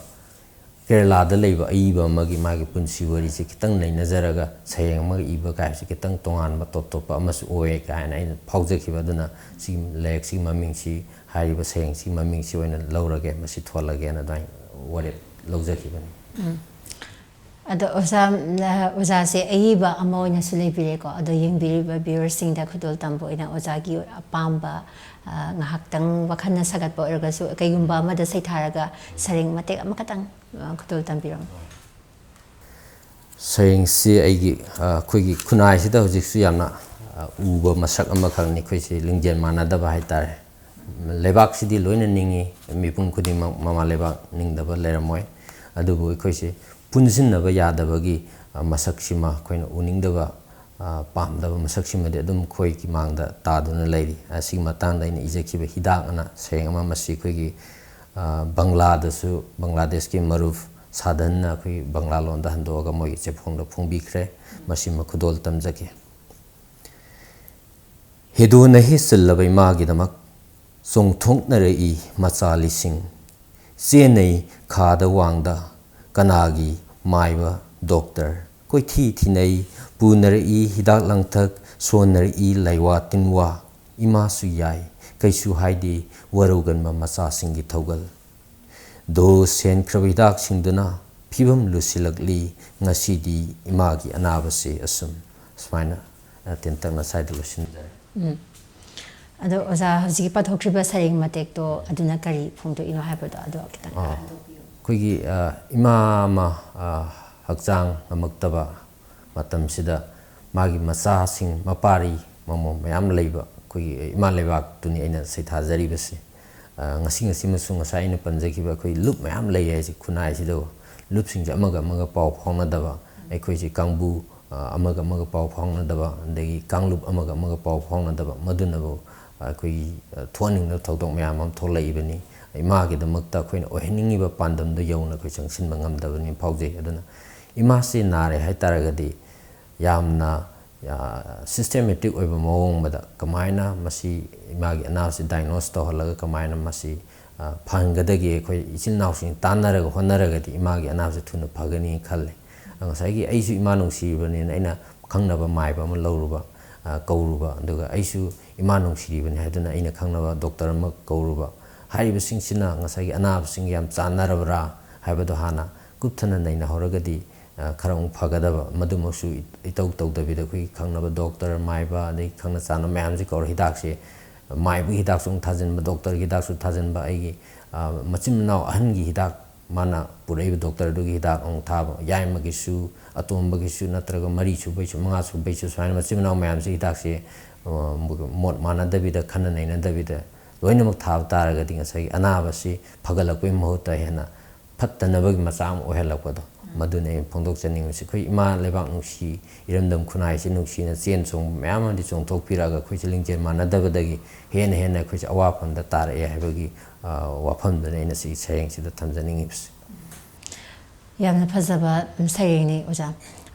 ꯀꯦꯔꯂꯥꯗ ꯂꯩꯕ ꯑꯏꯕ ꯑꯃꯒꯤ ꯃꯥꯒꯤ ꯄꯨꯟꯁꯤ ꯋꯥꯔꯤꯁꯦ ꯈꯤꯇꯪ ꯅꯩꯅꯖꯔꯒ ꯁꯩꯔꯦꯡ ꯑꯃꯒ ꯏꯕ ꯀꯥꯏꯁꯦ ꯈꯤꯇꯪ ꯇꯣꯉꯥꯟꯕ, ꯇꯣꯞ ꯇꯣꯞꯄ ꯑꯃꯁꯨ ꯑꯣꯏ ꯀꯥꯏꯅ ꯑꯩꯅ ꯐꯥꯎꯖꯈꯤꯕ꯫ ꯑꯗꯨꯅ ꯁꯤꯒꯤ ꯂꯥꯏꯔꯤꯛꯁꯤꯒꯤ ꯃꯃꯤꯡꯁꯤ, ꯍꯥꯏꯔꯤꯕ ꯁꯩꯔꯦꯡꯁꯤꯒꯤ ꯃꯃꯤꯡꯁꯤ ꯑꯣꯏꯅ ꯂꯧꯔꯒꯦ, ꯃꯁꯤ ꯊꯣꯜꯂꯒꯦꯅ ꯑꯗꯨꯃꯥꯏꯅ ꯋꯥꯔꯦꯞ ꯂꯧꯖꯈꯤꯕꯅꯤ꯫ ꯎꯝ꯫ ꯑꯗꯣ ꯑꯣꯖꯥ, ꯑ, ꯑꯣꯖꯥꯁꯦ ꯑꯏꯕ ꯑꯃ ꯑꯣꯏꯅꯁꯨ ꯂꯩꯕꯤꯔꯦꯀꯣ꯫ ꯑꯗꯣ ꯌꯦꯡꯕꯤꯔꯤꯕ viewerꯁꯤꯡꯗ ꯈꯨꯗꯣꯜ ꯇꯝꯕ ꯑꯣꯏꯅ ꯑꯣꯖꯥꯒꯤ ꯑꯄꯥꯝꯕ, ꯑ, ꯉꯥꯏꯍꯥꯛꯇꯪ ꯋꯥꯈꯜꯅ ꯁꯥꯒꯠꯄ ꯑꯣꯏꯔꯒꯁꯨ ꯀꯩꯒꯨꯝꯕ ꯑꯃꯗ ꯁꯩꯊꯥꯔꯒ ꯁꯩꯔꯦꯡ ꯃꯇꯦꯛ ꯑꯃꯈꯛꯇꯪ, ꯑ, ꯈꯨꯗꯣꯜ ꯇꯝꯕꯤꯔꯝꯃꯨ꯫ ꯁꯩꯔꯦꯡꯁꯤ ꯑꯩꯒꯤ, ꯑ, ꯑꯩꯈꯣꯏꯒꯤ ꯈꯨꯟꯅꯥꯏꯁꯤꯗ ꯍꯧꯖꯤꯛꯁꯨ ꯌꯥꯝꯅ, ꯑ, ꯎꯕ ꯃꯁꯛ ꯑꯃꯈꯛꯅꯤ꯫ ꯑꯩꯈꯣꯏꯁꯤ ꯂꯤꯡꯖꯦꯜ ꯃꯥꯟꯅꯗꯕ ꯍꯥꯏꯇꯥꯔꯦ꯫ ꯂꯩꯕꯥꯛꯁꯤꯗꯤ ꯂꯣꯏꯅ ꯅꯤꯡꯉꯤ, ꯃꯤꯄꯨꯝ ꯈꯨꯗꯤꯡꯃꯛ ꯃꯃꯥ ꯂꯩꯕꯥꯛ ꯅꯤꯡꯗꯕ ꯂꯩꯔꯝꯃꯣꯏ꯫ ꯑꯗꯨꯕꯨ ꯑꯩꯈꯣꯏꯁꯤ ꯄꯨꯟꯁꯤꯟꯅꯕ ꯌꯥꯗꯕꯒꯤ, ꯑ, ꯃꯁꯛꯁꯤꯃ ꯑꯩꯈꯣꯏꯅ ꯎꯅꯤꯡꯗꯕ, ꯑ, ꯄꯥꯝꯗꯕ ꯃꯁꯛꯁꯤꯃꯗꯤ ꯑꯗꯨꯝ ꯑꯩꯈꯣꯏꯒꯤ ꯃꯥꯡꯗ ꯇꯥꯗꯨꯅ ꯂꯩꯔꯤ꯫ ꯑꯁꯤꯒꯤ ꯃꯇꯥꯡꯗ ꯑꯩꯅ ꯏꯖꯈꯤꯕ ꯍꯤꯗꯥꯛ ꯑꯅ ꯁꯩꯔꯦꯡ ꯑꯃ, ꯃꯁꯤ ꯑꯩꯈꯣꯏꯒꯤ, ꯑ, ꯕꯪꯒ꯭ꯂꯥꯗꯁꯨ, ꯕꯪꯒ꯭ꯂꯥꯗꯦꯁꯀꯤ ꯃꯔꯨꯞ ꯁꯥꯗꯟꯅ ꯑꯩꯈꯣꯏꯒꯤ ꯕꯪꯒ꯭ꯂꯥ ꯂꯣꯟꯗ ꯍꯟꯗꯣꯛꯑꯒ ꯃꯣꯏꯒꯤ ꯆꯦꯐꯣꯡꯗ ꯐꯣꯡꯕꯤꯈ꯭ꯔꯦ꯫ ꯃꯁꯤꯃ ꯈꯨꯗꯣꯜ ꯇꯝꯖꯒꯦ꯫ ꯍꯦꯗꯣꯅ ꯍꯦ ꯆꯤꯜꯂꯕ ꯏꯃꯥꯒꯤꯗꯃꯛ ꯆꯣꯡꯊꯣꯛꯅꯔꯛꯏ ꯃꯆꯥ ꯂꯤꯁꯤꯡ꯫ ꯆꯦꯟꯅꯩ ꯈꯥꯗ ꯋꯥꯡꯗ ꯀꯅꯥꯒꯤ ꯃꯥꯏꯕ ꯗꯣꯛꯇꯔ꯫ ꯀꯣꯏꯊꯤ ꯊꯤꯅꯩ ꯄꯨꯅꯔꯛꯏ ꯍꯤꯗꯥꯛ ꯂꯥꯡꯊꯛ ꯁꯣꯟꯅꯔꯛꯏ ꯂꯩꯋꯥ ꯇꯤꯟꯋꯥ꯫ ꯏꯃꯥꯁꯨ ꯌꯥꯏ ꯀꯩꯁꯨ ꯍꯥꯏꯗꯦ ꯋꯥꯔꯧꯒꯟꯕ ꯃꯆꯥꯁꯤꯡꯒꯤ ꯊꯧꯒꯜ꯫ ꯗꯣꯁ ꯍꯦꯟꯈ꯭ꯔꯕ ꯍꯤꯗꯥꯛꯁꯤꯡꯗꯨꯅ ꯐꯤꯕꯝ ꯂꯨꯁꯤꯜꯂꯛꯂꯤ꯫ ꯉꯁꯤꯗꯤ ꯏꯃꯥꯒꯤ ꯑꯅꯥꯕꯁꯦ ꯑꯁꯨꯝ ꯁꯨꯃꯥꯏꯅ, ꯑ, ꯇꯦꯟꯇꯛꯅ ꯁ꯭ꯋꯥꯏꯗ ꯂꯣꯏꯁꯤꯟꯖꯔꯦ꯫ ꯎꯝ꯫ ꯑꯗꯣ ꯑꯣꯖꯥ ꯍꯧꯖꯤꯛꯀꯤ ꯄꯥꯊꯣꯛꯈ꯭ꯔꯤꯕ ꯁꯩꯔꯦꯡ ꯃꯇꯦꯛꯇꯣ ꯑꯗꯨꯅ ꯀꯔꯤ ꯐꯣꯡꯗꯣꯛꯏꯅꯣ ꯍꯥꯏꯕꯗꯣ ꯑꯗꯣ ꯈꯤꯇꯪ ꯑꯥ꯫ ꯍꯟꯗꯣꯛꯄꯤꯌꯨ꯫ ꯑꯩꯈꯣꯏꯒꯤ, ꯑ, ꯏꯃꯥ ꯑꯃ, ꯑ, ꯍꯛꯆꯥꯡ ꯉꯝꯃꯛꯇꯕ ꯃꯇꯝꯁꯤꯗ ꯃꯥꯒꯤ ꯃꯆꯥꯁꯤꯡ ꯃꯄꯥꯔꯤ ꯃꯃꯣꯝ ꯃꯌꯥꯝ ꯂꯩꯕ ꯑꯩꯈꯣꯏꯒꯤ ꯏꯃꯥ ꯂꯩꯕꯥꯛꯇꯨꯅꯤ ꯑꯩꯅ ꯁꯩꯊꯥꯖꯔꯤꯕꯁꯤ꯫ ꯑ, ꯉꯁꯤ ꯉꯁꯤꯃꯁꯨ ꯉꯁꯥꯏ ꯑꯩꯅ ꯄꯟꯖꯈꯤꯕ ꯑꯩꯈꯣꯏ ꯂꯨꯞ ꯃꯌꯥꯝ ꯂꯩ ꯍꯥꯏꯁꯦ ꯈꯨꯟꯅꯥꯏꯁꯤꯗ ꯂꯨꯞꯁꯤꯡꯁꯦ ꯑꯃꯒ ꯑꯃꯒ ꯄꯥꯎ ꯐꯥꯎꯅꯗꯕ, ꯑꯩꯈꯣꯏꯁꯦ ꯀꯥꯡꯕꯨ, ꯑ, ꯑꯃꯒ ꯑꯃꯒ ꯄꯥꯎ ꯐꯥꯎꯅꯗꯕ, ꯑꯗꯒꯤ ꯀꯥꯡꯂꯨꯞ ꯑꯃꯒ ꯑꯃꯒ ꯄꯥꯎ ꯐꯥꯎꯅꯗꯕ, ꯃꯗꯨꯅꯕꯨ ꯑꯩꯈꯣꯏꯒꯤ, ꯑ, ꯊꯣꯛꯍꯟꯅꯤꯡꯗꯕ ꯊꯧꯗꯣꯛ ꯃꯌꯥꯝ ꯑꯃ ꯊꯣꯛꯂꯛꯏꯕꯅꯤ꯫ ꯏꯃꯥꯒꯤꯗꯃꯛꯇ ꯑꯩꯈꯣꯏꯅ ꯑꯣꯏꯍꯟꯅꯤꯡꯉꯤꯕ ꯄꯥꯟꯗꯝꯗꯨ ꯌꯧꯅ ꯑꯩꯈꯣꯏ ꯆꯪꯁꯤꯟꯕ ꯉꯝꯗꯕꯅꯤ ꯐꯥꯎꯖꯩ꯫ ꯑꯗꯨꯅ ꯏꯃꯥꯁꯤ ꯅꯥꯔꯦ ꯍꯥꯏ ꯇꯥꯔꯒꯗꯤ ꯌꯥꯝꯅ, ꯑ, systematic ꯑꯣꯏꯕ ꯃꯑꯣꯡ ꯑꯃꯗ ꯀꯃꯥꯏꯅ ꯃꯁꯤ ꯏꯃꯥꯒꯤ ꯑꯅꯥꯕꯁꯤ diagnose ꯇꯧꯍꯜꯂꯒ ꯀꯃꯥꯏꯅ ꯃꯁꯤ, ꯑ, ꯐꯍꯟꯒꯗꯒꯦ ꯑꯩꯈꯣꯏ ꯏꯆꯤꯜ ꯏꯅꯥꯎꯁꯤꯡ ꯇꯥꯟꯅꯔꯒ ꯍꯣꯠꯅꯔꯒꯗꯤ ꯏꯃꯥꯒꯤ ꯑꯅꯥꯕꯁꯤ ꯊꯨꯅ ꯐꯒꯅꯤ ꯈꯜꯂꯤ꯫ ꯉꯁꯥꯏꯒꯤ ꯑꯩꯁꯨ ꯏꯃꯥ ꯅꯨꯡꯁꯤꯕꯅꯤꯅ ꯑꯩꯅ ꯈꯪꯅꯕ ꯃꯥꯏꯕ ꯑꯃ ꯂꯧꯔꯨꯕ, ꯑ, ꯀꯧꯔꯨꯕ, ꯑꯗꯨꯒ ꯑꯩꯁꯨ ꯏꯃꯥ ꯅꯨꯡꯁꯤꯔꯤꯕꯅꯤ ꯍꯥꯏꯗꯨꯅ ꯑꯩꯅ ꯈꯪꯅꯕ ꯗꯣꯛꯇꯔ ꯑꯃ ꯀꯧꯔꯨꯕ꯫ ꯍꯥꯏꯔꯤꯕꯁꯤꯡꯁꯤꯅ ꯉꯁꯥꯏꯒꯤ ꯑꯅꯥꯕꯁꯤꯡ ꯌꯥꯝ ꯆꯥꯟꯅꯔꯕ꯭ꯔꯥ ꯍꯥꯏꯕꯗꯣ ꯍꯥꯟꯅ ꯀꯨꯞꯊꯅ ꯅꯩꯅꯍꯧꯔꯒꯗꯤ, ꯑ, ꯈꯔ ꯑꯃꯨꯛ ꯐꯒꯗꯕ꯫ ꯃꯗꯨꯃꯛꯁꯨ ꯏ-, ꯏꯇꯧ ꯇꯧꯗꯕꯤꯗ ꯑꯩꯈꯣꯏꯒꯤ ꯈꯪꯅꯕ ꯗꯣꯛꯇꯔ ꯃꯥꯏꯕ ꯑꯗꯩ ꯈꯪꯅ ꯆꯥꯟꯅꯕ ꯃꯌꯥꯝꯁꯤ ꯀꯧꯔ ꯍꯤꯗꯥꯛꯁꯦ ꯃꯥꯏꯕꯒꯤ ꯍꯤꯗꯥꯛꯁꯨ ꯑꯃꯨꯛ ꯊꯥꯖꯤꯟꯕ, ꯗꯣꯛꯇꯔꯒꯤ ꯍꯤꯗꯥꯛꯁꯨ ꯊꯥꯖꯤꯟꯕ, ꯑꯩꯒꯤ, ꯑ, ꯃꯆꯤꯟ ꯃꯅꯥꯎ ꯑꯍꯟꯒꯤ ꯍꯤꯗꯥꯛ ꯃꯥꯅ ꯄꯨꯔꯛꯏꯕ ꯗꯣꯛꯇꯔꯗꯨꯒꯤ ꯍꯤꯗꯥꯛ ꯑꯃꯨꯛ ꯊꯥꯕ, ꯌꯥꯏꯃꯒꯤꯁꯨ, ꯑꯇꯣꯝꯕꯒꯤꯁꯨ ꯅꯠꯇ꯭ꯔꯒ ꯃꯔꯤ ꯁꯨꯕꯩꯁꯨ, ꯃꯉꯥ ꯁꯨꯕꯩꯁꯨ ꯁꯨꯃꯥꯏꯅ ꯃꯆꯤꯟ ꯃꯅꯥꯎ ꯃꯌꯥꯝꯁꯤ ꯍꯤꯗꯥꯛꯁꯦ, ꯑ, ꯃꯣꯠ ꯃꯥꯟꯅꯗꯕꯤꯗ, ꯈꯟꯅ ꯅꯩꯅꯗꯕꯤꯗ ꯂꯣꯏꯅꯃꯛ ꯊꯥꯕ ꯇꯥꯔꯒꯗꯤ ꯉꯁꯥꯏꯒꯤ ꯑꯅꯥꯕꯁꯤ ꯐꯒꯠꯂꯛꯄꯒꯤ ꯃꯍꯨꯠꯇ ꯍꯦꯟꯅ ꯐꯠꯇꯅꯕꯒꯤ ꯃꯆꯥꯛ ꯑꯃ ꯑꯣꯏꯍꯜꯂꯛꯄꯗꯣ, ꯃꯗꯨꯅꯤ ꯑꯩꯅ ꯐꯣꯡꯗꯣꯛꯆꯅꯤꯡꯕꯁꯤ꯫ ꯑꯩꯈꯣꯏ ꯏꯃꯥ ꯂꯩꯕꯥꯛ ꯅꯨꯡꯁꯤ, ꯏꯔꯝꯗꯝ ꯈꯨꯟꯅꯥꯏꯁꯤ ꯅꯨꯡꯁꯤꯅ ꯆꯦꯟ ꯆꯣꯡꯕ ꯃꯌꯥꯝ ꯑꯃꯗꯤ ꯆꯣꯡꯊꯣꯛꯄꯤꯔꯛꯑꯒ ꯑꯩꯈꯣꯏꯁꯦ ꯂꯤꯡꯖꯦꯜ ꯃꯥꯟꯅꯗꯕꯗꯒꯤ ꯍꯦꯟꯅ ꯍꯦꯟꯅ ꯑꯩꯈꯣꯏꯁꯦ ꯑꯋꯥꯐꯝꯗ ꯇꯥꯔꯛꯑꯦ ꯍꯥꯏꯕꯒꯤ, ꯑ, ꯋꯥꯐꯝꯗꯨꯅꯤ ꯑꯩꯅ ꯁꯤꯒꯤ ꯁꯩꯔꯦꯡꯁꯤꯗ ꯊꯝꯖꯅꯤꯡꯉꯤꯕꯁꯤ꯫ ꯌꯥꯝꯅ ꯐꯖꯕ ꯁꯩꯔꯦꯡꯅꯤ ꯑꯣꯖꯥ꯫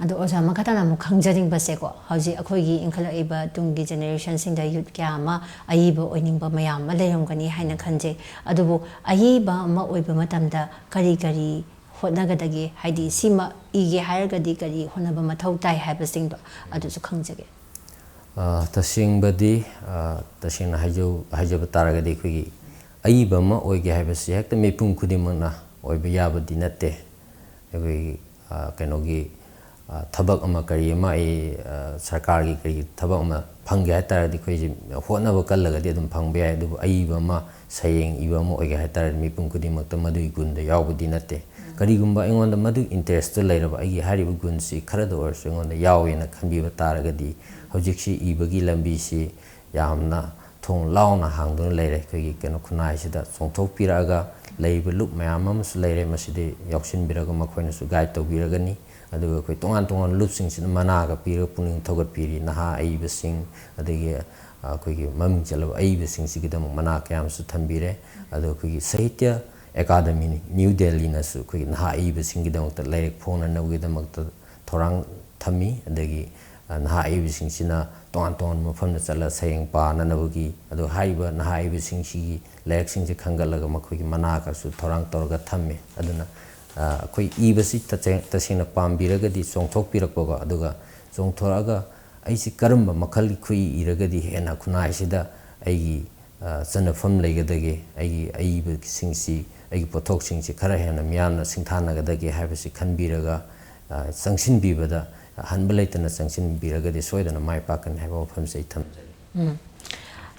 ꯑꯗꯣ ꯑꯣꯖꯥ, ꯃꯈꯥ ꯇꯥꯅ ꯑꯃꯨꯛ ꯈꯪꯖꯅꯤꯡꯕꯁꯦꯀꯣ, ꯍꯧꯖꯤꯛ ꯑꯩꯈꯣꯏꯒꯤ ꯏꯟꯈꯠꯂꯛꯏꯕ ꯇꯨꯡꯒꯤ ꯖꯦꯅꯦꯔꯦꯁꯟꯁꯤꯡꯗ ꯌꯨꯠ ꯀꯌꯥ ꯑꯃ ꯑꯏꯕ ꯑꯣꯏꯅꯤꯡꯕ ꯃꯌꯥꯝ ꯑꯃ ꯂꯩꯔꯝꯒꯅꯤ ꯍꯥꯏꯅ ꯈꯟꯖꯩ꯫ ꯑꯗꯨꯕꯨ ꯑꯏꯕ ꯑꯃ ꯑꯣꯏꯕ ꯃꯇꯝꯗ ꯀꯔꯤ ꯀꯔꯤ ꯍꯣꯠꯅꯒꯗꯒꯦ? ꯍꯥꯏꯗꯤ ꯁꯤꯃ ꯏꯒꯦ ꯍꯥꯏꯔꯒꯗꯤ ꯀꯔꯤ ꯍꯣꯠꯅꯕ ꯃꯊꯧ ꯇꯥꯏ ꯍꯥꯏꯕꯁꯤꯡꯗꯣ ꯑꯗꯨꯁꯨ ꯈꯪꯖꯒꯦ꯫ ꯑ, ꯇꯁꯦꯡꯕꯗꯤ, ꯑ, ꯇꯁꯦꯡꯅ ꯍꯥꯏꯖꯧ-, ꯍꯥꯏꯖꯕ ꯇꯥꯔꯒꯗꯤ ꯑꯩꯈꯣꯏꯒꯤ ꯑꯏꯕ ꯑꯃ ꯑꯣꯏꯒꯦ ꯍꯥꯏꯕꯁꯤ ꯍꯦꯛꯇ ꯃꯤꯄꯨꯝ ꯈꯨꯗꯤꯡꯃꯛꯅ ꯑꯣꯏꯕ ꯌꯥꯕꯗꯤ ꯅꯠꯇꯦ꯫ ꯑꯩꯈꯣꯏꯒꯤ, ꯑ, ꯀꯩꯅꯣꯒꯤ, ꯑ, ꯊꯕꯛ ꯑꯃ ꯀꯔꯤ ꯑꯃ ꯑꯩ, ꯑ, ꯁꯔꯀꯥꯔꯒꯤ ꯀꯔꯤ ꯊꯕꯛ ꯑꯃ ꯐꯪꯒꯦ ꯍꯥꯏ ꯇꯥꯔꯒꯗꯤ ꯑꯩꯈꯣꯏꯁꯦ ꯍꯣꯠꯅꯕ ꯀꯜꯂꯒꯗꯤ ꯑꯗꯨꯝ ꯐꯪꯕ ꯌꯥꯏ꯫ ꯑꯗꯨꯕꯨ ꯑꯏꯕ ꯑꯃ, ꯁꯩꯔꯦꯡ ꯏꯕ ꯑꯃ ꯑꯣꯏꯒꯦ ꯍꯥꯏ ꯇꯥꯔꯒꯗꯤ ꯃꯤꯄꯨꯝ ꯈꯨꯗꯤꯡꯃꯛꯇ ꯃꯗꯨꯒꯤ ꯒꯨꯟꯗꯣ ꯌꯥꯎꯕꯗꯤ ꯅꯠꯇꯦ꯫ ꯀꯔꯤꯒꯨꯝꯕ ꯑꯩꯉꯣꯟꯗ ꯃꯗꯨꯒꯤ ꯏꯟꯇꯔꯦꯁꯇꯨ ꯂꯩꯔꯕ, ꯑꯩꯒꯤ ꯍꯥꯏꯔꯤꯕ ꯒꯨꯟꯁꯤ ꯈꯔꯗ ꯑꯣꯏꯔꯁꯨ ꯑꯩꯉꯣꯟꯗ ꯌꯥꯎꯋꯦꯅ ꯈꯟꯕꯤꯕ ꯇꯥꯔꯒꯗꯤ ꯍꯧꯖꯤꯛꯁꯤ ꯏꯕꯒꯤ ꯂꯝꯕꯤꯁꯤ ꯌꯥꯝꯅ ꯊꯣꯡ ꯂꯥꯎꯅ ꯍꯥꯡꯗꯨꯅ ꯂꯩꯔꯦ꯫ ꯑꯩꯈꯣꯏꯒꯤ ꯀꯩꯅꯣ ꯈꯨꯟꯅꯥꯏꯁꯤꯗ ꯆꯣꯡꯊꯣꯛꯄꯤꯔꯛꯑꯒ ꯂꯩꯔꯤꯕ ꯂꯨꯞ ꯃꯌꯥꯝ ꯑꯃꯁꯨ ꯂꯩꯔꯦ, ꯃꯁꯤꯗꯤ ꯌꯥꯎꯁꯤꯟꯕꯤꯔꯒ ꯃꯈꯣꯏꯅꯁꯨ ꯒꯥꯏꯗ ꯇꯧꯕꯤꯔꯒꯅꯤ꯫ ꯑꯗꯨꯒ ꯑꯩꯈꯣꯏ ꯇꯣꯉꯥꯟ ꯇꯣꯉꯥꯟꯕ ꯂꯨꯞꯁꯤꯡꯁꯤꯅ ꯃꯅꯥꯒ ꯄꯤꯔꯒ ꯄꯨꯛꯅꯤꯡ ꯊꯧꯒꯠꯄꯤꯔꯤ꯫ ꯅꯍꯥ ꯑꯏꯕꯁꯤꯡ, ꯑꯗꯒꯤ ꯑꯩꯈꯣꯏꯒꯤ ꯃꯃꯤꯡ ꯆꯠꯂꯕ ꯑꯏꯕꯁꯤꯡꯁꯤꯒꯤꯗꯃꯛ ꯃꯅꯥ ꯀꯌꯥ ꯑꯃꯁꯨ ꯊꯝꯕꯤꯔꯦ꯫ ꯑꯗꯣ ꯑꯩꯈꯣꯏꯒꯤ ꯁꯥꯍꯤꯇ꯭ꯌ ꯑꯦꯀꯥꯗꯃꯤ ꯅ꯭ꯌꯨ ꯗꯦꯜꯂꯤꯅꯁꯨ ꯑꯩꯈꯣꯏꯒꯤ ꯅꯍꯥ ꯑꯏꯕꯁꯤꯡꯒꯤꯗꯃꯛꯇ ꯂꯥꯏꯔꯤꯛ ꯐꯣꯡꯅꯅꯕꯒꯤꯗꯃꯛꯇ ꯊꯧꯔꯥꯡ ꯊꯝꯃꯤ꯫ ꯑꯗꯒꯤ, ꯑ, ꯅꯍꯥ ꯑꯏꯕꯁꯤꯡꯁꯤꯅ ꯇꯣꯉꯥꯟ ꯇꯣꯉꯥꯟꯕ ꯃꯐꯝꯗ ꯆꯠꯂꯒ ꯁꯩꯔꯦꯡ ꯄꯥꯅꯅꯕꯒꯤ, ꯑꯗꯣ ꯍꯥꯏꯔꯤꯕ ꯅꯍꯥ ꯑꯏꯕꯁꯤꯡꯁꯤꯒꯤ ꯂꯥꯏꯔꯤꯛꯁꯤꯡꯁꯦ ꯈꯟꯒꯠꯂꯒ ꯃꯈꯣꯏꯒꯤ ꯃꯅꯥꯒꯁꯨ ꯊꯧꯔꯥꯡ ꯇꯧꯔꯒ ꯊꯝꯃꯤ꯫ ꯑꯗꯨꯅ, ꯑ, ꯑꯩꯈꯣꯏ ꯏꯕꯁꯤ ꯇꯁꯦꯡ-, ꯇꯁꯦꯡꯅ ꯄꯥꯝꯕꯤꯔꯒꯗꯤ ꯆꯣꯡꯊꯣꯛꯄꯤꯔꯛꯄꯀꯣ, ꯑꯗꯨꯒ ꯆꯣꯡꯊꯣꯔꯛꯑꯒ ꯑꯩꯁꯤ ꯀꯔꯝꯕ ꯃꯈꯜꯒꯤ ꯈꯨꯠꯏ ꯏꯔꯒꯗꯤ ꯍꯦꯟꯅ ꯈꯨꯟꯅꯥꯏꯁꯤꯗ ꯑꯩꯒꯤ, ꯑ, ꯆꯠꯅꯐꯝ ꯂꯩꯒꯗꯒꯦ, ꯑꯩꯒꯤ ꯑꯏꯕꯁꯤꯡꯁꯤ, ꯑꯩꯒꯤ ꯄꯣꯠꯊꯣꯛꯁꯤꯡꯁꯤ ꯈꯔ ꯍꯦꯟꯅ ꯃꯤꯌꯥꯝꯅ ꯁꯤꯡꯊꯥꯅꯒꯗꯒꯦ ꯍꯥꯏꯕꯁꯤ ꯈꯟꯕꯤꯔꯒ, ꯑ, ꯆꯪꯁꯤꯟꯕꯤꯕꯗ, ꯍꯟꯕ ꯂꯩꯇꯅ ꯆꯪꯁꯤꯟꯕꯤꯔꯒꯗꯤ ꯁꯣꯏꯗꯅ ꯃꯥꯏ ꯄꯥꯛꯀꯅꯤ ꯍꯥꯏꯕ ꯋꯥꯐꯝꯁꯤ ꯑꯩ ꯊꯝꯖꯒꯦ꯫ ꯎꯝ꯫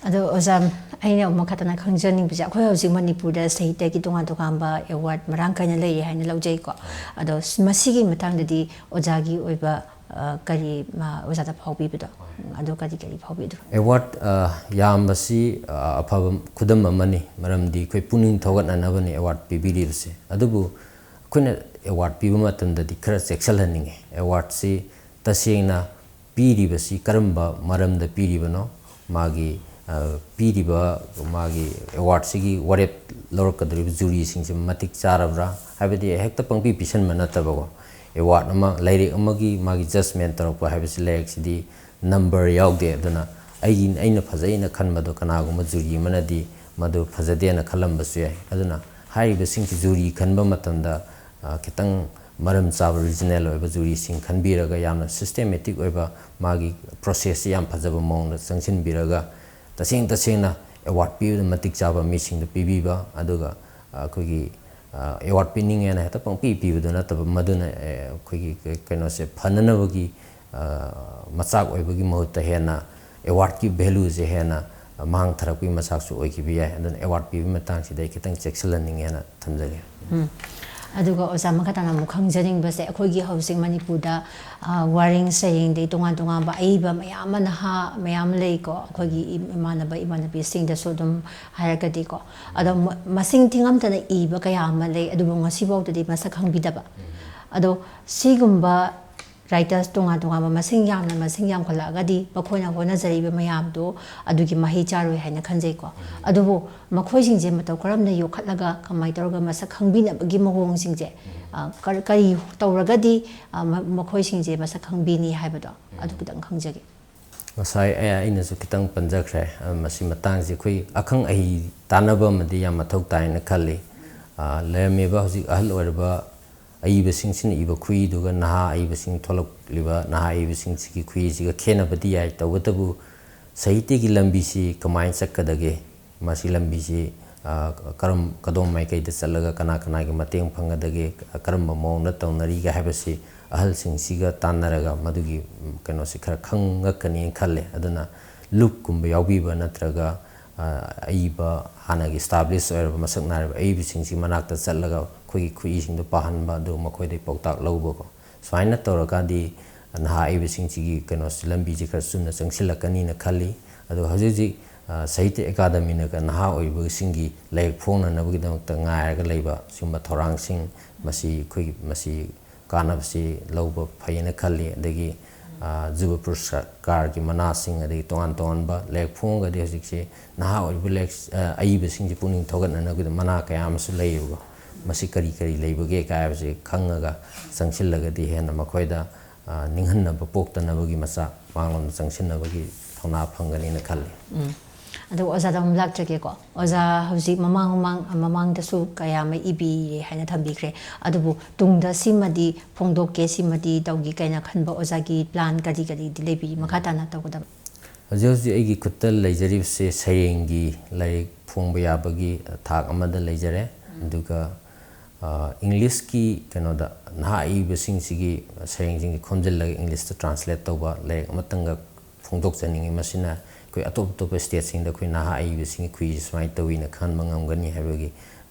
ꯑꯗꯣ ꯑꯣꯖꯥ, ꯑꯩꯅ ꯃꯈꯥ ꯇꯥꯅ ꯈꯪꯖꯅꯤꯡꯕꯁꯦ, ꯑꯩꯈꯣꯏ ꯍꯧꯖꯤꯛ ꯃꯅꯤꯄꯨꯔꯗ ꯁꯥꯍꯤꯇ꯭ꯌꯒꯤ ꯇꯣꯉꯥꯟ ꯇꯣꯉꯥꯟꯕ ꯑꯦꯋꯥꯔꯗ ꯃꯔꯥꯡ ꯀꯥꯏꯅ ꯂꯩꯔꯤ ꯍꯥꯏꯅ ꯂꯧꯖꯩꯀꯣ꯫ ꯑꯗꯣ ꯃꯁꯤꯒꯤ ꯃꯇꯥꯡꯗꯗꯤ ꯑꯣꯖꯥꯒꯤ ꯑꯣꯏꯕ, ꯑ, ꯀꯔꯤ, ꯃ-, ꯑꯣꯖꯥꯗ ꯐꯥꯎꯕꯤꯕꯗꯣ? ꯑꯗꯨ ꯀꯔꯤ ꯀꯔꯤ ꯐꯥꯎꯕꯤꯗꯣ? ꯑꯦꯋꯥꯔꯗ, ꯑ, ꯌꯥꯝꯕꯁꯤ, ꯑ, ꯑꯐꯕ ꯈꯨꯗꯝ ꯑꯃꯅꯤ, ꯃꯔꯝꯗꯤ ꯑꯩꯈꯣꯏ ꯄꯨꯛꯅꯤꯡ ꯊꯧꯒꯠꯅꯅꯕꯅꯤ ꯑꯦꯋꯥꯔꯗ ꯄꯤꯕꯤꯔꯤꯕꯁꯦ꯫ ꯑꯗꯨꯕꯨ ꯑꯩꯈꯣꯏꯅ ꯑꯦꯋꯥꯔꯗ ꯄꯤꯕ ꯃꯇꯝꯗꯗꯤ ꯈꯔ ꯆꯦꯛꯁꯤꯜꯍꯟꯅꯤꯡꯉꯤ꯫ ꯑꯦꯋꯥꯔꯗꯁꯤ ꯇꯁꯦꯡꯅ ꯄꯤꯔꯤꯕꯁꯤ ꯀꯔꯝꯕ ꯃꯔꯝꯗ ꯄꯤꯔꯤꯕꯅꯣ, ꯃꯥꯒꯤ ꯄꯤꯔꯤꯕ ꯃꯥꯒꯤ ꯑꯦꯋꯥꯔꯗꯁꯤꯒꯤ ꯋꯥꯔꯦꯞ ꯂꯧꯔꯛꯀꯗꯧꯔꯤꯕ ꯖꯨꯔꯤꯁꯤꯡꯁꯤ ꯃꯇꯤꯛ ꯆꯥꯔꯕ꯭ꯔꯥ? ꯍꯥꯏꯕꯗꯤ ꯍꯦꯛꯇ ꯄꯪꯄꯤ ꯄꯤꯁꯟꯕ ꯅꯠꯇꯕꯀꯣ, ꯑꯦꯋꯥꯔꯗ ꯑꯃ, ꯂꯥꯏꯔꯤꯛ ꯑꯃꯒꯤ ꯃꯥꯒꯤ ꯖꯁꯃꯦꯟ ꯇꯧꯔꯛꯄ ꯍꯥꯏꯕꯁꯤ, ꯂꯥꯏꯔꯤꯛꯁꯤꯗꯤ ꯅꯝꯕꯔ ꯌꯥꯎꯗꯦ꯫ ꯑꯗꯨꯅ ꯑꯩꯒꯤ, ꯑꯩꯅ ꯐꯖꯩꯅ ꯈꯟꯕꯗꯣ ꯀꯅꯥꯒꯨꯝꯕ ꯖꯨꯔꯤ ꯑꯃꯅꯗꯤ ꯃꯗꯨ ꯐꯖꯗꯦꯅ ꯈꯜꯂꯝꯕꯁꯨ ꯌꯥꯏ꯫ ꯑꯗꯨꯅ ꯍꯥꯏꯔꯤꯕꯁꯤꯡꯁꯤ ꯖꯨꯔꯤ ꯈꯟꯕ ꯃꯇꯝꯗ, ꯑ, ꯈꯤꯇꯪ ꯃꯔꯝ ꯆꯥꯕ, ꯔꯤꯖꯅꯦꯜ ꯑꯣꯏꯕ ꯖꯨꯔꯤꯁꯤꯡ ꯈꯟꯕꯤꯔꯒ, ꯌꯥꯝꯅ ꯁꯤꯁꯇꯦꯃꯦꯇꯤꯛ ꯑꯣꯏꯕ, ꯃꯥꯒꯤ ꯄ꯭ꯔꯣꯁꯦꯁꯁꯤ ꯌꯥꯝ ꯐꯖꯕ ꯃꯑꯣꯡꯗ ꯆꯪꯁꯤꯟꯕꯤꯔꯒ, ꯇꯁꯦꯡ ꯇꯁꯦꯡꯅ ꯑꯦꯋꯥꯔꯗ ꯄꯤꯕꯗ ꯃꯇꯤꯛ ꯆꯥꯕ ꯃꯤꯁꯤꯡꯗ ꯄꯤꯕꯤꯕ, ꯑꯗꯨꯒ ꯑꯩꯈꯣꯏꯒꯤ, ꯑ, ꯑꯦꯋꯥꯔꯗ ꯄꯤꯅꯤꯡꯉꯦꯅ ꯍꯦꯛꯇ ꯄꯪꯄꯤ ꯄꯤꯕꯗꯨ ꯅꯠꯇꯕ, ꯃꯗꯨꯅ, ꯑꯦ, ꯑꯩꯈꯣꯏꯒꯤ ꯀ-, ꯀꯩꯅꯣꯁꯦ ꯐꯅꯅꯕꯒꯤ, ꯑ, ꯃꯆꯥꯛ ꯑꯣꯏꯕꯒꯤ ꯃꯍꯨꯠꯇ ꯍꯦꯟꯅ ꯑꯦꯋꯥꯔꯗꯀꯤ ꯚꯦꯂꯨꯁꯦ ꯍꯦꯟꯅ ꯃꯥꯡꯊꯔꯛꯄꯒꯤ ꯃꯆꯥꯛꯁꯨ ꯑꯣꯏꯈꯤꯕ ꯌꯥꯏ꯫ ꯑꯗꯨꯅ ꯑꯦꯋꯥꯔꯗ ꯄꯤꯕꯒꯤ ꯃꯇꯥꯡꯁꯤꯗ ꯑꯩ ꯈꯤꯇꯪ ꯆꯦꯛꯁꯤꯜꯍꯟꯅꯤꯡꯉꯦꯅ ꯊꯝꯖꯒꯦ꯫ ꯎꯝ꯫ ꯑꯗꯨꯒ ꯑꯣꯖꯥ, ꯃꯈꯥ ꯇꯥꯅ ꯑꯃꯨꯛ ꯈꯪꯖꯅꯤꯡꯕꯁꯦ, ꯑꯩꯈꯣꯏꯒꯤ ꯍꯧꯖꯤꯛ ꯃꯅꯤꯄꯨꯔꯗ, ꯑ, ꯋꯥꯔꯦꯡ ꯁꯩꯔꯦꯡꯗꯩ ꯇꯣꯉꯥꯟ ꯇꯣꯉꯥꯟꯕ ꯑꯏꯕ ꯃꯌꯥꯝ ꯑꯃ, ꯅꯍꯥ ꯃꯌꯥꯝ ꯂꯩꯀꯣ, ꯑꯩꯈꯣꯏꯒꯤ ꯏ-, ꯏꯃꯥꯟꯅꯕ ꯏꯃꯥꯟꯅꯕꯤꯁꯤꯡꯗꯁꯨ ꯑꯗꯨꯝ ꯍꯥꯏꯔꯒꯗꯤꯀꯣ꯫ ꯑꯗꯣ ꯃ-, ꯃꯁꯤꯡ ꯊꯤꯉꯝꯇꯅ ꯏꯕ ꯀꯌꯥ ꯑꯃ ꯂꯩ, ꯑꯗꯨꯕꯨ ꯉꯁꯤꯐꯥꯎꯗꯗꯤ ꯃꯁꯛ ꯈꯪꯕꯤꯗꯕ꯫ ꯑꯗꯣ ꯁꯤꯒꯨꯝꯕ ꯔꯥꯏꯇꯔꯁ ꯇꯣꯉꯥꯟ ꯇꯣꯉꯥꯟꯕ ꯃꯁꯤꯡ ꯌꯥꯝꯅ, ꯃꯁꯤꯡ ꯌꯥꯝꯈꯠꯂꯛꯑꯒꯗꯤ ꯃꯈꯣꯏꯅ ꯍꯣꯠꯅꯖꯔꯤꯕ ꯃꯌꯥꯝꯗꯣ ꯑꯗꯨꯒꯤ ꯃꯍꯩ ꯆꯥꯔꯣꯏ ꯍꯥꯏꯅ ꯈꯟꯖꯩꯀꯣ꯫ ꯑꯗꯨꯕꯨ ꯃꯈꯣꯏꯁꯤꯡꯁꯦ ꯃꯇꯧ ꯀꯔꯝꯅ ꯌꯣꯛꯈꯠꯂꯒ, ꯀꯃꯥꯏꯅ ꯇꯧꯔꯒ ꯃꯁꯛ ꯈꯪꯕꯤꯅꯕꯒꯤ ꯃꯑꯣꯡꯁꯤꯡꯁꯦ, ꯑ, ꯀꯔ-, ꯀꯔꯤ ꯇꯧꯔꯒꯗꯤ, ꯑ, ꯃ-, ꯃꯈꯣꯏꯁꯤꯡꯁꯦ ꯃꯁꯛ ꯈꯪꯕꯤꯅꯤ ꯍꯥꯏꯕꯗꯣ ꯑꯗꯨ ꯈꯤꯇꯪ ꯈꯪꯖꯒꯦ꯫ ꯉꯁꯥꯏ ꯑꯩ, ꯑꯩꯅꯁꯨ ꯈꯤꯇꯪ ꯄꯟꯖꯈ꯭ꯔꯦ꯫ ꯑ, ꯃꯁꯤ ꯃꯇꯥꯡꯁꯤ ꯑꯩꯈꯣꯏ ꯑꯈꯪ ꯑꯍꯩ ꯇꯥꯟꯅꯕ ꯑꯃꯗꯤ ꯌꯥꯝ ꯃꯊꯧ ꯇꯥꯏꯅ ꯈꯜꯂꯤ꯫ ꯑ, ꯂꯩꯔꯝꯃꯤꯕ ꯍꯧꯖꯤꯛ ꯑꯍꯜ ꯑꯣꯏꯔꯕ ꯑꯏꯕꯁꯤꯡꯁꯤꯅ ꯏꯕ ꯈꯨꯏꯗꯨꯒ ꯅꯍꯥ ꯑꯏꯕꯁꯤꯡ, ꯊꯣꯛꯂꯛꯂꯤꯕ ꯅꯍꯥ ꯑꯏꯕꯁꯤꯡꯁꯤꯒꯤ ꯈꯨꯏꯁꯤꯒ ꯈꯦꯠꯅꯕꯗꯤ ꯌꯥꯏ꯫ ꯇꯧꯕꯇꯕꯨ ꯁꯥꯍꯤꯇ꯭ꯌꯒꯤ ꯂꯝꯕꯤꯁꯤ ꯀꯃꯥꯏꯅ ꯆꯠꯀꯗꯒꯦ? ꯃꯁꯤ ꯂꯝꯕꯤꯁꯤ, ꯑ, ꯀꯔꯝ, ꯀꯗꯣꯝ ꯃꯥꯏꯀꯩꯗ ꯆꯠꯂꯒ ꯀꯅꯥ ꯀꯅꯥꯒꯤ ꯃꯇꯦꯡ ꯐꯪꯒꯗꯒꯦ, ꯀꯔꯝꯕ ꯃꯑꯣꯡꯗ ꯇꯧꯅꯔꯤꯒꯦ ꯍꯥꯏꯕꯁꯤ ꯑꯍꯜꯁꯤꯡꯁꯤꯒ ꯇꯥꯟꯅꯔꯒ ꯃꯗꯨꯒꯤ, ꯎꯝ, ꯀꯩꯅꯣꯁꯤ ꯈꯔ ꯈꯪꯉꯛꯀꯅꯤꯅ ꯈꯜꯂꯦ꯫ ꯑꯗꯨꯅ ꯂꯨꯞꯀꯨꯝꯕ ꯌꯥꯎꯕꯤꯕ ꯅꯠꯇ꯭ꯔꯒ, ꯑ, ꯑꯏꯕ ꯍꯥꯟꯅꯒꯤ ꯏꯁꯇꯥꯕ꯭ꯂꯤꯁ ꯑꯣꯏꯔꯕ ꯃꯁꯛ ꯅꯥꯏꯔꯕ ꯑꯏꯕꯁꯤꯡꯁꯤ ꯃꯅꯥꯛꯇ ꯆꯠꯂꯒ ꯑꯩꯈꯣꯏꯒꯤ ꯈꯨꯏꯁꯤꯡꯗꯣ ꯄꯥꯍꯟꯕ, ꯑꯗꯨꯒ ꯃꯈꯣꯏꯗꯒꯤ ꯄꯥꯎꯇꯥꯛ ꯂꯧꯕꯀꯣ꯫ ꯁꯨꯃꯥꯏꯅ ꯇꯧꯔꯀꯥꯟꯗꯤ ꯅꯍꯥ ꯑꯏꯕꯁꯤꯡꯁꯤꯒꯤ ꯀꯩꯅꯣꯁꯤ, ꯂꯝꯕꯤꯁꯤ ꯈꯔ ꯆꯨꯝꯅ ꯆꯪꯁꯤꯜꯂꯛꯀꯅꯤꯅ ꯈꯜꯂꯤ꯫ ꯑꯗꯣ ꯍꯧꯖꯤꯛ ꯍꯧꯖꯤꯛ, ꯑ, ꯁꯥꯍꯤꯇ꯭ꯌ ꯑꯦꯀꯥꯗꯃꯤꯅꯒ ꯅꯍꯥ ꯑꯣꯏꯕꯁꯤꯡꯒꯤ ꯂꯥꯏꯔꯤꯛ ꯐꯣꯡꯅꯅꯕꯒꯤꯗꯃꯛꯇ ꯉꯥꯏꯔꯒ ꯂꯩꯕ ꯁꯤꯒꯨꯝꯕ ꯊꯧꯔꯥꯡꯁꯤꯡ, ꯃꯁꯤ ꯑꯩꯈꯣꯏꯒꯤ, ꯃꯁꯤ ꯀꯥꯟꯅꯕꯁꯤ ꯂꯧꯕ ꯐꯩꯌꯦꯅ ꯈꯜꯂꯤ꯫ ꯑꯗꯒꯤ, ꯖꯨꯕ ꯄꯨꯔꯁꯀꯥꯔꯒꯤ ꯃꯅꯥꯁꯤꯡ, ꯑꯗꯒꯤ ꯇꯣꯉꯥꯟ ꯇꯣꯉꯥꯟꯕ ꯂꯥꯏꯔꯤꯛ ꯐꯣꯡꯉꯒꯗꯤ ꯍꯧꯖꯤꯛꯁꯤ ꯅꯍꯥ ꯑꯣꯏꯔꯤꯕ ꯂꯥꯏꯔꯤꯛ ꯑꯏꯕꯁꯤꯡꯁꯤ ꯄꯨꯛꯅꯤꯡ ꯊꯧꯒꯠꯅꯅꯕꯒꯤꯗꯃꯛ ꯃꯅꯥ ꯀꯌꯥ ꯑꯃꯁꯨ ꯂꯩꯌꯦꯕꯀꯣ꯫ ꯃꯁꯤ ꯀꯔꯤ ꯀꯔꯤ ꯂꯩꯕꯒꯦ ꯀꯥꯏꯕꯁꯤ ꯈꯪꯉꯒ ꯆꯪꯁꯤꯜꯂꯒꯗꯤ ꯍꯦꯟꯅ ꯃꯈꯣꯏꯗ ꯅꯤꯡꯍꯟꯅꯕ ꯄꯣꯛꯇꯅꯕꯒꯤ ꯃꯆꯥꯛ ꯃꯥꯡꯂꯣꯝꯗ ꯆꯪꯁꯤꯟꯅꯕꯒꯤ ꯊꯧꯅꯥ ꯐꯪꯒꯅꯤꯅ ꯈꯜꯂꯤ꯫ ꯑꯗꯣ ꯑꯣꯖꯥꯗ ꯑꯃꯨꯛ ꯂꯥꯛꯆꯒꯦꯀꯣ꯫ ꯑꯣꯖꯥ ꯍꯧꯖꯤꯛ ꯃꯃꯥꯡ ꯃꯃꯥꯡ ꯃꯃꯥꯡꯗꯁꯨ ꯀꯌꯥ ꯑꯃ ꯏꯕꯤꯔꯦ ꯍꯥꯏꯅ ꯊꯝꯕꯤꯈ꯭ꯔꯦ꯫ ꯑꯗꯨꯕꯨ ꯇꯨꯡꯗ ꯁꯤꯃꯗꯤ ꯐꯣꯡꯗꯣꯛꯀꯦ, ꯁꯤꯃꯗꯤ ꯇꯧꯒꯦ ꯀꯥꯏꯅ ꯈꯟꯕ ꯑꯣꯖꯥꯒꯤ ꯄ꯭ꯂꯥꯟ ꯀꯔꯤ ꯀꯔꯤꯗꯤ ꯂꯩꯕꯤꯔꯤ? ꯃꯈꯥ ꯇꯥꯅ ꯇꯧꯒꯗꯕ꯫ ꯍꯧꯖꯤꯛ ꯍꯧꯖꯤꯛ ꯑꯩꯒꯤ ꯈꯨꯠꯇ ꯂꯩꯖꯔꯤꯕꯁꯦ ꯁꯩꯔꯦꯡꯒꯤ ꯂꯥꯏꯔꯤꯛ ꯐꯣꯡꯕ ꯌꯥꯕꯒꯤ ꯊꯥꯛ ꯑꯃꯗ ꯂꯩꯖꯔꯦ꯫ ꯑꯗꯨꯒ ꯏꯪꯂꯤꯁꯀꯤ ꯀꯩꯅꯣꯗ ꯅꯍꯥ ꯑꯏꯕꯁꯤꯡꯁꯤꯒꯤ ꯁꯩꯔꯦꯡꯁꯤꯡꯁꯤ ꯈꯣꯝꯖꯤꯜꯂꯒ ꯏꯪꯂꯤꯁꯇ ꯇ꯭ꯔꯥꯟꯁꯂꯦꯠ ꯇꯧꯕ ꯂꯥꯏꯔꯤꯛ ꯑꯃꯇꯪꯒ ꯐꯣꯡꯗꯣꯛꯆꯅꯤꯡꯉꯤ꯫ ꯃꯁꯤꯅ ꯑꯩꯈꯣꯏ ꯑꯇꯣꯞ ꯑꯇꯣꯞꯄ ꯁ꯭ꯇꯦꯠꯁꯤꯡꯗ ꯑꯩꯈꯣꯏ ꯅꯍꯥ ꯑꯏꯕꯁꯤꯡꯒꯤ ꯈꯨꯏꯁꯤ ꯁꯨꯃꯥꯏꯅ ꯇꯧꯋꯤꯅ ꯈꯪꯍꯟꯕ ꯉꯝꯒꯅꯤ ꯍꯥꯏꯕꯒꯤ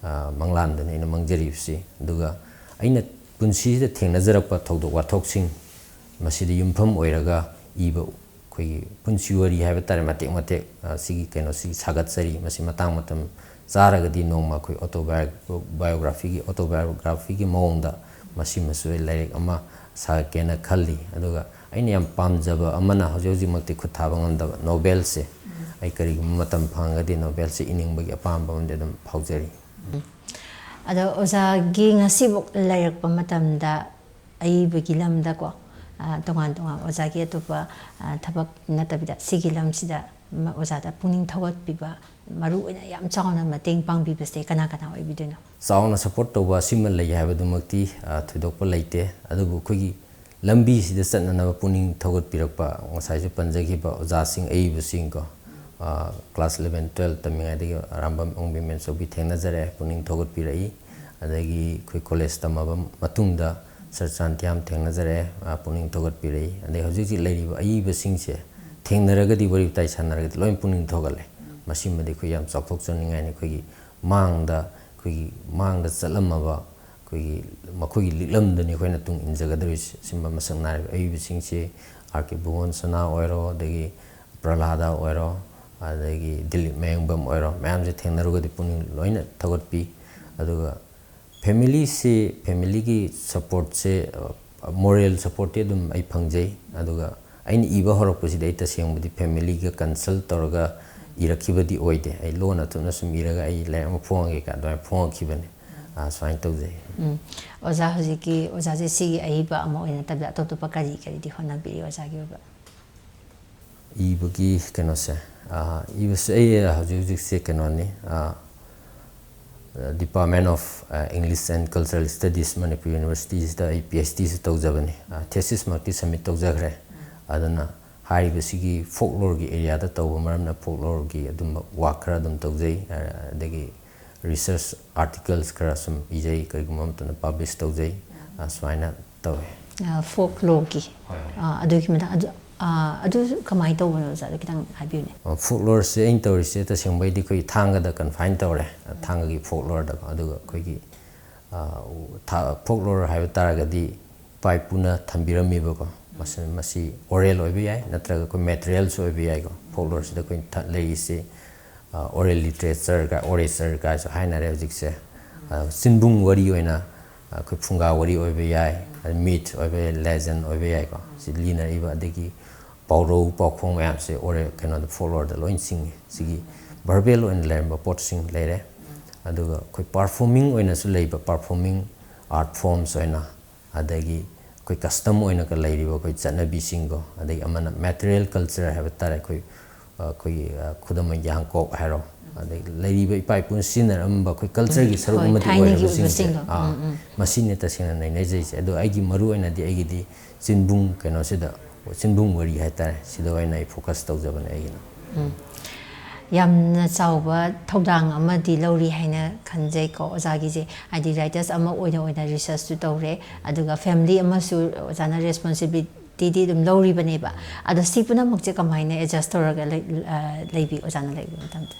ꯃꯪꯂꯥꯟꯗꯅꯤ ꯑꯩꯅ ꯃꯪꯖꯔꯤꯕꯁꯤ꯫ ꯑꯗꯨꯒ ꯑꯩꯅ ꯄꯨꯟꯁꯤꯁꯤꯗ ꯊꯦꯡꯅꯖꯔꯛꯄ ꯊꯧꯗꯣꯛ ꯋꯥꯊꯣꯛꯁꯤꯡ ꯃꯁꯤꯗ ꯌꯨꯝꯐꯝ ꯑꯣꯏꯔꯒ ꯏꯕ ꯑꯩꯈꯣꯏꯒꯤ ꯄꯨꯟꯁꯤ ꯋꯥꯔꯤ ꯍꯥꯏꯕ ꯇꯥꯔꯦ, ꯃꯇꯦꯛ ꯃꯇꯦꯛ ꯁꯤꯒꯤ ꯀꯩꯅꯣꯁꯤ ꯁꯥꯒꯠꯆꯔꯤ꯫ ꯃꯁꯤ ꯃꯇꯥꯡ ꯃꯇꯝ ꯆꯥꯔꯒꯗꯤ ꯅꯣꯡꯃ ꯑꯩꯈꯣꯏ ꯑꯣꯇꯣꯕꯥꯏꯑꯣꯒ꯭ꯔꯥꯐꯤꯒꯤ ꯑꯣꯇꯣꯕꯥꯏꯑꯣꯒ꯭ꯔꯥꯐꯤꯒꯤ ꯃꯑꯣꯡꯗ ꯃꯁꯤꯃꯁꯨ ꯑꯩ ꯂꯥꯏꯔꯤꯛ ꯑꯃ ꯁꯥꯒꯠꯀꯦꯅ ꯈꯜꯂꯤ꯫ ꯑꯗꯨꯒ ꯑꯩꯅ ꯌꯥꯝ ꯄꯥꯝꯖꯕ ꯑꯃꯅ ꯍꯧꯖꯤꯛ ꯍꯧꯖꯤꯛꯃꯛꯇꯤ ꯈꯨꯠ ꯊꯥꯕ ꯉꯝꯗꯕ ꯅꯣꯕꯦꯜꯁꯦ꯫ ꯑꯩ ꯀꯔꯤꯒꯨꯝꯕ ꯃꯇꯝ ꯐꯪꯉꯒꯗꯤ ꯅꯣꯕꯦꯜꯁꯦ ꯏꯅꯤꯡꯕꯒꯤ ꯑꯄꯥꯝꯕ ꯑꯃꯗꯤ ꯑꯗꯨꯝ ꯐꯥꯎꯖꯔꯤ꯫ ꯑꯗꯣ ꯑꯣꯖꯥꯒꯤ ꯉꯁꯤꯐꯥꯎ ꯂꯩꯔꯛꯄ ꯃꯇꯝꯗ ꯑꯏꯕꯒꯤ ꯂꯝꯗꯀꯣ, ꯇꯣꯉꯥꯟ ꯇꯣꯉꯥꯟ ꯑꯣꯖꯥꯒꯤ ꯑꯇꯣꯞꯄ ꯊꯕꯛ ꯅꯠꯇꯕꯤꯗ ꯁꯤꯒꯤ ꯂꯝꯁꯤꯗ ꯑꯣꯖꯥꯗ ꯄꯨꯛꯅꯤꯡ ꯊꯧꯒꯠꯄꯤꯕ, ꯃꯔꯨ ꯑꯣꯏꯅ ꯌꯥꯝ ꯆꯥꯎꯅ ꯃꯇꯦꯡ ꯄꯥꯡꯕꯤꯕꯁꯦ ꯀꯅꯥ ꯀꯅꯥ ꯑꯣꯏꯕꯤꯗꯣꯏꯅꯣ? ꯆꯥꯎꯅ ꯁꯄꯣꯔꯠ ꯇꯧꯕ ꯑꯁꯤꯃ ꯂꯩ ꯍꯥꯏꯕꯗꯨꯃꯛꯇꯤ ꯊꯣꯏꯗꯣꯛꯄ ꯂꯩꯇꯦ꯫ ꯑꯗꯨꯕꯨ ꯑꯩꯈꯣꯏꯒꯤ ꯂꯝꯕꯤꯁꯤꯗ ꯆꯠꯅꯅꯕ ꯄꯨꯛꯅꯤꯡ ꯊꯧꯒꯠꯄꯤꯔꯛꯄ ꯉꯁꯥꯏꯁꯨ ꯄꯟꯖꯈꯤꯕ ꯑꯣꯖꯥꯁꯤꯡ, ꯑꯏꯕꯁꯤꯡꯀꯣ, ꯀ꯭ꯂꯥꯁ ꯏꯂꯚꯦꯟ ꯇꯨꯋꯦꯜꯞ ꯇꯝꯃꯤꯉꯩꯗꯒꯤ ꯑꯔꯥꯝꯕꯝ ꯑꯣꯡꯕꯤ ꯃꯦꯝꯆꯧꯕꯤ ꯊꯦꯡꯅꯖꯔꯛꯑꯦ, ꯄꯨꯛꯅꯤꯡ ꯊꯧꯒꯠꯄꯤꯔꯛꯏ꯫ ꯑꯗꯒꯤ ꯑꯩꯈꯣꯏ ꯀꯣꯂꯦꯖ ꯇꯝꯃꯕ ꯃꯇꯨꯡꯗ ꯁꯔ ꯆꯥꯟꯇꯤꯌꯥꯝ ꯊꯦꯡꯅꯖꯔꯛꯑꯦ, ꯃꯥ ꯄꯨꯛꯅꯤꯡ ꯊꯧꯒꯠꯄꯤꯔꯛꯏ꯫ ꯑꯗꯩ ꯍꯧꯖꯤꯛ ꯍꯧꯖꯤꯛ ꯂꯩꯔꯤꯕ ꯑꯏꯕꯁꯤꯡꯁꯦ ꯊꯦꯡꯅꯔꯒꯗꯤ, ꯋꯥꯔꯤ ꯋꯥꯇꯥꯏ ꯁꯥꯟꯅꯔꯒꯗꯤ ꯂꯣꯏꯅ ꯄꯨꯛꯅꯤꯡ ꯊꯧꯒꯠꯂꯦ꯫ ꯃꯁꯤꯃꯗꯤ ꯑꯩꯈꯣꯏ ꯌꯥꯝ ꯆꯥꯎꯊꯣꯛꯆꯅꯤꯡꯉꯥꯏꯅꯤ꯫ ꯑꯩꯈꯣꯏꯒꯤ ꯃꯥꯡꯗ, ꯑꯩꯈꯣꯏꯒꯤ ꯃꯥꯡꯗ ꯆꯠꯂꯝꯃꯕ ꯑꯩꯈꯣꯏꯒꯤ ꯃꯈꯣꯏꯒꯤ ꯂꯤꯛꯂꯝꯗꯨꯅꯤ ꯑꯩꯈꯣꯏꯅ ꯇꯨꯡ ꯏꯟꯖꯒꯗꯧꯔꯤꯁꯦ꯫ ꯁꯤꯒꯨꯝꯕ ꯃꯁꯛ ꯅꯥꯏꯔꯕ ꯑꯏꯕꯁꯤꯡꯁꯤ ꯑꯥꯔ ꯀꯦ ꯚꯨꯕꯟ ꯁꯅꯥ ꯑꯣꯏꯔꯣ, ꯑꯗꯒꯤ ꯄ꯭ꯔꯍꯂꯥꯗ ꯑꯣꯏꯔꯣ, ꯑꯗꯒꯤ ꯗꯤꯂꯤꯞ ꯃꯌꯦꯡꯕꯝ ꯑꯣꯏꯔꯣ, ꯃꯌꯥꯝꯁꯦ ꯊꯦꯡꯅꯔꯨꯔꯒꯗꯤ ꯄꯨꯛꯅꯤꯡ ꯂꯣꯏꯅ ꯊꯧꯒꯠꯄꯤ꯫ ꯑꯗꯨꯒ ꯐꯦꯃꯤꯂꯤꯁꯤ, ꯐꯦꯃꯤꯂꯤꯒꯤ ꯁꯄꯣꯔꯠꯁꯦ Moral supportꯇꯤ ꯑꯗꯨꯝ ꯑꯩ ꯐꯪꯖꯩ꯫ ꯑꯗꯨꯒ ꯑꯩꯅ ꯏꯕ ꯍꯧꯔꯛꯄꯁꯤꯗ ꯑꯩ ꯇꯁꯦꯡꯕꯗꯤ familyꯒ consult ꯇꯧꯔꯒ ꯏꯔꯛꯈꯤꯕꯗꯤ ꯑꯣꯏꯗꯦ꯫ ꯑꯩ ꯂꯣꯟꯅ ꯊꯨꯞꯅ ꯁꯨꯝ ꯏꯔꯒ ꯑꯩ ꯂꯥꯏꯔꯤꯛ ꯑꯃ ꯐꯣꯡꯉꯒꯦ ꯀꯥꯏ ꯑꯗꯨꯃꯥꯏꯅ ꯐꯣꯡꯉꯛꯈꯤꯕꯅꯤ꯫ ꯑꯥ, ꯁꯨꯃꯥꯏꯅ ꯇꯧꯖꯩ꯫ ꯎꯝ꯫ ꯑꯣꯖꯥ, ꯍꯧꯖꯤꯛꯀꯤ ꯑꯣꯖꯥꯁꯦ ꯁꯤꯒꯤ ꯑꯏꯕ ꯑꯃ ꯑꯣꯏꯅ ꯅꯠꯇꯕꯗ ꯑꯇꯣꯞ ꯑꯇꯣꯞꯄ ꯀꯔꯤ ꯀꯔꯤꯗꯤ ꯍꯣꯠꯅꯕꯤꯔꯤ ꯑꯣꯖꯥꯒꯤ ꯑꯣꯏꯕ? ꯏꯕꯒꯤ ꯀꯩꯅꯣꯁꯦ, ꯑꯥ, ꯏꯕꯁꯦ ꯑꯩ ꯍꯧꯖꯤꯛ ꯍꯧꯖꯤꯛꯁꯦ ꯀꯩꯅꯣꯅꯤ, ꯑꯥ, Department of, ah, English and Cultural Studies, Manipur ꯌꯨꯅꯤꯚꯔꯁꯤꯇꯤꯁꯤꯗ ꯑꯩ PhDꯁꯨ ꯇꯧꯖꯕꯅꯤ꯫ ꯑꯥ, thesisꯃꯛꯇꯤ submit ꯇꯧꯖꯈ꯭ꯔꯦ꯫ ꯑꯗꯨꯅ ꯍꯥꯏꯔꯤꯕꯁꯤꯒꯤ folkloreꯒꯤ areaꯗ ꯇꯧꯕ ꯃꯔꯝꯅ folkloreꯒꯤ ꯑꯗꯨꯝꯕ work ꯈꯔ ꯑꯗꯨꯝ ꯇꯧꯖꯩ꯫ ꯑꯥ, ꯑꯗꯒꯤ research articles ꯈꯔ ꯁꯨꯝ ꯏꯖꯩ, ꯀꯔꯤꯒꯨꯝꯕ ꯃꯇꯝꯗ publish ꯇꯧꯖꯩ꯫ ꯑꯥ, ꯁꯨꯃꯥꯏꯅ ꯇꯧꯋꯦ꯫ ꯑ, folkloreꯒꯤ꯫ ꯍꯣꯏ, ꯍꯣꯏ꯫ ꯑ, ꯑꯗꯨꯒꯤ ꯃꯇꯥꯡ-, ꯑꯗꯨ, ꯑ, ꯑꯗꯨ ꯀꯃꯥꯏꯅ ꯇꯧꯕꯅꯣ ꯑꯣꯖꯥꯗ ꯈꯤꯇꯪ ꯍꯥꯏꯕꯤꯌꯨꯅꯦ꯫ ꯑ, folkloreꯁꯦ ꯑꯩꯅ ꯇꯧꯔꯤꯁꯦ ꯇꯁꯦꯡꯕꯩꯗꯤ ꯑꯩꯈꯣꯏ ꯊꯥꯡꯒꯗ confine ꯇꯧꯔꯦ, ꯊꯥꯡꯒꯒꯤ folkloreꯗꯀꯣ꯫ ꯑꯗꯨꯒ ꯑꯩꯈꯣꯏꯒꯤ, ꯑ, ꯎ-, ꯊꯥ-, folklore ꯍꯥꯏꯕ ꯇꯥꯔꯒꯗꯤ ꯏꯄꯥ ꯏꯄꯨꯅ ꯊꯝꯕꯤꯔꯝꯃꯤꯕꯀꯣ, ꯃꯁꯤ, ꯃꯁꯤ oral ꯑꯣꯏꯕ ꯌꯥꯏ, ꯅꯠꯇ꯭ꯔꯒ ꯑꯩꯈꯣꯏ materialꯁꯨ ꯑꯣꯏꯕ ꯌꯥꯏꯀꯣ꯫ Folkloreꯁꯤꯗ ꯑꯩꯈꯣꯏꯅ ꯊ-, ꯂꯩꯔꯤꯁꯤ, ꯑ, oral literature ꯀꯥꯏ, orature ꯀꯥꯏꯁꯨ ꯍꯥꯏꯅꯔꯦ ꯍꯧꯖꯤꯛꯁꯦ꯫ ꯑ, ꯆꯤꯟꯕꯨꯡ ꯋꯥꯔꯤ ꯑꯣꯏꯅ, ꯑ, ꯑꯩꯈꯣꯏ ꯐꯨꯡꯒꯥ ꯋꯥꯔꯤ ꯑꯣꯏꯕ ꯌꯥꯏ, ꯑꯗ myth ꯑꯣꯏꯕ ꯌꯥꯏ, legend ꯑꯣꯏꯕ ꯌꯥꯏꯀꯣ꯫ ꯁꯤ ꯂꯤꯅꯔꯤꯕ, ꯑꯗꯒꯤ ꯄꯥꯎꯔꯧ ꯄꯥꯎꯈꯣꯡ ꯃꯌꯥꯝꯁꯦ oral, ꯀꯩꯅꯣꯗ, folkloreꯗ ꯂꯣꯏ ꯆꯤꯡꯉꯤ꯫ ꯁꯤꯒꯤ verbal ꯑꯣꯏꯅ ꯂꯩꯔꯝꯕ ꯄꯣꯠꯁꯤꯡ ꯂꯩꯔꯦ꯫ ꯑꯗꯨꯒ ꯑꯩꯈꯣꯏ performing ꯑꯣꯏꯅꯁꯨ ꯂꯩꯕ, performing art forms ꯑꯣꯏꯅ, ꯑꯗꯒꯤ ꯑꯩꯈꯣꯏ custom ꯑꯣꯏꯅꯒ ꯂꯩꯔꯤꯕ ꯑꯩꯈꯣꯏ ꯆꯠꯅꯕꯤꯁꯤꯡꯗꯣ, ꯑꯗꯒꯤ ꯑꯃꯅ material culture ꯍꯥꯏꯕ ꯇꯥꯔꯦ, ꯑꯩꯈꯣꯏ, ꯑ, ꯑꯩꯈꯣꯏꯒꯤ, ꯑ, ꯈꯨꯗꯝ ꯑꯣꯏꯅ ꯌꯥꯡꯀꯣꯛ ꯍꯥꯏꯔꯣ, ꯑꯗꯒꯤ ꯂꯩꯔꯤꯕ ꯏꯄꯥ ꯏꯄꯨꯅ ꯁꯤꯖꯤꯟꯅꯔꯝꯕ ꯑꯩꯈꯣꯏ cultureꯒꯤ ꯁꯔꯨꯛ ꯍꯣꯏ, ꯑꯃꯗꯤ ꯊꯥꯏꯅꯒꯤ ꯑꯣꯏꯔꯕꯁꯤꯡꯁꯦ, ꯑꯣꯏꯕꯁꯤꯡꯗꯣ꯫ ꯑꯥ, ꯎꯝ, ꯎꯝ꯫ ꯃꯁꯤꯅꯤ ꯇꯁꯦꯡꯅ ꯅꯩꯅꯖꯩꯁꯦ꯫ ꯑꯗꯣ ꯑꯩꯒꯤ ꯃꯔꯨ ꯑꯣꯏꯅꯗꯤ ꯑꯩꯒꯤꯗꯤ ꯆꯤꯟꯕꯨꯡ ꯀꯩꯅꯣꯁꯤꯗ, ꯆꯤꯟꯕꯨꯡ ꯋꯥꯔꯤ ꯍꯥꯏꯇꯥꯔꯦ, ꯁꯤꯗ ꯑꯣꯏꯅ ꯑꯩ focus ꯇꯧꯖꯕꯅꯦ ꯑꯩꯒꯤꯅ꯫ ꯎꯝ꯫ ꯌꯥꯝꯅ ꯆꯥꯎꯕ ꯊꯧꯗꯥꯡ ꯑꯃꯗꯤ ꯂꯧꯔꯤ ꯍꯥꯏꯅ ꯈꯟꯖꯩꯀꯣ ꯑꯣꯖꯥꯒꯤꯁꯦ꯫ ꯍꯥꯏꯗꯤ writers ꯑꯃ ꯑꯣꯏꯅ ꯑꯣꯏꯅ researchꯁꯨ ꯇꯧꯔꯦ, ꯑꯗꯨꯒ family ꯑꯃꯁꯨ ꯑꯣꯖꯥꯅ responsibilityꯗꯤ ꯑꯗꯨꯝ ꯂꯧꯔꯤꯕꯅꯦꯕ꯫ ꯑꯗꯣ ꯁꯤ ꯄꯨꯝꯅꯃꯛꯁꯦ ꯀꯃꯥꯏꯅ adjust ꯇꯧꯔꯒ ꯂꯩ-, ꯑ, ꯂꯩꯕꯤ ꯑꯣꯖꯥꯅ ꯂꯩꯕ ꯃꯇꯝꯗ?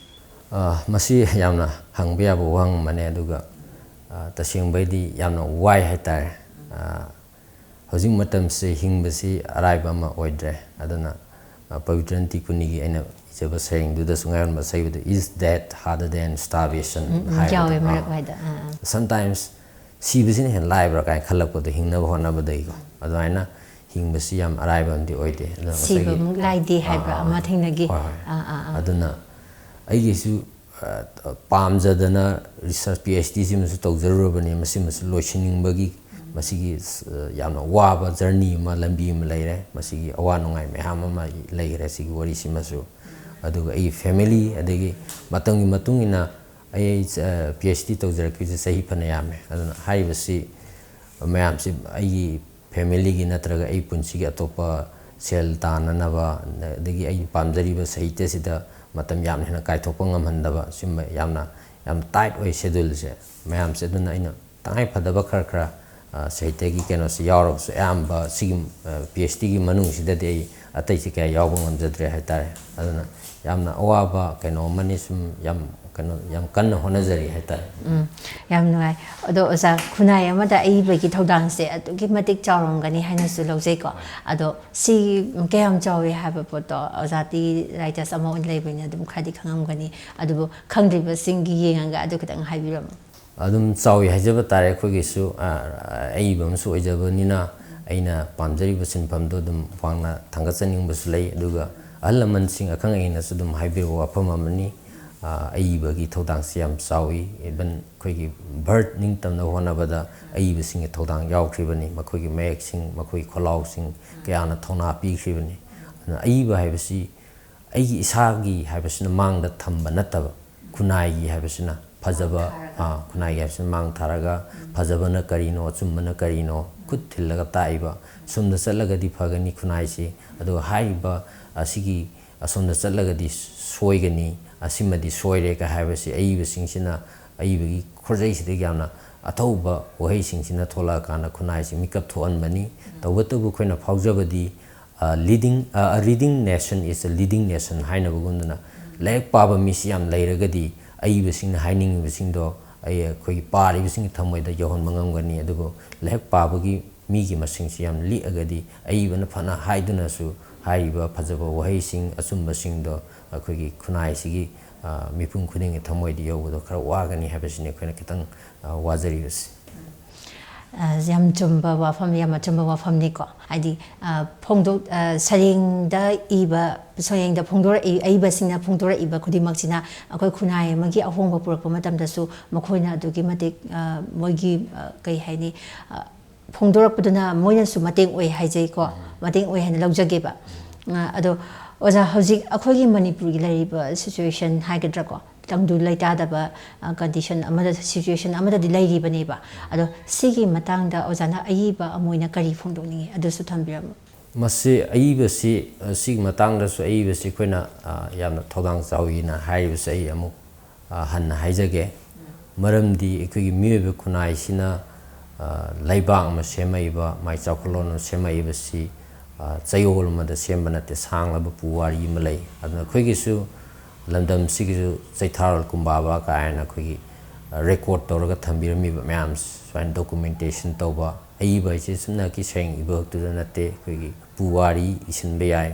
ꯑ, ꯃꯁꯤ ꯌꯥꯝꯅ ꯍꯪꯕ ꯌꯥꯕ ꯋꯥꯍꯪ ꯑꯃꯅꯦ, ꯑꯗꯨꯒ, ꯑ, ꯇꯁꯦꯡꯕꯩꯗꯤ ꯌꯥꯝꯅ ꯋꯥꯏ ꯍꯥꯏꯇꯥꯔꯦ꯫ ꯑ, ꯍꯧꯖꯤꯛ ꯃꯇꯝꯁꯦ ꯍꯤꯡꯕꯁꯤ ꯑꯔꯥꯏꯕ ꯑꯃ ꯑꯣꯏꯗ꯭ꯔꯦ꯫ ꯑꯗꯨꯅ, ꯑ, ꯄꯕꯤꯇ꯭ꯔꯟ ꯇꯤꯄꯨꯅꯤꯒꯤ ꯑꯩꯅ ꯏꯖꯕ ꯁꯩꯔꯦꯡꯗꯨꯗꯁꯨ ꯉꯥꯏꯔꯝꯕ ꯁꯩꯕꯗꯨ, "Is death harder than starvation?" ꯎꯝ, ꯎꯝ, ꯍꯥꯏꯕꯗꯣ꯫ ꯌꯥꯎꯋꯦ ꯃꯔꯛ ꯑꯥ꯫ ꯋꯥꯏꯗ꯫ ꯑꯥ, ꯑꯥ꯫ Sometimes ꯁꯤꯕꯁꯤꯅ ꯍꯦꯟꯅ ꯂꯥꯏꯕ꯭ꯔꯥ ꯀꯥꯏꯅ ꯈꯜꯂꯛꯄꯗꯣ, ꯍꯤꯡꯅꯕ ꯍꯣꯠꯅꯕꯗꯒꯤꯀꯣ꯫ ꯑꯗꯨꯃꯥꯏꯅ ꯍꯤꯡꯕꯁꯤ ꯌꯥꯝ ꯑꯔꯥꯏꯕ ꯑꯃꯗꯤ ꯑꯣꯏꯗꯦ꯫ ꯑꯗꯨꯅ ꯉꯁꯥꯏꯒꯤ ꯁꯤꯕꯃꯨꯛ ꯂꯥꯏꯗꯦ ꯍꯥꯏꯕ ꯑꯥ, ꯑꯃ ꯊꯦꯡꯅꯈꯤ꯫ ꯍꯣꯏ, ꯍꯣꯏ꯫ ꯑꯥ, ꯑꯥ, ꯑꯥ꯫ ꯑꯗꯨꯅ ꯑꯩꯒꯤꯁꯨ, ꯑ, ꯄꯥꯝꯖꯗꯅ ꯔꯤꯁꯔꯁ ꯄꯤ ꯑꯩꯆ ꯗꯤ ꯁꯤꯃꯁꯨ ꯇꯧꯖꯔꯨꯔꯕꯅꯤ꯫ ꯃꯁꯤꯃꯁꯨ ꯂꯣꯏꯁꯤꯟꯅꯤꯡꯕꯒꯤ ꯃꯁꯤꯒꯤ, ꯑ, ꯌꯥꯝꯅ ꯋꯥꯕ ꯖꯔꯅꯤ ꯑꯃ, ꯂꯝꯕꯤ ꯑꯃ ꯂꯩꯔꯦ꯫ ꯃꯁꯤꯒꯤ ꯑꯋꯥ ꯅꯨꯡꯉꯥꯏ ꯃꯌꯥꯝ ꯑꯃ ꯂꯩꯈ꯭ꯔꯦ ꯁꯤꯒꯤ ꯋꯥꯔꯤꯁꯤꯃꯁꯨ꯫ ꯑꯗꯨꯒ ꯑꯩꯒꯤ ꯐꯦꯃꯤꯂꯤ, ꯑꯗꯒꯤ ꯃꯇꯝꯒꯤ ꯃꯇꯨꯡ ꯏꯟꯅ ꯑꯩ, ꯑ, ꯄꯤ ꯑꯩꯆ ꯗꯤ ꯇꯧꯖꯔꯛꯈꯤꯕꯁꯦ ꯆꯍꯤ ꯐꯅ ꯌꯥꯝꯃꯦ꯫ ꯑꯗꯨꯅ ꯍꯥꯏꯔꯤꯕꯁꯤ ꯃꯌꯥꯝꯁꯤ ꯑꯩꯒꯤ ꯐꯦꯃꯤꯂꯤꯒꯤ ꯅꯠꯇ꯭ꯔꯒ ꯑꯩ ꯄꯨꯟꯁꯤꯒꯤ ꯑꯇꯣꯞꯄ ꯁꯦꯜ ꯇꯥꯟꯅꯅꯕ, ꯑꯗꯒꯤ ꯑꯩ ꯄꯥꯝꯖꯔꯤꯕ ꯁꯥꯍꯤꯇ꯭ꯌꯁꯤꯗ ꯃꯇꯝ ꯌꯥꯝꯅ ꯍꯦꯟꯅ ꯀꯥꯏꯊꯣꯛꯄ ꯉꯝꯍꯟꯗꯕ, ꯁꯤꯒꯨꯝꯕ ꯌꯥꯝꯅ, ꯌꯥꯝꯅ ꯇꯥꯏꯠ ꯑꯣꯏ ꯁꯦꯗꯨꯜꯁꯦ ꯃꯌꯥꯝꯁꯦ꯫ ꯑꯗꯨꯅ ꯑꯩꯅ ꯇꯉꯥꯏ ꯐꯗꯕ ꯈꯔ ꯈꯔ, ꯑ, ꯁꯥꯍꯤꯇ꯭ꯌꯒꯤ ꯀꯩꯅꯣꯁꯦ ꯌꯥꯎꯔꯒꯁꯨ ꯑꯌꯥꯝꯕ ꯁꯤꯒꯤ, ꯑ, ꯄꯤ ꯑꯩꯆ ꯗꯤꯒꯤ ꯃꯅꯨꯡꯁꯤꯗꯗꯤ ꯑꯩ ꯑꯇꯩꯁꯦ ꯀꯌꯥ ꯌꯥꯎꯕ ꯉꯝꯖꯗ꯭ꯔꯦ ꯍꯥꯏꯇꯥꯔꯦ꯫ ꯑꯗꯨꯅ ꯌꯥꯝꯅ ꯑꯋꯥꯕ ꯀꯩꯅꯣ ꯑꯃꯅꯤ꯫ ꯁꯨꯝ ꯌꯥꯝ ꯀꯩꯅꯣ, ꯌꯥꯝ ꯀꯟꯅ ꯍꯣꯠꯅꯖꯔꯤ ꯍꯥꯏꯇꯥꯔꯦ꯫ ꯎꯝ, ꯌꯥꯝ ꯅꯨꯡꯉꯥꯏ꯫ ꯑꯗꯣ ꯑꯣꯖꯥ, ꯈꯨꯟꯅꯥꯏ ꯑꯃꯗ ꯑꯏꯕꯒꯤ ꯊꯧꯗꯥꯡꯁꯦ ꯑꯗꯨꯛꯀꯤ ꯃꯇꯤꯛ ꯆꯥꯎꯔꯝꯒꯅꯤ ꯍꯥꯏꯅꯁꯨ ꯂꯧꯖꯩꯀꯣ꯫ ꯑꯗꯣ ꯁꯤ ꯀꯌꯥꯝ ꯆꯥꯎꯏ ꯍꯥꯏꯕ ꯄꯣꯠꯇꯣ ꯑꯣꯖꯥꯗꯤ ꯔꯥꯏꯇꯔꯁ ꯑꯃ ꯑꯣꯏꯅ ꯂꯩꯕꯅꯤꯅ ꯑꯗꯨꯝ ꯈꯔꯗꯤ ꯈꯪꯉꯝꯒꯅꯤ꯫ ꯑꯗꯨꯕꯨ ꯈꯪꯗ꯭ꯔꯤꯕꯁꯤꯡꯒꯤ ꯌꯦꯡꯉꯒ ꯑꯗꯨ ꯈꯤꯇꯪ ꯍꯥꯏꯕꯤꯔꯝꯃꯨ꯫ ꯑꯗꯨꯝ ꯆꯥꯎꯏ ꯍꯥꯏꯖꯕ ꯇꯥꯔꯦ꯫ ꯑꯩꯈꯣꯏꯒꯤꯁꯨ, ꯑ, ꯑꯏꯕ ꯑꯃꯁꯨ ꯑꯣꯏꯖꯕꯅꯤꯅ ꯑꯩꯅ ꯄꯥꯝꯖꯔꯤꯕ ꯁꯤꯟꯐꯝꯗꯣ ꯑꯗꯨꯝ ꯋꯥꯡꯅ ꯊꯥꯡꯒꯠꯆꯅꯤꯡꯕꯁꯨ ꯂꯩ꯫ ꯑꯗꯨꯒ ꯑꯍꯜ ꯂꯃꯟꯁꯤꯡ, ꯑꯈꯪ ꯑꯍꯩꯅꯁꯨ ꯑꯗꯨꯝ ꯍꯥꯏꯕꯤꯔꯛꯄ ꯋꯥꯐꯝ ꯑꯃꯅꯤ꯫ ꯑ, ꯑꯏꯕꯒꯤ ꯊꯧꯗꯥꯡꯁꯤ ꯌꯥꯝ ꯆꯥꯎꯏ꯫ Even ꯑꯩꯈꯣꯏꯒꯤ ꯕꯔꯠ ꯅꯤꯡꯇꯝꯅꯕ ꯍꯣꯠꯅꯕꯗ ꯑꯏꯕꯁꯤꯡꯒꯤ ꯊꯧꯗꯥꯡ ꯌꯥꯎꯈ꯭ꯔꯤꯕꯅꯤ꯫ ꯃꯈꯣꯏꯒꯤ ꯃꯌꯦꯛꯁꯤꯡ, ꯃꯈꯣꯏꯒꯤ ꯈꯣꯜꯂꯥꯎꯁꯤꯡ ꯀꯌꯥꯅ ꯊꯧꯅꯥ ꯄꯤꯈ꯭ꯔꯤꯕꯅꯤ꯫ ꯑꯗꯨꯅ ꯑꯏꯕ ꯍꯥꯏꯕꯁꯤ ꯑꯩꯒꯤ ꯏꯁꯥꯒꯤ ꯍꯥꯏꯕꯁꯤꯅ ꯃꯥꯡꯗ ꯊꯝꯕ ꯅꯠꯇꯕ, ꯈꯨꯟꯅꯥꯏꯒꯤ ꯍꯥꯏꯕꯁꯤꯅ ꯐꯖꯕ, ꯃꯥꯡ ꯊꯥꯔꯒ꯫ ꯑꯥ, ꯈꯨꯟꯅꯥꯏꯒꯤ ꯍꯥꯏꯕꯁꯤꯅ ꯃꯥꯡ ꯊꯥꯔꯒ, ꯎꯝ꯫ ꯐꯖꯕꯅ ꯀꯔꯤꯅꯣ, ꯑꯆꯨꯝꯕꯅ ꯀꯔꯤꯅꯣ, ꯈꯨꯠ ꯊꯤꯜꯂꯒ ꯇꯥꯛꯏꯕ, ꯁꯣꯝꯗ ꯆꯠꯂꯒꯗꯤ ꯐꯒꯅꯤ ꯈꯨꯟꯅꯥꯏꯁꯤ, ꯑꯗꯨꯒ ꯍꯥꯏꯔꯤꯕ ꯑꯁꯤꯒꯤ ꯑꯁꯣꯝꯗ ꯆꯠꯂꯒꯗꯤ ꯁꯣꯏꯒꯅꯤ, ꯑꯁꯤꯃꯗꯤ ꯁꯣꯏꯔꯦ ꯀ ꯍꯥꯏꯕꯁꯤ ꯑꯏꯕꯁꯤꯡꯁꯤꯅ ꯑꯏꯕꯒꯤ ꯈꯣꯔꯖꯩꯁꯤꯗꯒꯤ ꯌꯥꯝꯅ ꯑꯊꯧꯕ ꯋꯥꯍꯩꯁꯤꯡꯁꯤꯅ ꯊꯣꯛꯂꯛꯑꯀꯥꯟꯗ ꯈꯨꯟꯅꯥꯏꯁꯤ ꯃꯤꯀꯞ ꯊꯣꯛꯍꯟꯕꯅꯤ꯫ ꯎꯝ꯫ ꯇꯧꯕꯇꯕꯨ ꯑꯩꯈꯣꯏꯅ ꯐꯥꯎꯖꯕꯗꯤ, ꯑ, leading, ꯑ, a reading nation is a leading nation ꯍꯥꯏꯅꯕꯒꯨꯝꯗꯅ, ꯂꯥꯏꯔꯤꯛ ꯄꯥꯕ ꯃꯤꯁꯤ ꯌꯥꯝ ꯂꯩꯔꯒꯗꯤ ꯑꯏꯕꯁꯤꯡꯅ ꯍꯥꯏꯅꯤꯡꯉꯤꯕꯁꯤꯡꯗꯣ ꯑꯩ, ꯑꯩꯈꯣꯏꯒꯤ ꯄꯥꯔꯤꯕꯁꯤꯡꯒꯤ ꯊꯃꯣꯏꯗ ꯌꯧꯍꯟꯕ ꯉꯝꯒꯅꯤ꯫ ꯑꯗꯨꯕꯨ ꯂꯥꯏꯔꯤꯛ ꯄꯥꯕꯒꯤ ꯃꯤꯒꯤ ꯃꯁꯤꯡꯁꯤ ꯌꯥꯝ ꯂꯤꯛꯑꯒꯗꯤ ꯑꯏꯕꯅ ꯐꯅ ꯍꯥꯏꯗꯨꯅꯁꯨ ꯍꯥꯏꯔꯤꯕ ꯐꯖꯕ ꯋꯥꯍꯩꯁꯤꯡ, ꯑꯆꯨꯝꯕꯁꯤꯡꯗꯣ ꯑꯩꯈꯣꯏꯒꯤ ꯈꯨꯟꯅꯥꯏꯁꯤꯒꯤ, ꯑ, ꯃꯤꯄꯨꯝ ꯈꯨꯗꯤꯡꯒꯤ ꯊꯃꯣꯏꯗ ꯌꯧꯕꯗꯣ ꯈꯔ ꯋꯥꯒꯅꯤ ꯍꯥꯏꯕꯁꯤꯅꯤ ꯑꯩꯈꯣꯏꯅ ꯈꯤꯇꯪ, ꯑ, ꯋꯥꯖꯔꯤꯕꯁꯤ꯫ ꯑ, ꯌꯥꯝ ꯆꯨꯝꯕ ꯋꯥꯐꯝ, ꯌꯥꯝ ꯑꯆꯨꯝꯕ ꯋꯥꯐꯝꯅꯤꯀꯣ꯫ ꯍꯥꯏꯗꯤ, ꯑ, ꯐꯣꯡꯗꯣꯛ-, ꯑ, ꯁꯩꯔꯦꯡꯗ ꯏꯕ, ꯁꯩꯔꯦꯡꯗ ꯐꯣꯡꯗꯣꯔꯛꯏ-, ꯑꯏꯕꯁꯤꯡꯅ ꯐꯣꯡꯗꯣꯔꯛꯏꯕ ꯈꯨꯗꯤꯡꯃꯛꯁꯤꯅ ꯑꯩꯈꯣꯏ ꯈꯨꯟꯅꯥꯏ ꯑꯃꯒꯤ ꯑꯍꯣꯡꯕ ꯄꯨꯔꯛꯄ ꯃꯇꯝꯗꯁꯨ ꯃꯈꯣꯏꯅ ꯑꯗꯨꯛꯀꯤ ꯃꯇꯤꯛ, ꯑ, ꯃꯣꯏꯒꯤ, ꯑ, ꯀꯩ ꯍꯥꯏꯅꯤ, ꯑ, ꯐꯣꯡꯗꯣꯔꯛꯄꯗꯨꯅ ꯃꯣꯏꯅꯁꯨ ꯃꯇꯦꯡ ꯑꯣꯏ ꯍꯥꯏꯖꯩꯀꯣ, ꯃꯇꯦꯡ ꯑꯣꯏ ꯍꯥꯏꯅ ꯂꯧꯖꯒꯦꯕ꯫ ꯑ, ꯑꯗꯣ ꯑꯣꯖꯥ, ꯍꯧꯖꯤꯛ ꯑꯩꯈꯣꯏꯒꯤ ꯃꯅꯤꯄꯨꯔꯒꯤ ꯂꯩꯔꯤꯕ situation ꯍꯥꯏꯒꯗ꯭ꯔꯥꯀꯣ, ꯇꯪꯗꯨ ꯂꯩꯇꯥꯗꯕ, ꯑ, condition ꯑꯃꯗ, situation ꯑꯃꯗꯗꯤ ꯂꯩꯔꯤꯕꯅꯦꯕ꯫ ꯑꯗꯣ ꯁꯤꯒꯤ ꯃꯇꯥꯡꯗ ꯑꯣꯖꯥꯅ ꯑꯏꯕ ꯑꯃ ꯑꯣꯏꯅ ꯀꯔꯤ ꯐꯣꯡꯗꯣꯛꯅꯤꯡꯉꯤ? ꯑꯗꯨꯁꯨ ꯊꯝꯕꯤꯔꯝꯃꯨ꯫ ꯃꯁꯤ ꯑꯏꯕꯁꯤ, ꯑ, ꯁꯤꯒꯤ ꯃꯇꯥꯡꯗꯁꯨ ꯑꯏꯕꯁꯤ ꯑꯩꯈꯣꯏꯅ, ꯑ, ꯌꯥꯝꯅ ꯊꯧꯗꯥꯡ ꯆꯥꯎꯏꯅ ꯍꯥꯏꯔꯤꯕꯁꯤ ꯑꯩ ꯑꯃꯨꯛ, ꯑ, ꯍꯟꯅ ꯍꯥꯏꯖꯒꯦ꯫ ꯃꯔꯝꯗꯤ ꯑꯩꯈꯣꯏꯒꯤ ꯃꯤꯑꯣꯏꯕ ꯈꯨꯟꯅꯥꯏꯁꯤꯅ, ꯑ, ꯂꯩꯕꯥꯛ ꯑꯃ ꯁꯦꯝꯃꯛꯏꯕ, ꯃꯥꯏ ꯆꯥꯎꯈꯠꯂꯣꯟ ꯑꯃ ꯁꯦꯝꯃꯛꯏꯕꯁꯤ, ꯑ, ꯆꯌꯣꯜ ꯑꯃꯗ ꯁꯦꯝꯕ ꯅꯠꯇꯦ, ꯁꯥꯡꯂꯕ ꯄꯨꯋꯥꯔꯤ ꯑꯃ ꯂꯩ꯫ ꯑꯗꯨꯅ ꯑꯩꯈꯣꯏꯒꯤꯁꯨ ꯂꯝꯗꯝꯁꯤꯒꯤꯁꯨ ꯆꯩꯊꯥꯔꯣꯜ ꯀꯨꯝꯕꯥꯕ ꯀꯥꯏꯅ ꯑꯩꯈꯣꯏꯒꯤ, ꯑ, record ꯇꯧꯔꯒ ꯊꯝꯕꯤꯔꯝꯃꯤꯕ ꯃꯌꯥꯝ ꯁꯨꯃꯥꯏꯅ documentation ꯇꯧꯕ, ꯑꯏꯕ ꯍꯥꯏꯁꯦ ꯆꯨꯝꯅꯒꯤ ꯁꯩꯔꯦꯡ ꯏꯕ ꯈꯛꯇꯗ ꯅꯠꯇꯦ, ꯑꯩꯈꯣꯏꯒꯤ ꯄꯨꯋꯥꯔꯤ ꯏꯁꯤꯟꯕ ꯌꯥꯏ,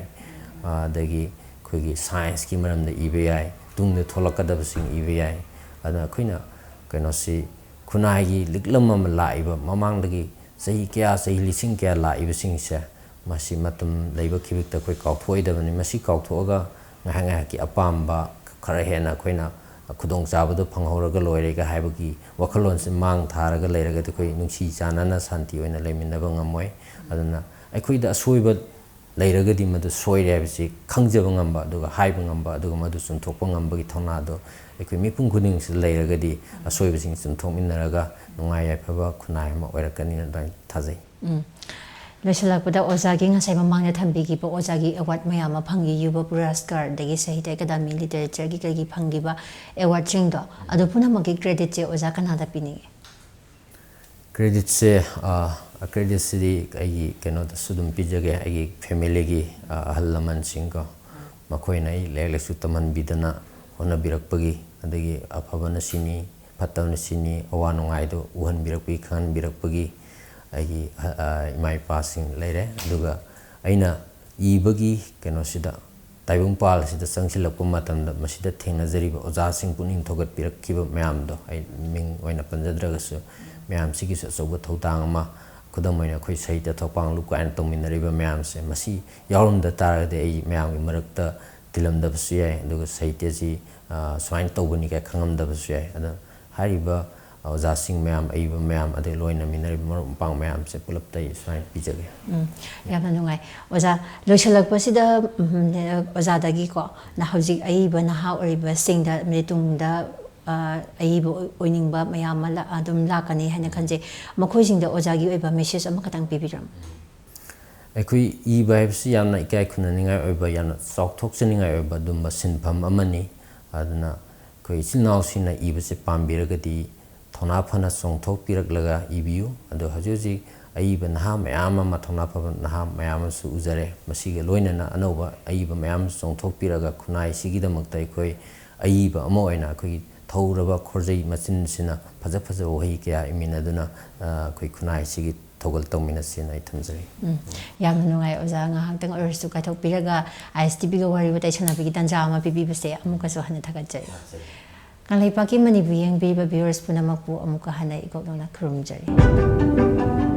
ꯑ, ꯑꯗꯒꯤ ꯑꯩꯈꯣꯏꯒꯤ science ꯀꯤ ꯃꯔꯝꯗ ꯏꯕ ꯌꯥꯏ, ꯇꯨꯡꯗ ꯊꯣꯛꯂꯛꯀꯗꯕꯁꯤꯡ ꯏꯕ ꯌꯥꯏ꯫ ꯑꯗꯨꯅ ꯑꯩꯈꯣꯏꯅ ꯀꯩꯅꯣꯁꯤ ꯈꯨꯟꯅꯥꯏꯒꯤ ꯂꯤꯛꯂꯝ ꯑꯃ ꯂꯥꯛꯏꯕ ꯃꯃꯥꯡꯗꯒꯤ ꯆꯍꯤ ꯀꯌꯥ, ꯆꯍꯤ ꯂꯤꯁꯤꯡ ꯀꯌꯥ ꯂꯥꯛꯏꯕꯁꯤꯡꯁꯦ, ꯃꯁꯤ ꯃꯇꯝ ꯂꯩꯕ ꯈꯤꯕꯤꯛꯇ ꯑꯩꯈꯣꯏ ꯀꯥꯎꯊꯣꯛꯑꯣꯏꯗꯕꯅꯤ꯫ ꯃꯁꯤ ꯀꯥꯎꯊꯣꯛꯑꯒ ꯉꯥꯏꯍꯥꯛ ꯉꯥꯏꯍꯥꯛꯀꯤ ꯑꯄꯥꯝꯕ ꯈꯔ ꯍꯦꯟꯅ ꯑꯩꯈꯣꯏꯅ ꯈꯨꯗꯣꯡꯆꯥꯕꯗꯨ ꯐꯪꯍꯧꯔꯒ ꯂꯣꯏꯔꯦꯒ ꯍꯥꯏꯕꯒꯤ ꯋꯥꯈꯜꯂꯣꯟꯁꯤ ꯃꯥꯡ ꯊꯥꯔꯒ ꯂꯩꯔꯒꯗꯤ ꯑꯩꯈꯣꯏ ꯅꯨꯡꯁꯤ ꯆꯥꯟꯅꯅ ꯁꯥꯟꯇꯤ ꯑꯣꯏꯅ ꯂꯩꯃꯤꯟꯅꯕ ꯉꯝꯃꯣꯏ꯫ ꯑꯗꯨꯅ ꯑꯩꯈꯣꯏꯗ ꯑꯁꯣꯏꯕ ꯂꯩꯔꯒꯗꯤ ꯃꯗꯨ ꯁꯣꯏꯔꯦ ꯍꯥꯏꯕꯁꯤ ꯈꯪꯖꯕ ꯉꯝꯕ, ꯑꯗꯨꯒ ꯍꯥꯏꯕ ꯉꯝꯕ, ꯑꯗꯨꯒ ꯃꯗꯨ ꯆꯨꯝꯊꯣꯛꯄ ꯉꯝꯕꯒꯤ ꯊꯧꯅꯥꯗꯣ ꯑꯩꯈꯣꯏ ꯃꯤꯄꯨꯝ ꯈꯨꯗꯤꯡꯃꯛꯁꯤꯗ ꯂꯩꯔꯒꯗꯤ ꯑꯁꯣꯏꯕꯁꯤꯡ ꯆꯨꯝꯊꯣꯛꯃꯤꯟꯅꯔꯒ ꯅꯨꯡꯉꯥꯏ ꯌꯥꯏꯐꯕ ꯈꯨꯟꯅꯥꯏ ꯑꯃ ꯑꯣꯏꯔꯛꯀꯅꯤꯅ ꯑꯗꯨꯃꯥꯏꯅ ꯊꯥꯖꯩ꯫ ꯎꯝ꯫ ꯂꯣꯏꯁꯤꯜꯂꯛꯄꯗ ꯑꯣꯖꯥꯒꯤ ꯉꯁꯥꯏ ꯃꯃꯥꯡꯗ ꯊꯝꯕꯤꯈꯤꯕ ꯑꯣꯖꯥꯒꯤ award ꯃꯌꯥꯝ ꯑꯃ ꯐꯪꯈꯤ, ꯌꯨꯕ ꯄꯨꯔꯁꯀꯥꯔ, ꯑꯗꯒꯤ ꯁꯥꯍꯤꯇ꯭ꯌ ꯑꯀꯥꯗꯃꯤ ꯂꯤꯇꯔꯦꯆꯔꯒꯤ ꯀꯩꯒꯤ ꯐꯪꯈꯤꯕ award ꯁꯤꯡꯗꯣ, ꯑꯗꯨ ꯄꯨꯝꯅꯃꯛꯀꯤ credit ꯁꯦ ꯑꯣꯖꯥ ꯀꯅꯥꯗ ꯄꯤꯅꯤꯡꯉꯤ? Credit ꯁꯦ, ꯑ, credit ꯁꯤꯗꯤ ꯑꯩꯒꯤ ꯀꯩꯅꯣꯗꯁꯨ ꯑꯗꯨꯝ ꯄꯤꯖꯒꯦ, ꯑꯩꯒꯤ family ꯒꯤ, ꯑ, ꯑꯍꯜ ꯂꯃꯟꯁꯤꯡꯀꯣ, ꯃꯈꯣꯏꯅ ꯑꯩ ꯂꯥꯏꯔꯤꯛ ꯂꯥꯏꯁꯨ ꯇꯝꯍꯟꯕꯤꯗꯅ ꯍꯣꯠꯅꯕꯤꯔꯛꯄꯒꯤ, ꯑꯗꯒꯤ ꯑꯐꯕꯅ ꯁꯤꯅꯤ, ꯐꯠꯇꯕꯅ ꯁꯤꯅꯤ, ꯑꯋꯥ ꯅꯨꯡꯉꯥꯏꯗꯣ ꯎꯍꯟꯕꯤꯔꯛꯄꯒꯤ, ꯈꯪꯍꯟꯕꯤꯔꯛꯄꯒꯤ ꯑꯩꯒꯤ, ꯑ, ꯑ, ꯏꯃꯥ ꯏꯄꯥꯁꯤꯡ ꯂꯩꯔꯦ꯫ ꯑꯗꯨꯒ ꯑꯩꯅ ꯏꯕꯒꯤ ꯀꯩꯅꯣꯁꯤꯗ, ꯇꯥꯏꯕꯪꯄꯥꯜ ꯑꯁꯤꯗ ꯆꯪꯁꯤꯜꯂꯛꯄ ꯃꯇꯝꯗ ꯃꯁꯤꯗ ꯊꯦꯡꯅꯖꯔꯤꯕ ꯑꯣꯖꯥꯁꯤꯡ ꯄꯨꯛꯅꯤꯡ ꯊꯧꯒꯠꯄꯤꯔꯛꯈꯤꯕ ꯃꯌꯥꯝꯗꯣ ꯑꯩ ꯃꯤꯡ ꯑꯣꯏꯅ ꯄꯟꯖꯗ꯭ꯔꯒꯁꯨ, ꯃꯌꯥꯝꯁꯤꯒꯤꯁꯨ ꯑꯆꯧꯕ ꯊꯧꯗꯥꯡ ꯑꯃ, ꯈꯨꯗꯝ ꯑꯣꯏꯅ ꯑꯩꯈꯣꯏ ꯁꯥꯍꯤꯇ꯭ꯌ ꯊꯧꯄꯥꯡ ꯂꯨꯞ ꯀꯥꯏꯅ ꯇꯧꯃꯤꯟꯅꯔꯤꯕ ꯃꯌꯥꯝꯁꯦ, ꯃꯁꯤ ꯌꯥꯎꯔꯝꯗ ꯇꯥꯔꯒꯗꯤ ꯑꯩ ꯃꯌꯥꯝꯒꯤ ꯃꯔꯛꯇ ꯇꯤꯜꯂꯝꯗꯕꯁꯨ ꯌꯥꯏ꯫ ꯑꯗꯨꯒ ꯁꯥꯍꯤꯇ꯭ꯌꯁꯤ, ꯑ, ꯁꯨꯃꯥꯏꯅ ꯇꯧꯕꯅꯤ ꯀꯥꯏ ꯈꯪꯉꯝꯗꯕꯁꯨ ꯌꯥꯏ꯫ ꯑꯗꯣ ꯍꯥꯏꯔꯤꯕ ꯑꯣꯖꯥꯁꯤꯡ ꯃꯌꯥꯝ, ꯑꯏꯕ ꯃꯌꯥꯝ, ꯑꯗꯩ ꯂꯣꯏꯅ ꯃꯤꯟꯅꯔꯤꯕ ꯃꯔꯨꯞ ꯃꯄꯥꯡ ꯃꯌꯥꯝꯁꯦ ꯄꯨꯂꯞꯇ ꯑꯩ ꯁꯨꯃꯥꯏꯅ ꯄꯤꯖꯒꯦ꯫ ꯎꯝ, ꯌꯥꯝꯅ ꯅꯨꯡꯉꯥꯏ꯫ ꯑꯣꯖꯥ, ꯂꯣꯏꯁꯤꯜꯂꯛꯄꯁꯤꯗ, ꯎꯝ, ꯑꯣꯖꯥꯗꯒꯤꯀꯣ, ꯅ ꯍꯧꯖꯤꯛ ꯑꯏꯕ ꯅꯍꯥ ꯑꯣꯏꯔꯤꯕꯁꯤꯡꯗ, ꯃꯗꯩ ꯇꯨꯡꯗ, ꯑ, ꯑꯏꯕ ꯑꯣꯏ-, ꯑꯣꯏꯅꯤꯡꯕ ꯃꯌꯥꯝ ꯑꯃ ꯂꯥ-, ꯑꯗꯨꯝ ꯂꯥꯛꯀꯅꯤ ꯍꯥꯏꯅ ꯈꯟꯖꯩ꯫ ꯃꯈꯣꯏꯁꯤꯡꯗ ꯑꯣꯖꯥꯒꯤ ꯑꯣꯏꯕ message ꯑꯃꯈꯛꯇꯪ ꯄꯤꯕꯤꯔꯝꯃꯨ꯫ ꯑꯩꯈꯣꯏ ꯏꯕ ꯍꯥꯏꯕꯁꯤ ꯌꯥꯝꯅ ꯏꯀꯥꯏ ꯈꯨꯝꯅꯅꯤꯡꯉꯥꯏ ꯑꯣꯏꯕ, ꯌꯥꯝꯅ ꯆꯥꯎꯊꯣꯛꯆꯅꯤꯡꯉꯥꯏ ꯑꯣꯏꯕ ꯑꯗꯨꯝꯕ ꯁꯤꯟꯐꯝ ꯑꯃꯅꯤ꯫ ꯑꯗꯨꯅ ꯑꯩꯈꯣꯏ ꯏꯆꯤꯜ ꯏꯅꯥꯎꯁꯤꯡꯅ ꯏꯕꯁꯦ ꯄꯥꯝꯕꯤꯔꯒꯗꯤ ꯊꯧꯅꯥ ꯐꯅ ꯆꯣꯡꯊꯣꯛꯄꯤꯔꯛꯂꯒ ꯏꯕꯤꯌꯨ꯫ ꯑꯗꯣ ꯍꯧꯖꯤꯛ ꯍꯧꯖꯤꯛ ꯑꯏꯕ ꯅꯍꯥ ꯃꯌꯥꯝ ꯑꯃ, ꯊꯧꯅꯥ ꯐꯕ ꯅꯍꯥ ꯃꯌꯥꯝ ꯑꯃꯁꯨ ꯎꯖꯔꯦ꯫ ꯃꯁꯤꯒ ꯂꯣꯏꯅꯅ ꯑꯅꯧꯕ ꯑꯏꯕ ꯃꯌꯥꯝ ꯑꯃꯁꯨ ꯆꯣꯡꯊꯣꯛꯄꯤꯔꯒ ꯈꯨꯟꯅꯥꯏꯁꯤꯒꯤꯗꯃꯛꯇ ꯑꯩꯈꯣꯏ ꯑꯏꯕ ꯑꯃ ꯑꯣꯏꯅ ꯑꯩꯈꯣꯏꯒꯤ ꯊꯧꯔꯕ ꯈꯣꯔꯖꯩ ꯃꯆꯤꯟꯁꯤꯅ ꯐꯖ ꯐꯖꯕ ꯋꯥꯍꯩ ꯀꯌꯥ ꯏꯃꯤꯟꯅꯗꯨꯅ, ꯑ, ꯑꯩꯈꯣꯏ ꯈꯨꯟꯅꯥꯏꯁꯤꯒꯤ ꯊꯧꯒꯜ ꯇꯧꯃꯤꯟꯅꯁꯦꯅ ꯑꯩ ꯊꯝꯖꯔꯤ꯫ ꯎꯝ, ꯌꯥꯝꯅ ꯅꯨꯡꯉꯥꯏ ꯑꯣꯖꯥ, ꯉꯥꯏꯍꯥꯛꯇꯪ ꯑꯣꯏꯔꯁꯨ ꯀꯥꯏꯊꯣꯛꯄꯤꯔꯒ ꯑꯥꯏ ꯑꯦꯁ ꯇꯤ ꯚꯤꯒ ꯋꯥꯔꯤ ꯋꯥꯇꯥꯏ ꯁꯥꯟꯅꯕꯒꯤ ꯇꯥꯟꯖꯥ ꯑꯃ ꯄꯤꯕꯤꯕꯁꯦ ꯑꯃꯨꯛꯀꯁꯨ ꯍꯟꯅ ꯊꯥꯒꯠꯆꯔꯤ꯫ ꯀꯪꯂꯩꯄꯥꯛꯀꯤ ꯃꯅꯤꯄꯨꯔ ꯌꯦꯡꯕꯤꯔꯤꯕ viewers ꯄꯨꯝꯅꯃꯛꯄꯨ ꯑꯃꯨꯛꯀ ꯍꯟꯅ ꯏꯀꯣꯛ ꯅꯧꯅ ꯈꯨꯔꯨꯝꯖꯔꯤ꯫